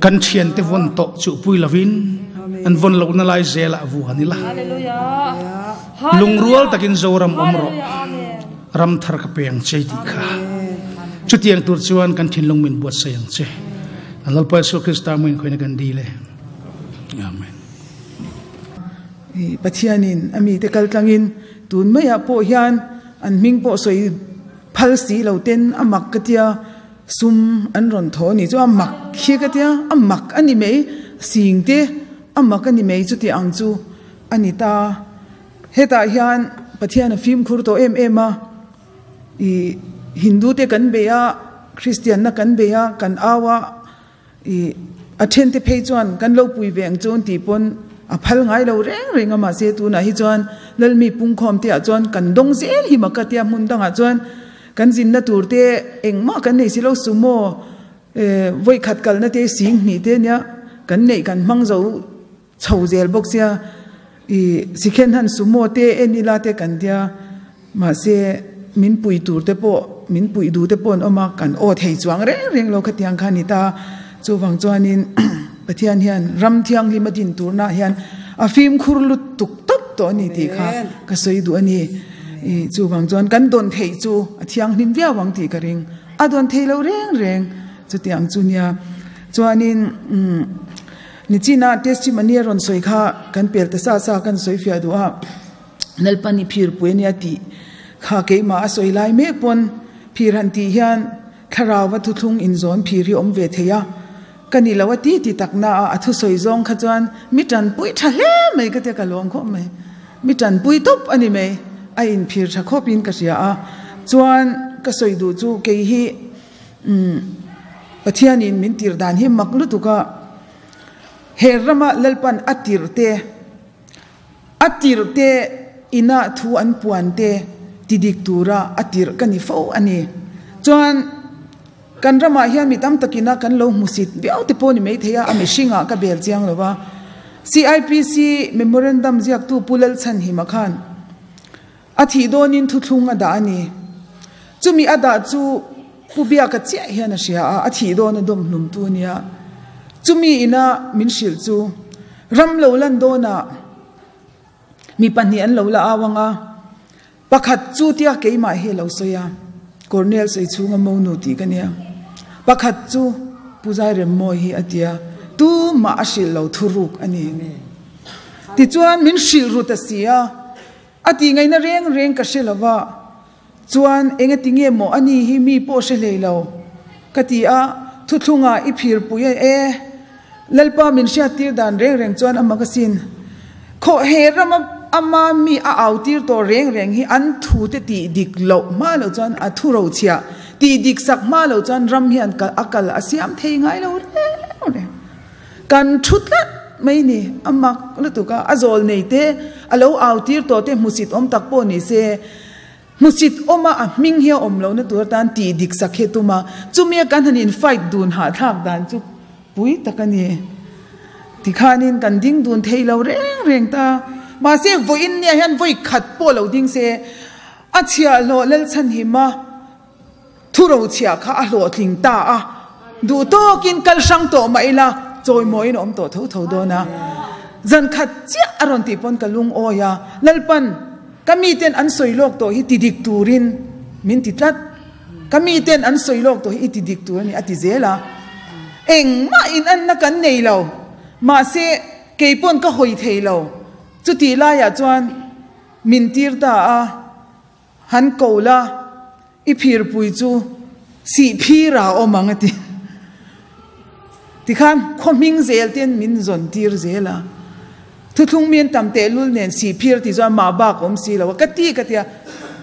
Kan thiante vawn tawh chu pui lovin an vawn lohna lai zelah vuan ila. Lungrual takin Zoram awm rawh. Ram thar ka pe ang che tih kha. Chutiang tur chuan kan thinlung min buatsaih ang che. An Lalpa Jesuh Krista hmuin khawina kan dil e. Amen. Pathianin a mite kaltlangin tun maiah pawh hian an hming pawh sawi Phal si lo ten a mak ka tia, sum an rawn thaw a nih chu a mak khi ka tia, a mak a ni mai, sing te a mak a ni mai chuti ang chu a ni ta. Hetah hian Pathian a fimkhur tawh em em a, ih Hindu te kan bei a, Kristian na kan bei a, kan au a, I a thente phei chuan kan lo pui ve ang chu an tih pawn a phal ngai lo reng reng a, mahse tunah hi chuan Lalmi pungkhawm te ah chuan kan dawng zel hi maka tia hmun dangah chuan kan zinna tur te engmah kan nei si lo sumo vawi khat kalna te sing hnih te nia kan neih kan hmang zo chho zel bawk sia i sikhen han sumo te en ila te kan tia mahse min pui tur te pawh min puih duh te pawh an awm a kan aw thei chuang reng reng lo khatiang kha a ni ta chuvang chuanin Pathian hian ram thianghlim a din turnaah hian a fimkhur lut tuk tawp tawh a ni tih kha ka sawi duh a ni i chuvang chuan kan dawn theih chu a thianghlim viau ang tih ka ring a dawn thei lo reng reng chutiang chu nia chuanin umm. Nichina testimony a rawn sawi kha kan pel ta sa sa kan sawi fiah duh a, Lalpan i phir pui a nia tih kha keimah a sawi lai mek pawn phir han tih hian thlarau va thuthlung inzawn phir hi awm ve thei a, ka ni lo a ti ti tak na a, a thusawi zawng kha chuan mi tanpui tha hle mai ka tia ka lawm khawp mai, mi tanpui tawp a ni mai, a inphir tha khawp in ka hria a, chuan ka sawi duh chu kei hi Umm Pathianin min tir dan hi mak lutuk a, he rama Lalpan a tirh te, a tirh te inah thu an puan te ti dik tura a tirh ka ni fo a ni. Chuan kan ramah hian mi tam takina kan lo hmusit viau te pawh ni maithei a, a mihringah ka bel chiang lo va. CIPC Memorandum ziaktu Pu Lalchhanhima khan A thih dawnin thuthlung a dah a ni. Chumi a dah chu Pu Biaka chiah hian a hria a, a thih dawn a dawm hlumtu a nia. Chumi ina min hrilh chu ram lo lan dawnah mi pahnih an lo la au ang a, pakhat chu tia keimah hi a lo sawi a, Cornel sawi chhunga monu tih ka nia. Pakhat chu Pu Zairemmawi hi a tia, tumah a hrilh lo thuruk a ni. Tichuan min hrilh ru ta si a. A tih ngaihna reng reng ka hre lo va, chuan eng a ti nge maw a ni hi mi pawh hre hlei lo ka ti a, thuthlungah i phirpui a e, Lalpa min hriattir dan reng reng chuan a mak asin. Khaw he rama ama mi a autir tawh reng reng hi an thu te tih dik loh hma loh chuan a thu rochhiah tih dik sak hma loh chuan ram hian a kal a siam thei ngai lo reng reng. Kan thu tlat mai ni, a mak lutuk a, a zawl nei te, a lo au tir tawh te hmusit awm tak pawh ni se, hmusit awm a a hming hi a awm lohna tur atan tih dik sak hi a tum a, chumi a kan han in fight dun hahthlak dan chu pui tak a ni. Tikhanin kan ding dun thei lo reng reng ta, mahse vawiin nia hian vawi khat pawh lo ding se, a chhiahhlawh Lalchhanhima Thu rochhiah kha a hlawhtling ta a, duh tawkin kal hrang tawh mah ila chawimawiin a awm tawh tho tho dawn a. Zan khat chiah a rawn tih pawn ka lungawi a, Lalpan, ka miten an sawi lawk tawh hi ti dik turin min ti tlat, ka miten an sawi lawk tawh hi i ti dik tur a ni a ti zel a. Engmah inanna kan nei lo, mahse kei pawn ka hawi thei lo. Chutih laiah chuan. Min tir ta a, han ko la, i phirpui chu sih phir ah a awm ang a ti. Tikhan khaw hming zel ten min zawn tir zel a. Thuthlung mi an tam tehlul nen sih phir tih chuan mah bak a awm si lo a, ka ti ka ti a.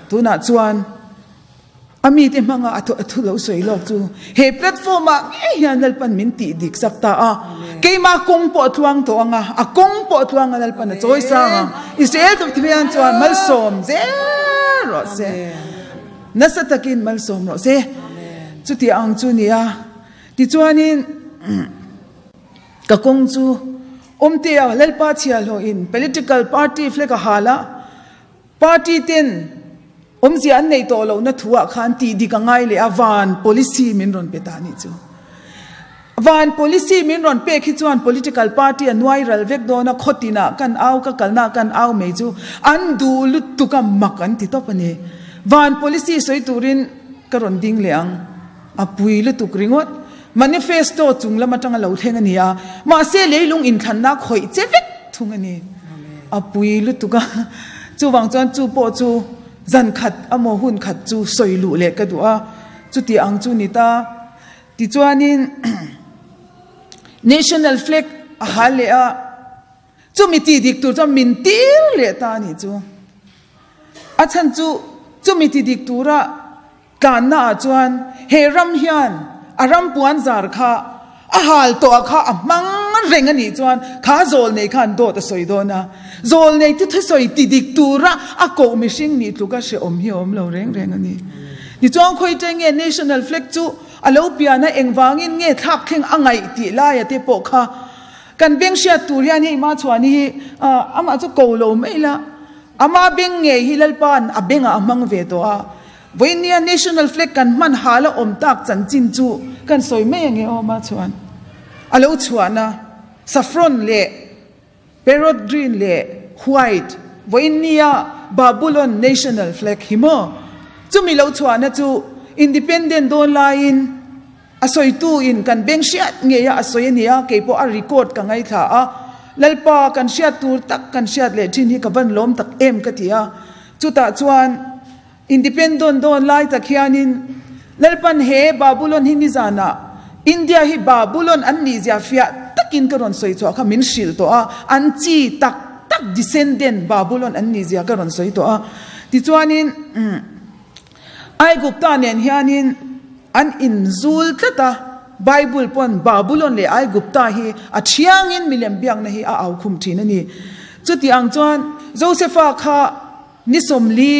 Tunah chuan. A mite hmanga a thu lo sawi lawk chu he platform ah ngei hian Lalpan min tih dik sak ta a, keimah kawng pawh a tluang tawh ang a, a kawng pawh a tluang a Lalpan a chawi sang ang. Israel te Pathian chuan malsawm zel rawh se. Nasa takin malsawm rawh se. Chuti ang chu nia. Tichuanin ka kawng chu awmtea Lalpa chhiahhlawhin political party flag a hal a, Party ten awmzia an neih tawh lohna thuah khan tih dik a ngai leh a, van policy min rawn pe ta anih chu. Van policy min rawn pek hi chuan political party a nuai ral vek dawn a, khaw tinah kan au, ka kalnaah kan au mai chu an duh lutuk a, mak an ti tawp a ni. Van policy sawi turin ka rawn ding leh ang, a pui lutuk ringawt. Manifesto chung lam atanga lo thleng a ni a, mahse leilung inthlanna khawih che vek thung a ni. A pui lutuk a, chuvang chuan chu pawh chu zan khat amaw hun khat chu sawi luh leh ka duh a, chuti ang chu ni ta. Tichuanin National Flag a hal leh a, chumi tih dik tur chuan min tir leh ta a nih chu. A chhan chu chumi ti dik tura Tlanna ah chuan he ram hian a ram puan zar kha a hal tawh ah kha a hmang reng a nih chuan kha zawlnei khan dawt a sawi dawn a, zawlnei chu thusawi ti dik tura a koh mihring nih tluka hrehawm hi a awm lo reng reng a ni. Tichuan khawi ṭe nge National Flag chu a lo pian a engvangin nge thlak thleng a ngaih tih laia te pawh kha kan beng hriat tur hian hei Machhuani hi amah chu ko lo mai la, ama beng ngei hi Lalpa'n a bengah a hmang ve tawh a. Vawinia National Flag kan hman hal a awm tak chanchin chu kan sawi mai ange aw ma chuan a lo chhuahna saffron leh parrot green leh white vawinia Babulon National Flag hi maw chumi lo chhuahna chu Independent dawn laiin A sawitu in kan beng hriat ngei a a sawi a nia, kei pawh a record ka ngaithla a, Lalpa kan hriat tur tak kan hriat leh thin hi ka van lawm tak em ka ti a, chutah chuan Independent dawn lai tak hianin Lalpan he Babulon hi nizanah India hi Babulon an nih zia fiah takin ka rawn sawi chhuah kha min hrilh tawh a, an chi tak tak descendant Babulon an nih zia ka rawn sawi tawh a, tichuanin. Aigupta nen hianin an inzul tlat a, Bible pawn Babulon leh Aigupta hi a thiangin milem biakna hi a au khum thin a ni. Chuti ang chuan Josefa kha ni sawmli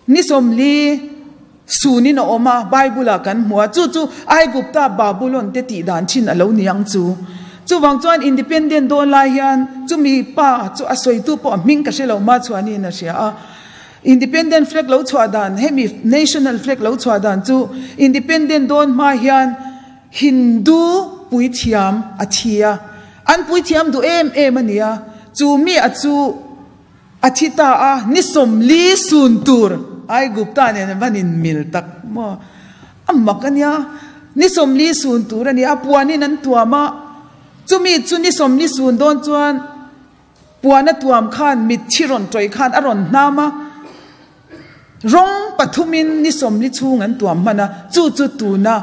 ni sawmli sunin a awm a, Bible-ah kan hmu a, chu chu Aigupta Babulon te tih dan thin a lo ni ang chu. Chuvang chuan Independent dawn lai hian chumi pa chu a sawitu pawh a hming ka hre lo Machuanin a hria a. Independent flag lo chhuah dan, hemi national flag lo chhuah dan chu independent dawn hma hian Hindu puithiam a thi a, an puithiam duh em em a ni a, chu mi a chu a thi ta a, ni sawmli sun tur Aigupta nen an van inmil tak maw? A mak a nia, ni sawmli sun tur a ni a, puanin an tuam a, chumi chu ni sawmli sun dawn chuan Puan a tuam khan mitthi rawn tawih khan a rawn hnam a, rawng pathumin ni sawmli chhung an tuam hman a, chu chu tuna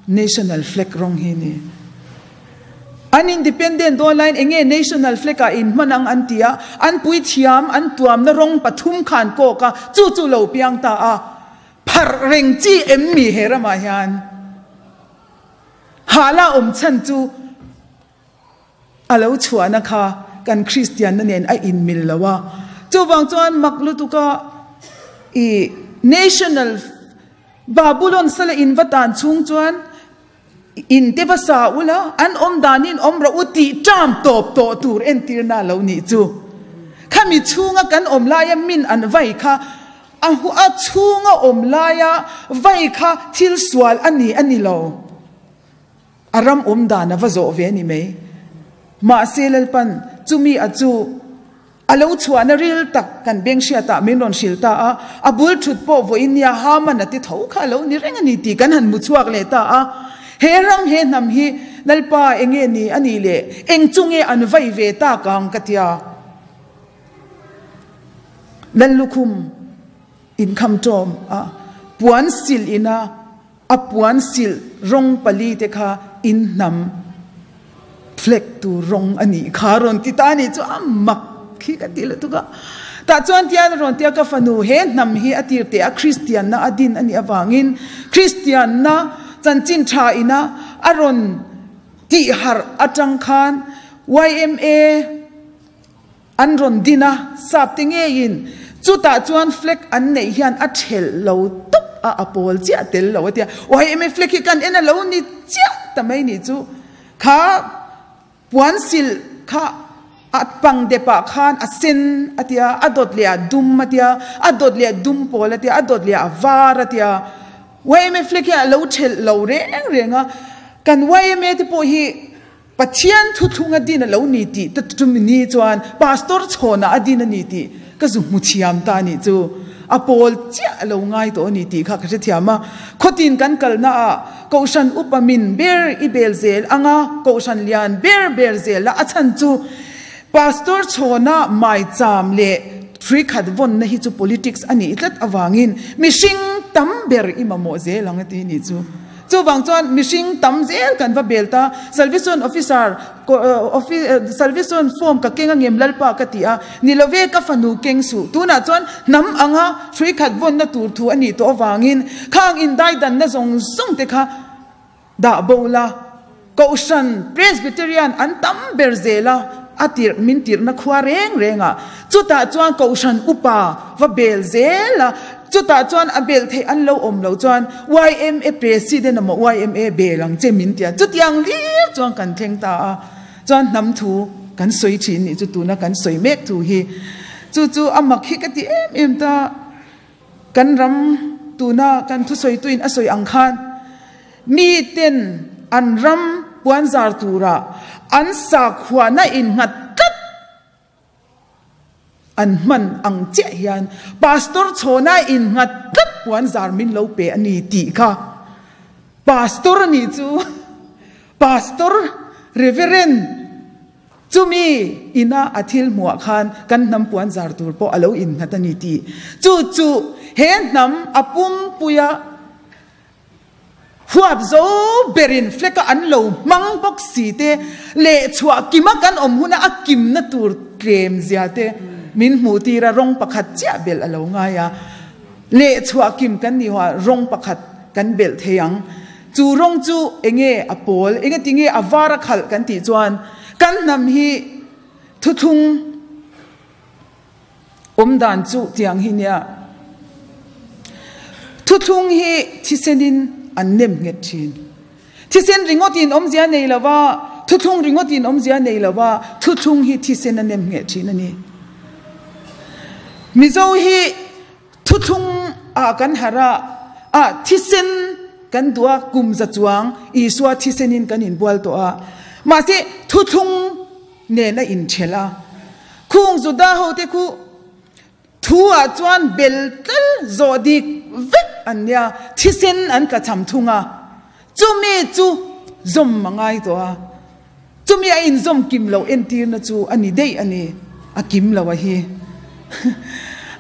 national flag rawng hi a ni. An independent dawn laiin eng nge national flag ah in hman ang an ti a, an puithiam an tuamna rawng pathum khan kawk a, chu chu lo piang ta a, pharh reng chi em mi he ramah hian hala awm chhan chu. A lo chhuahna kha kan Kristianna nen a inmil lo a, chuvang chuan mak lutuka i national Babulon sala in va tan chhung chuan in te va sa ula, an awm danin awm rawh u tih ṭam tawp tawh tur entirna a lo nih chu. Khami chhunga kan awm laia min an vai kha a a chhunga awm laia vai kha thil sual a ni a ni lo. A ram awm dan a va zawh ve a ni mai. Mahse Lalpan chumi a chu a lo chhuahna ril tak kan beng hriatah min rawn hrilh ta a, a bul thut pawh vawiin nia Haman a ti tho kha a lo ni reng a ni tih kan han hmu chhuak leh ta a. He ram he hnam hi Lalpa enge ni a nih leh eng chu nge an vai ve tak ang ka tia. Lallukhum inkham ṭawm a puan sil ina a puan sil rawng pali te kha in hnam flag tur rawng a nih kha rawn ti ta a nih chu a mak khi ka ti lutuk a. Tah chuan tian a rawn ti a, ka fanu he hnam hi a tir teh a Kristian na a din a nih avangin Kristian na chanchin tha ina a rawn tih harh atang khan yma An rawn din a, sap te ngeiin chutah chuan flag an neih hian a thelh lo tawp a, a pawl chiah tel lo a tia. YMA flag hi kan en a lo ni chiah ta mai nih chu. Kha puan silh kha a pang depah khan a sen a tia, a dawt leh a dum a tia, a dawt leh a dum pawl a tia, a dawt leh a var a tia. YMA flag hi a lo thelh lo reng reng a, kan YMA te pawh hi Pathian thuthlung a din a lo ni tih ta chumi ni chuan Pastor chhawnah a din a ni tih ka zu hmu thiam ta a nih chu. A pawl chiah a lo ngai tawh a ni tih kha ka hrethiam a. Khawtin kan kalna ah Kohhran upa min ber i bel zel anga Kohhran lian ber ber zel a a chhan chu Pastor chhawna maicham leh hrui khat vawnna hi chu politics a nih tlat avangin mihring tam ber i mamawh zel ang a ti nih chu. Chuvang chuan mihring tam zel kan va bel ta, Salvation Officer, Salvation form ka keng a ngem Lalpa ka ti a, ni lo ve ka fanu keng suh. Tunah chuan hnam anga hrui khat vawnna tur thu a nih tawh avangin khang indaidanna zawng zawng te kha dah bo la. Kohhran Presbyterian an tam ber zel a, a tirh min tirhna khua reng reng a. Chutah chuan Kohhran upa va bel zel a, chutah chuan a bel theih an lo awm loh chuan yma President emaw yma bel ang che min tia. Chutiang hlir chuan kan thleng ta a, chuan hnam thu kan sawi thin nih chu tuna kan sawi mek thu hi. Chu chu a mak hi ka ti em em ta. Kan ram tuna kan thusawituin a sawi ang khan miten an ram puanzar tura an sakhuana innghat tlat an hman ang chiah hian Pastor chhawna innghat tlat puanzar min lo pe a ni tih kha Pastor a nih chu Pastor Reverend Chumi ina a thil hmuah khan kan hnam puan zar tur pawh a lo innghat a ni tih. Chu chu he hnam a pumpuia huap zo berin flag-a an lo hmang bawk si te leh chhuah kima kan awm huna a kimna tur tlem zia te min hmuh tir a, rawng pakhat chiah belh a lo ngai a. Leh chhuah kim kan nih hawah rawng pakhat kan belh thei ang. Chu rawng chu enge a pawl, enge tinge a var a khalh kan tih chuan kan hnam hi thuthlung awm dan chu tiang hi nia. Thuthlung hi thisenin an nem nghet thin. Thisen ringawtin awmzia nei lova, thuthlung ringawtin awmzia nei lova, thuthlung hi thisen a nem ngheh thin a ni. Mizo hi Thuthlung ah kan harh a, ah thisen kan duh a, kum za chuang Isua thisen in kan inbual tawh a. Mahse thuthlung nen a inthelh a. Khung Juda ho te khu thu ah chuan bel tlal zawh dik vek an nia, thisen an tlachham thung a. Chumi chu zawm a ngai tawh a. Chumi a inzawm kim loh entirna chu a ni daih a ni, a kim lo a hi.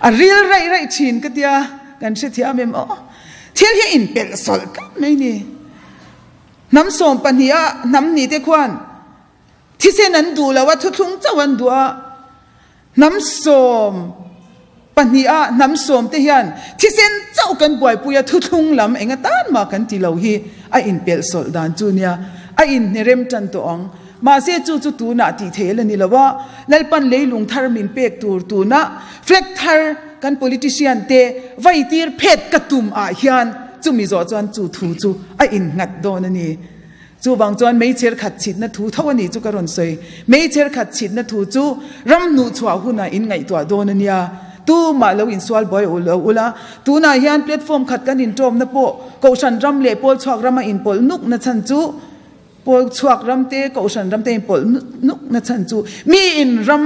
A ril raih raih thin ka tia, kan hrethiam em aw. Thil hi a inpelh sawlh tlat mai ni. Hnam 12 a hnam ni te khuan thisen an duh lo a, thuthlung chauh an duh a. Hnam 12 a hnam sawm te hian thisen chauh kan buaipui a, thuthlung lam eng atan mah kan ti lo hi a inpelh sawlh dan chu nia, a inhnerem tan tawh ang. Mahse chu chu tunah tih theih la ni lo a, Lalpan leilung thar min pek tur tunah flag thar kan politician te vai tir phet ka tum ah hian chumi zawh chuan chu thu chu a innghat dawn a ni. Chuvang chuan meichher khat chhitna thu tho a nih chu ka rawn sawi. Meichher khat chhitna thu chu ram hnuhchhuah hunah in ngaihtuah dawn a nia. Tumah lo insual buai u lo ula. Tunah hian platform khat kan inṭawmna pawh Kohhran ram leh Pawl chhuak rama inpawlh nukna chhan chu Pawl chhuak ram te Kohhran ram te inpawlh nukna chhan chu miin ram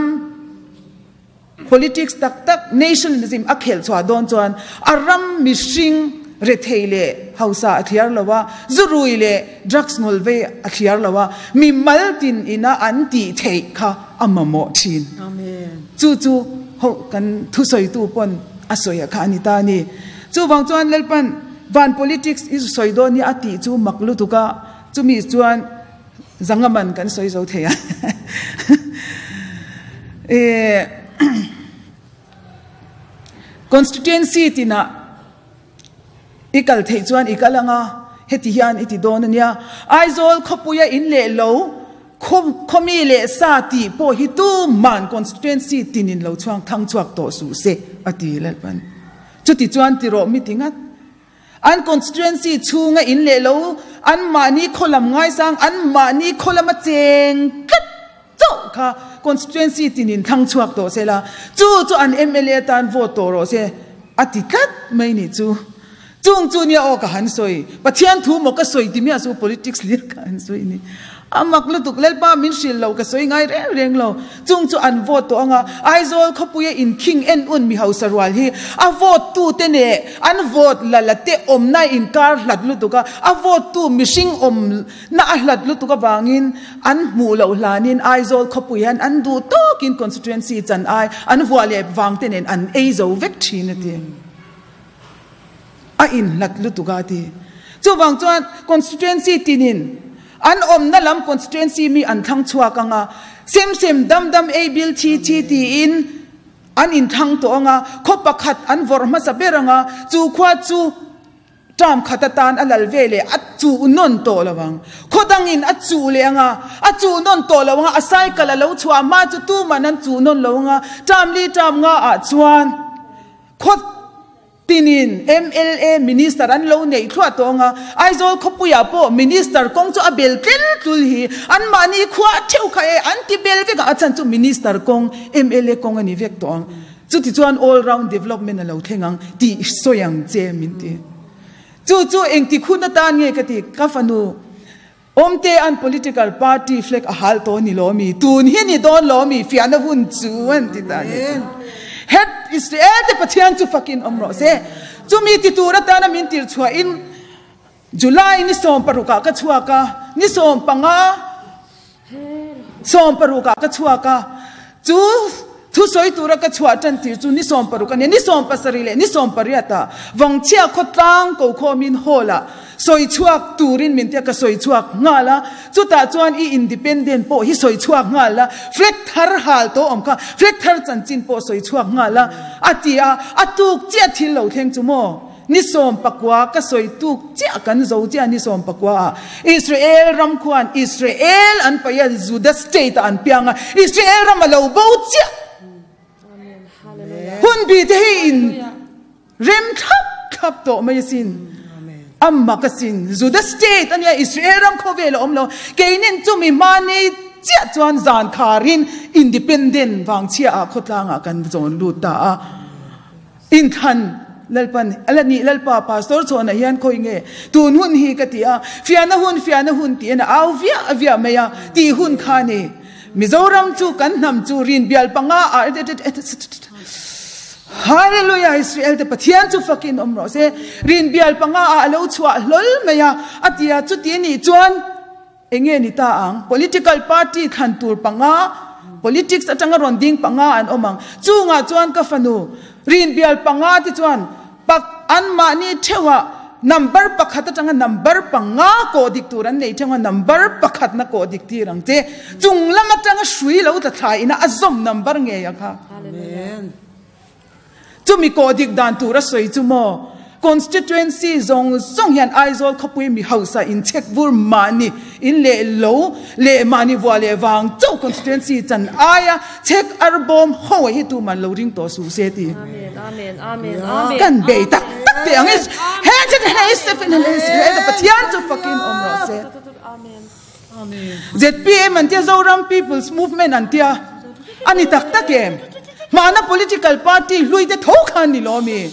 Politics tak tak, nationalism a khelh chhuah dawn chuan a ram mihring rethei leh hausa a thliar lo a, zurui leh drugs ngawl vei a thliar lo a, mi mal tin ina an tih theih kha a mamawh thin. Chu chu ho kan thusawitu pawn a sawi a kha a ni ta a ni. Chuvang chuan Lalpan van politics i sawi dawn hi a tih chu mak lutuk a, chumi chuan Zangaman kan sawi zo thei a. Constituency tinah i kal theih chuan i kal anga heti hian i ti dawn a nia. Aizawl khawpuia in leh lo khawmi leh sa tih pawh hi tuman constituency tinin lo chhuang thang chhuak tawh suh se a ti Lalpan. Chuti chuan ti rawh mi ti ngat. An constituency chhunga in leh lo anmahni khaw lam ngaisang anmahni khaw lama cheng tlat chauh kha constituency tinin thlang chhuak tawh se la, chu chu an mla tan vote tawh rawh se a ti tlat mai nih chu. Chung chu nia aw ka han sawi, Pathian thu maw ka sawi ti miah chu politics lir ka han sawi ni. A mak lutuk, Lalpa min hrilh lo ka sawi ngai reng reng lo. Chung chu an vote tawh anga Aizawl khawpuia inkhing en un mi hausa rual hi a vote tu te neh an vote la la te awmna inkar hlat lutuk a, a vote tu mihring awm na a hlat lutuk avangin an hmuh loh hlanin Aizawl khawpui hian an duh tawkin constituency chan ai an vuah leh vang te nen an ei zo vek thin a ti. A inhlat lutuk a ti. Chuvang chuan constituency tinin an awmna lam constituency mi an thlang chhuak ang a, sem sem dam dam ei bil thi thi tiin an inthlang tawh ang a, khaw pakhat an vawrh hmasa ber ang a, chu khua chu term khat atan a lal ve leh a chuh nawn tawh lo ang. Khaw dangin a chuh leh ang a, a chuh nawn tawh lo ang a, a cycle a lo chhuah hma chu tuman an chuh nawn lo ang a, term li term nga ah chuan Khaw tinin mla minister an lo neih thluah tawh ang a, Aizawl khawpuiah pawh minister kawng chu a bel tlel tlul hi anmahni khua a theuh kha e an ti bel vek a, a chhan chu minister kawng mla kawng a ni vek tawh ang. Chutichuan all round development a lo thleng ang tih sawi ang che min ti. Chu chu engtik hun atan nge ka ti, ka fanu Awmte an political party flag a hal tawh ni lo mi? Tun hi ni dawn lo mi? Fiahna hun chu an ti ta ni chu. Het Israel te Pathian chu fakin awm rawh se. Chumi ti tur atana min tir chhuahin July ni 16 ah ka chhuak a, ni 15 16 ah ka chhuak a, chu thusawi tura ka chhuah tan tir chu ni 16 a nia, ni 17 leh ni 18 ah Vangchhia khawtlang kokhawmin hall ah sawi chhuak turin min tia ka sawi chhuak nghal a, chutah chuan i independent pawh hi sawi chhuak nghal a, flag thar hal tawh awm kha, flag thar chanchin pawh sawi chhuak nghal a, a ti a, a tuk chiah thil lo thleng chu maw? Ni 19 ka sawi tuk chiah kan zo chiah ni 19 ah Israel ram khuan Israel an paih a Juda state ah an piang a Israel ram a lo bo chiah hun bi te hi in rem thlap thlap tawh mai asin amma ka sin Juda state ania Israel ram khawvel a awm lo keinin chumi hmani chiah chuan zan kharin independent vang chhia ah khawtlang ah kan zawn lut ta a. Inthlan Lalpan a la nih Lalpa Pastor chhawnah hian khawi nge tun hun hi ka ti a, fiahna hun fiahna hun tiin a au viah viah mai a, tih hun kha a ni. Mizoram chu kan hnam chu rin bial panga ah Hallelujah Israel te Pathian chu fakin awm rawh se. Rin bial panga ah a lo chhuah hlawl mai a, a ti a, chuti a nih chuan Enge ni ta ang? Political party thlan tur panga, politics atanga rawn ding panga an awm ang. Chungah chuan ka fanu rinbial panga te chuan pak anmahni theuhah number pakhat atanga number panga kawh dik tur an nei theuh a, number pakhatna kawh dik tir ang che. Chung lam atanga hrui lo tla thlai ina a zawm number ngei a kha. Amen. Chumi kawh dik dan tur a sawi chu maw? Constituency zawng zawng hian Aizawl khawpui mi hausa inchhek vur mahni in leh lo leh mahni vuah leh vang chauh constituency chan aia chhek arbawm ho hi tuman lo ring tawh suh se ti. Kan bei tak tak teh ang he Pathian chu fakin awm rawh se. Zpm an tia Zoram People's Movement an tia a ni tak tak em? Hmana political party hlui te tho khan ni lo mi?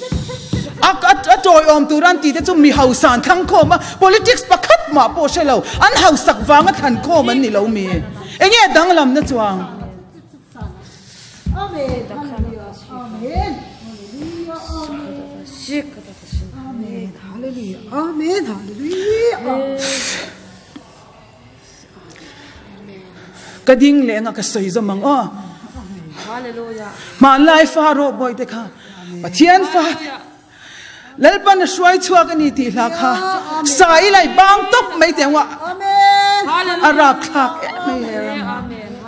A a tawiawm tur an tih te chu mi hausa an thlang khawm a, politics pakhat mah pawh hre lo, an hausak vanga thlan khawm an ni lo mi? Enge danglamna chuang? Amen. Hallelujah. Amen. Hallelujah. Amen. Hallelujah. Amen. Hallelujah. Ka ding leh anga ka sawi zawm ang aw. Hmanlai fa rawh bawihte kha Pathian fa Lalpan a hruai chhuak a ni tih hla kha sa i lai bang tawp mai teh ang a, a rapthlak em mai he ram.